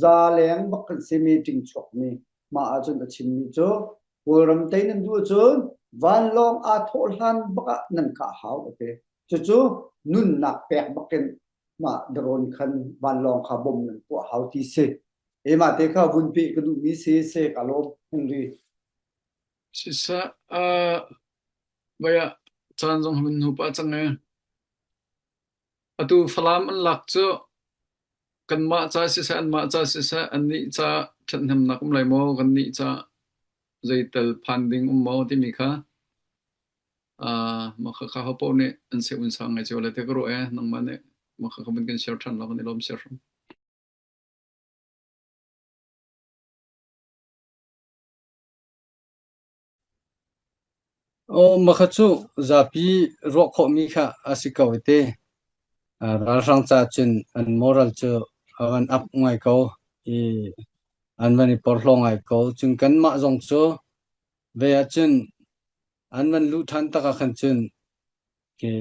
za leng bak kan si, meeting chuakmi mah ahcun a chimmi cu Kawlram tei nan duh ahcun vanlawng aa thawh hlan bak ah nan kah hau a ti. Cucu nunnak pek bak in mah drone khan vanlawng kha bom nan tuah hau ti si. E, mah te kha vun peh ka duhmi si, si ka lawm Henry. Sisa, aa, baya caan zong min hnu pa cang e. Atu Falam an lak cu kanmah ca siseh, anmah ca siseh, annih ca ṭhathnemnak um lai maw, kannih ca zeital phan ding um maw timi kha, aa, maka kha hopo nih an si un sang ngai cio le te ka ruah e, nangmah nih maka kha bun kan share ṭhan lo, kan i lawm share hram. Aw, maka cu zapi ruah khawhmi kha a si ko i ti. Aa, ralhrang ca cun an moral cu a van ap ngai ko i an van i porhlaw ngai ko. Cun kanmah zong cu vei ahcun an van luh ṭhan tak ah khan cun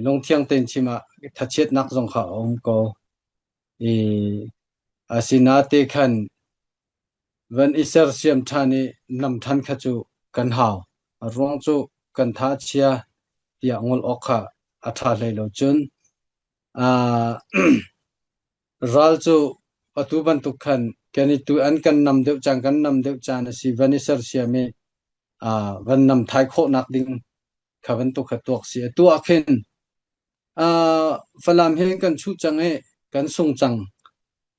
lungthiang tein chim ah thachiatnak zong kha a um ko. I, asinain te khan van i sersiam ṭhan i nam ṭhan kha cu kan hau. A ruang cu kan tha a chia tiah ngol awk kha a ṭha hlei lo cun, aa, ral cu atu bantuk khan kan i tu an kan nam deuh caan, kan nam deuh caan a si, van i sersiam i, aa, van nam thai khawhnak ding kha bantuk kha tuak si. Atu ah khin, aa, Falam hi kan chuh cang i kan sung cang.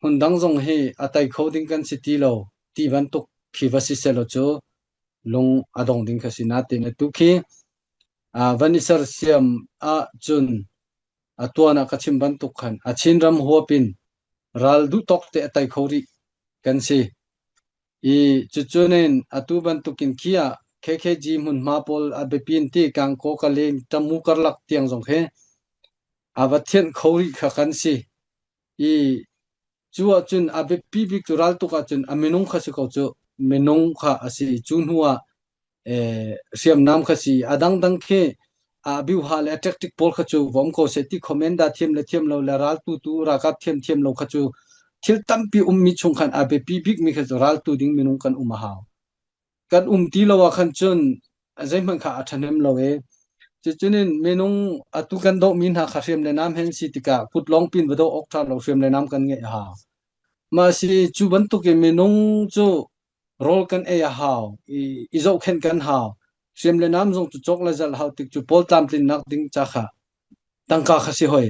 Hmun dang zong hi a tei kho ding kan si ti lo ti bantuk khi va si sehlaw cu lung a dong ding kha si. Nain atu khi, aa, van i sersiam ah cun a tuan ah ka chim bantuk khan a Chinram huap in ral duh tawk te a tei kho rih kan si. I cucu nin atu bantukin khi ah K K G hmunhma pawl a biapi in ti, Kangkaw, Kalen, Tamu, Karlak tiang zong khi a va thianh kho rih kha kan si. I cu ahcun a biapi bik cu raltuk ahcun a minung kha si ko cu, minung kha a si. Cu hnu ah, eh, hriamnam kha si. A dangdang khi a biuha le a tactic pawl kha cu va um ko seh ti, commander thiam le thiam lo le raltutu ralkap thiam thiam lo kha cu thil tampi ummi chung khan a biapi bikmi kha cu raltu ding minung kan um a hau. Kan um ti lo ah khan cun zeihmanh kha a ṭhahnem lo e. Cucu nin minung atu kan dohmi hna kha hriam le nam hen si tikah kut lawng pin va doh awk ṭha lo hriam le nam kan ngeih a hau. Mah si cu bantukin minung cu rawl kan ei a hau, i, i zohkhenh kan hau. Hriam le nam zong cu cawk le zalh hau tik cu pawl tlamtlinnak ding ca kha tangka kha si hoi.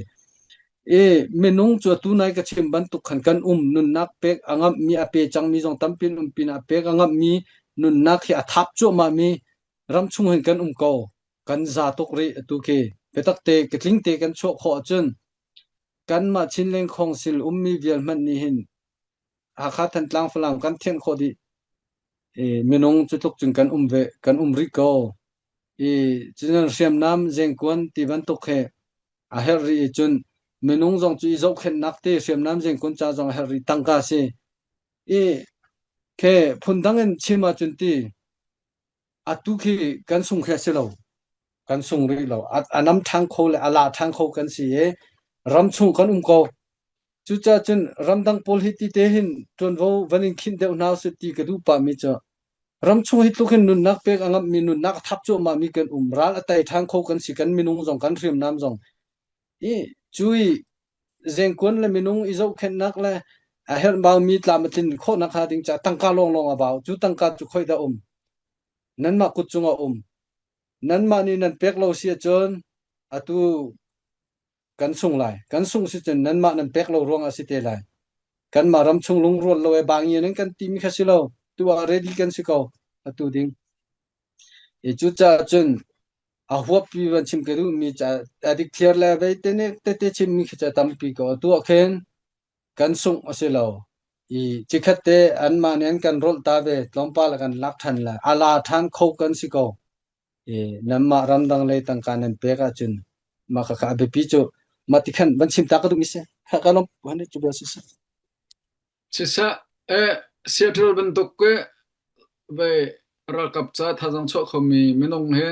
I minung cu atu nai ka chim bantuk khan kan um, nunnak pek a ngamhmi, a pe cangmi zong tampi an um pin, a pek a ngamhmi nunnak hi a thap cuahmahmi ram chung hin kan um ko, kan za tuk rih atu khi. Biatak te ka tling te kan chuah khawh ahcun kanmah Chinland Council ummi vial hmanh nih hin Hakha, Thantlang, Falam kan thianh khawh dih. I, minung cu tluk cun kan um ve, kan um rih ko. I, cun hriamnam zengkuan ti bantuk he a herh rih i cun minung zong cu i zohkhenhnak te hriamnam zengkuan ca zong a herh rih tangka si. I, khe phundang in chim ahcun ti, atu khi kan sung khi a si lo, kan sung rih lo. A, a nam ṭhang kho le a la ṭhang kho kan si i ram chung kan um ko. Cucaah cun ramdang pawl hi ti te hin ṭuanvo van in khinh deuh hna usih ti ka duh pahmi cu, Ramchung hi tluk hin nunnak pek a ngammi, nunnak a thap cuahmahmi kan um. Ral a tai ṭhan kho kan si, kan minung zong, kan hriamnam zong. I, cui zengkuan le minung i zohkhenhnak le a herhbaumi tlam a tlin khawhnak hnga ding ca tangka lawnglawng a bau. Cu tangka cu khoih dah um? Nanmah kut cungah um. Nanmah nih nan pek lo si ahcun atu kan sung lai. Kan sung si cun nanmah nan pek lo ruang a si te lai. Kanmah ramchung lungrual lo e, bang i nan kan timi kha si lo. Tu ah ready kan si ko. Atu ding. I cucaah cun a huappi van chim ka duhmi ca a dik thliar le vei te nek tete chimmi khi ca tampi ko. Atu ah khin kan sungh a si lo. I cikhat te anmah nih an kan rolh ta ve, tlawmpal a kan lak ṭhan lai. A la ṭhan kho kan si ko. I nanmah ramdang lei tangka nan pek ahcun mah kha, kha a biapi cu mah ti khan van chim ta ka duhmi si. Kha ka lawm, van cu bia si si. Siseh, eh, Seattle bantuk ke vei ralkap ca thazaang chuah khomi minung he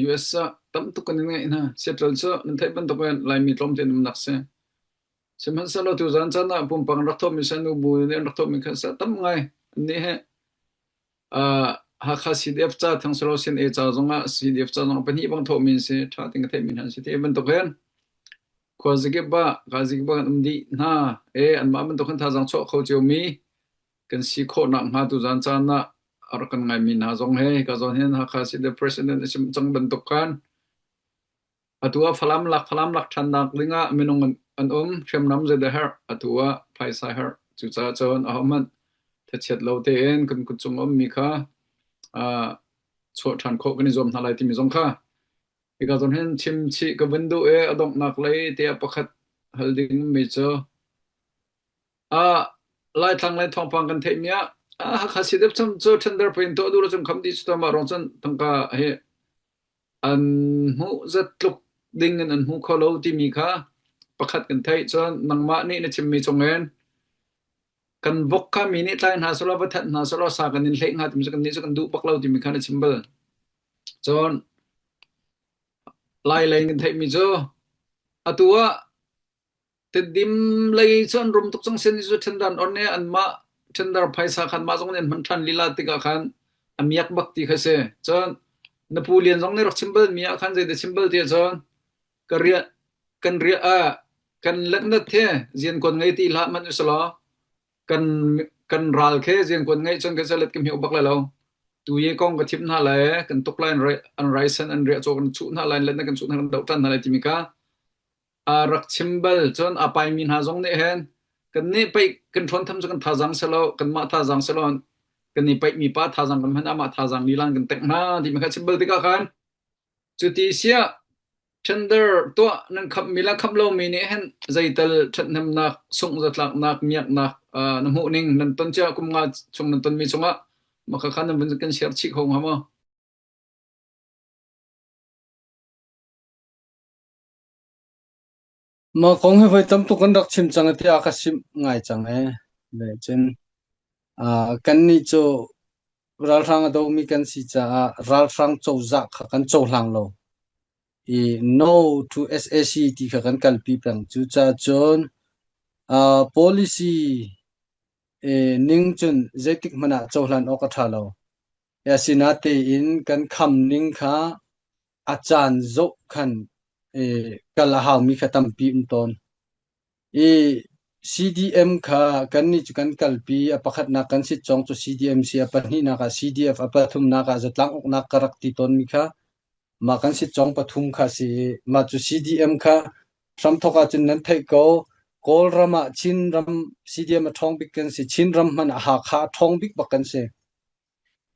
U S ah tam tuk kan in ngeih hna. Seattle cu nan theih bantuk in Laimi tlawmte an umnak si. Sihmanhsehlaw tuzan caan ah pumpak an rak thawhmi si, nubu nih an rak thawhmi kha si tam ngai. Annih he, ah, Hakha C D F ca thang si lo, C N A ca zongah C D F ca zongah pahnih bang thawhmi an si, ṭha tein ka theihmi hna an si ti bantuk hin. Khua zikip ah, ka zikip ah kan um dih hna. E, anmah bantuk khan thazaang chuah kho ciomi kan si khawhnak hnga tuzan caan ah a rak kan ngaimi hna zong he, ka zawn hin Hakha C D F president a si cang bantuk khan atu ah falam lak, falam lak ṭhannak dingah minung an, an um, hriamnam zeidah herh, atu ah phaisa herh. Cucaah cun ahohmanh thachiat lo tein kan kut cung a ummi kha, aa, chuah ṭhan khawh kan i zuam hna lai timi zong kha. Hika zawn hin chim chih ka vun duh i a donghnak lei tiah pakhat hal ding ummi cu, aa, Laitlang le thawngpang kan theihmi ah, aa, Hakha C D F cham cu ṭhender pei in tuah duh lo cun kham dih cu, mah ruang cun tangka hi an hmuh zat tluk ding in an hmu kho lo timi kha pakhat kan theih. Cun nangmah nih na chimmi cungin kan vok kha mi nih tlai hna seh law, va that hna seh law, sa kan in hleih hnga timi cu kan nih cu kan duh bak lo timi kha na chim bal. Cun Lai lei kan theihmi cu atu ah Tedim lei cu an rum tuk cang sin i cu ṭhender an on i anmah ṭhender phaisa khan mah zong nih an hman ṭhan lila tikah khan a miak bak ti kha si. Cun na pu Lian zong nih rak chim balmi ah khan zeidah chim bal tiah cun ka riah, kan riah ah kan letnat he ziankuan ngei ti hlah hmanh usih law, kan, kan ral khi ziankuan ngei cun ka calet ka hmih bak lai lo. Tu ye kong ka thim hna lai, kan tuk lai an rai, an rai san an riah caw kan chuh hna lai, an letnat kan chuh hna, kan doh ṭan hna lai timi kha a rak chim bal. Cun a paimi hna zong nih hin kan nih paih kan ṭhawn tham cu kan thazaang si lo, kanmah thazaang si lo, kan i paihmi pa thazaang kan hman, amah thazaang lila kan tengh hna timi kha chim bal tikah khan cuti si ah ṭhender tuah nan khamhmi le khamh lomi nih hin zeital ṭhathnemnak, sungh zatlaknak, miaknak, aa, na hmuh ning, nan ton cia kum nga chung nan tonmi chungah mah kha khan nan vun kan share chih kho hnga maw? Mah kong hi voi tam tuk kan rak chim cang tiah ka sim ngai cang e. Ve cun, aa, kannih cu ralhrang a domi kan si caah ralhrang cozah kha kan cohlang lo. I no to S A C ti kha kan kalpi peng. Cucaah cun, aa, policy, eh, ning cun zeitik hmanh ah cohlan awk a ṭha lo. Asinatein kan kham ning kha a caan zoh khan, eh, kal a haumi kha tampi um tawn. I C D M kha kannih cu kan kalpi, a pakhatnak kan sitcawng cu C D M si, a pahnihnak ah C D F, a pathumnak ah zatlang uknak ka rak ti tawnmi kha mah kan sitcawng pathum kha si. Mah cu C D M kha hramthawk ah cun nan theih ko, Kawlram ah Chinram C D M a ṭhawng bik kan si, Chinram hmanh ah Hakha a ṭhawng bik bak kan si.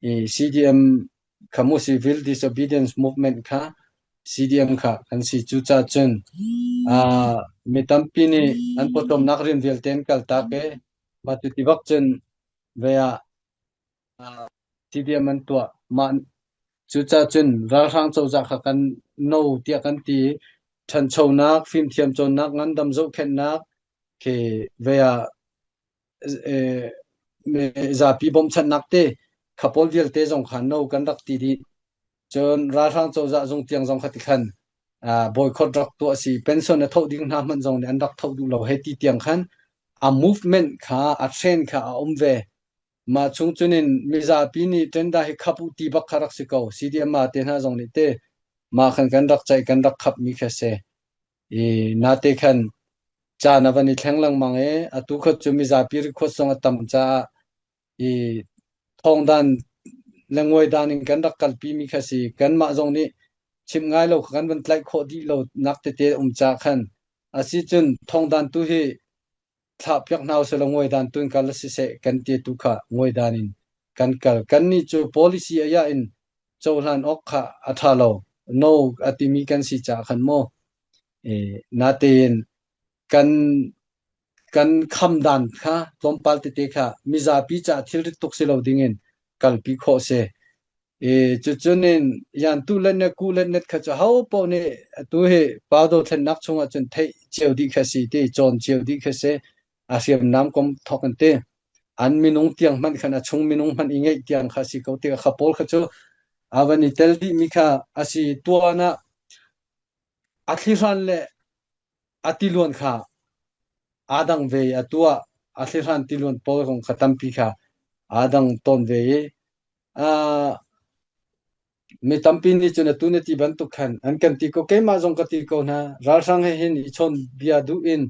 I C D M kha mu si, Civil Disobedience Movement kha C D M kha kan si. Cucaah cun, aa, mi tampi nih an pawcawmnak rian vialte an kaltak i, mah cu tivak cun vei ah, aa, C D M an tuah. Mah cucaah cun ralhrang cozah kha kan no tiah kan ti. Ṭhanchonak, fimthiam cawnnak, ngandam zohkhenhnak khi vei ah, eh, zapi bawmhchanhnak te kha pawl vialte zong kha no kan rak ti dih. Cun ralhrang cozah zung tiang zong kha tikhan, aa, boycott rak tuah si, pension a thoh ding hna hmanh zong nih an rak thoh duh lo he ti tiang khan a movement kha, a trend kha a um ve. Mah chung cun in mizapi nih tender hi khap uh ti bak kha rak si ko. CDM mah te hna zong nih te mah khan kan rak ceih, kan rak khap mi kha si. I nate khan caan a van i thleng lengmang e, atu kha cu mizapi request zong a tam caah i thawngdan le nguaidan in kan rak kalpi mi kha si. Kanmah zong nih chimh ngai lo kha kan van tlaih khawh dih lo nak tete um caah khan a si cun thawngdan tu hi thlahpiak hna usih law, nguaidan tu in kal a si seh kan ti tu kha nguaidan in kan kal. Kannih cu policy a yah in cohlan awk kha a ṭha lo, no a timi kan si caah khan maw? Eh, natein kan, kan khamdan kha tlawmpal tete kha mizapi caah thilrit tuk si lo dingin kalpi khawh si. Eh, cucun in yan tu letnet ku letnet kha cu ho paoh nih atu hi pau do thlennak chungah cun theih cio dih kha si ti, cawn cio dih kha si, a hriamnam kom thawk in ti. An minung tiang hmanh khan a chung minung hmanh i ngeih tiang kha si ko ti, a kha pawl kha cu a van i tel dih mi kha a si. Tuan ah a thlihran le a tiluan kha aa dang ve i, atu ah a thlihran tiluan pawl kong kha tampi kha aa dang tawn ve i, aa, mi tampi nih cun atu na ti bantuk khan an kan ti ko, keimah zong ka ti ko hna. Ralhrang he hin i chawn bia duh in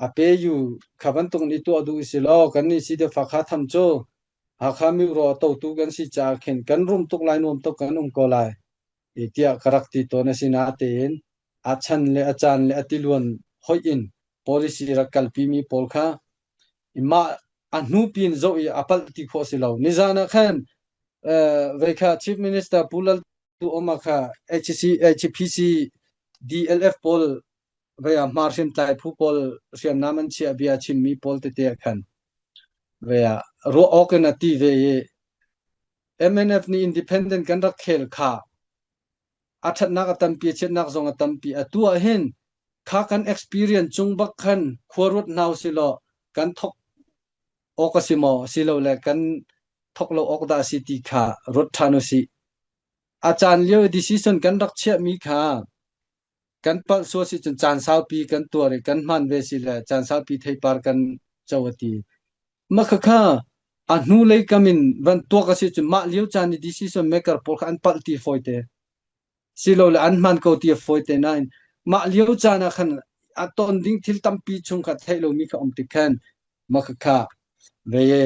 a peyu kha bantuk in i tuah duh i si law, kannih si deuh fa kha tham cu Hakha miraw a totu kan si caah khin kan rum tuk lai, nuam tuk kan um ko lai. I tiah ka rak ti tawn a si. Natein a chan le a caan le a tiluan hoih in policy rak kalpi mi pawl kha i mah a hnupi in zoh i a palh ti khawh si lo. Nizan ah khan, eh, vei kha Chief Minister Pu Laltu om a kha H C, H P C, D L F pawl vei ah Hmar hriamtlai phu pawl hriamnam an chiah bia chimmi pawl tete ah khan vei ah ruah awk in a ti ve i, M N F nih independent kan rak khel kha a ṭhatnak a tampi, a chiatnak zong a tampi. Atu ah hin kha kan experience chung bak khan khuaruat hna usih law, kan thok awk a si maw, si lo le kan thok lo awk dah a si ti kha ruat ṭhan usih. A caan lio decision kan rak chiahmi kha kan palh sual si cun caan saupi kan tuar i kan hmaan ve si le caan saupi theipar kan co a ti. Mah kha kha a hnu lei kam in van tuak a si cun mah lio caan i decision maker pawl kha an palh ti fawi te. Si lo le an hmaan ko ti a fawi te nain mah lio caan ah khan a ton ding thil tampi chung kha theih lo mi kha um tik khan mah kha kha vei e,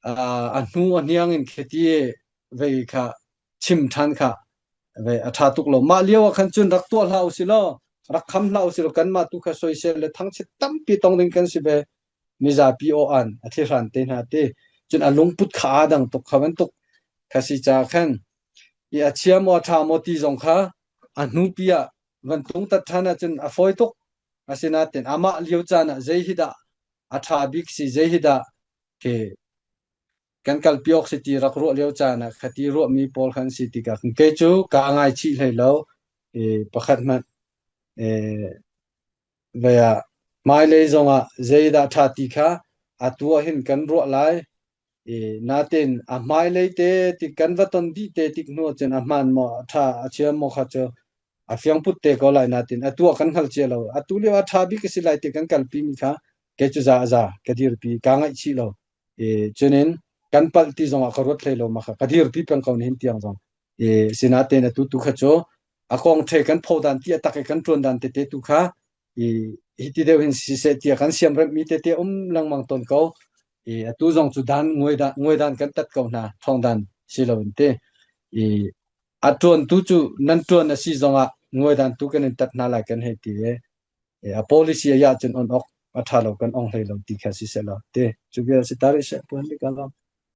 aa, a hnu a hniang in kheti vei kha chim ṭhan kha vei a ṭha tuk lo. Mah lio ah khan cun rak tuah hlah usih law, rak kham hlah usih law, kanmah tu kha soisel le thangchiat tampi tong ding kan si ve. Mizapi aw an a thlihran te hna ti cun a lungput kha aa dang tuk kha bantuk kha si caah khan i a chia maw a ṭha maw ti zong kha a hnupi ah van tungtat ṭhan ah cun a fawi tuk. Asinain amah lio caan ah zei hi dah a ṭha bik si, zei hi dah khi kan kalpi awk si ti rak ruah lio caan ah khati ruahmi pawl khan si tikah kei cu ka ngai chih hlei lo. Eh, pakhat hmanh, eh, vei ah hmailei zongah zeidah ṭha ti kha atu ah hin kan ruah lai. Eh, natin a hmailei te ti kan va ton dih te tik hnu ah cun a hmaan maw, a ṭha, a thiam maw kha cu a fiangput te ko lai. Natin atu ah kan hngal cia lo. Atu lio a ṭha bik a si lai ti kan kalpi mi kha kei cu za a za ka dirpi, ka ngaih chih lo. Eh, cunin kan palh ti zongah ka ruat hlei lo, mah kha ka dirpi peng ko nihin tiang zong. Eh, sinatein atu tu kha cu a kong ṭhe kan pho dan ti a tak i kan ṭuan dan tete tu kha i hiti deuh hin siseh tiah kan siamremh mi tete um lengmang tawn ko. I atu zong cu dan nguaidan, nguaidan kan tat ko hna, thawngdan si lo in ti. I a ṭuan tu cu nan ṭuan a si zongah nguaidan tu kan in tat hna lai kan hei ti. I a policy a yah cun on awk a ṭha lo kan ong hlei lo ti kha siseh lo ti. Cu vial si ta rih seh, puan bik a lawm.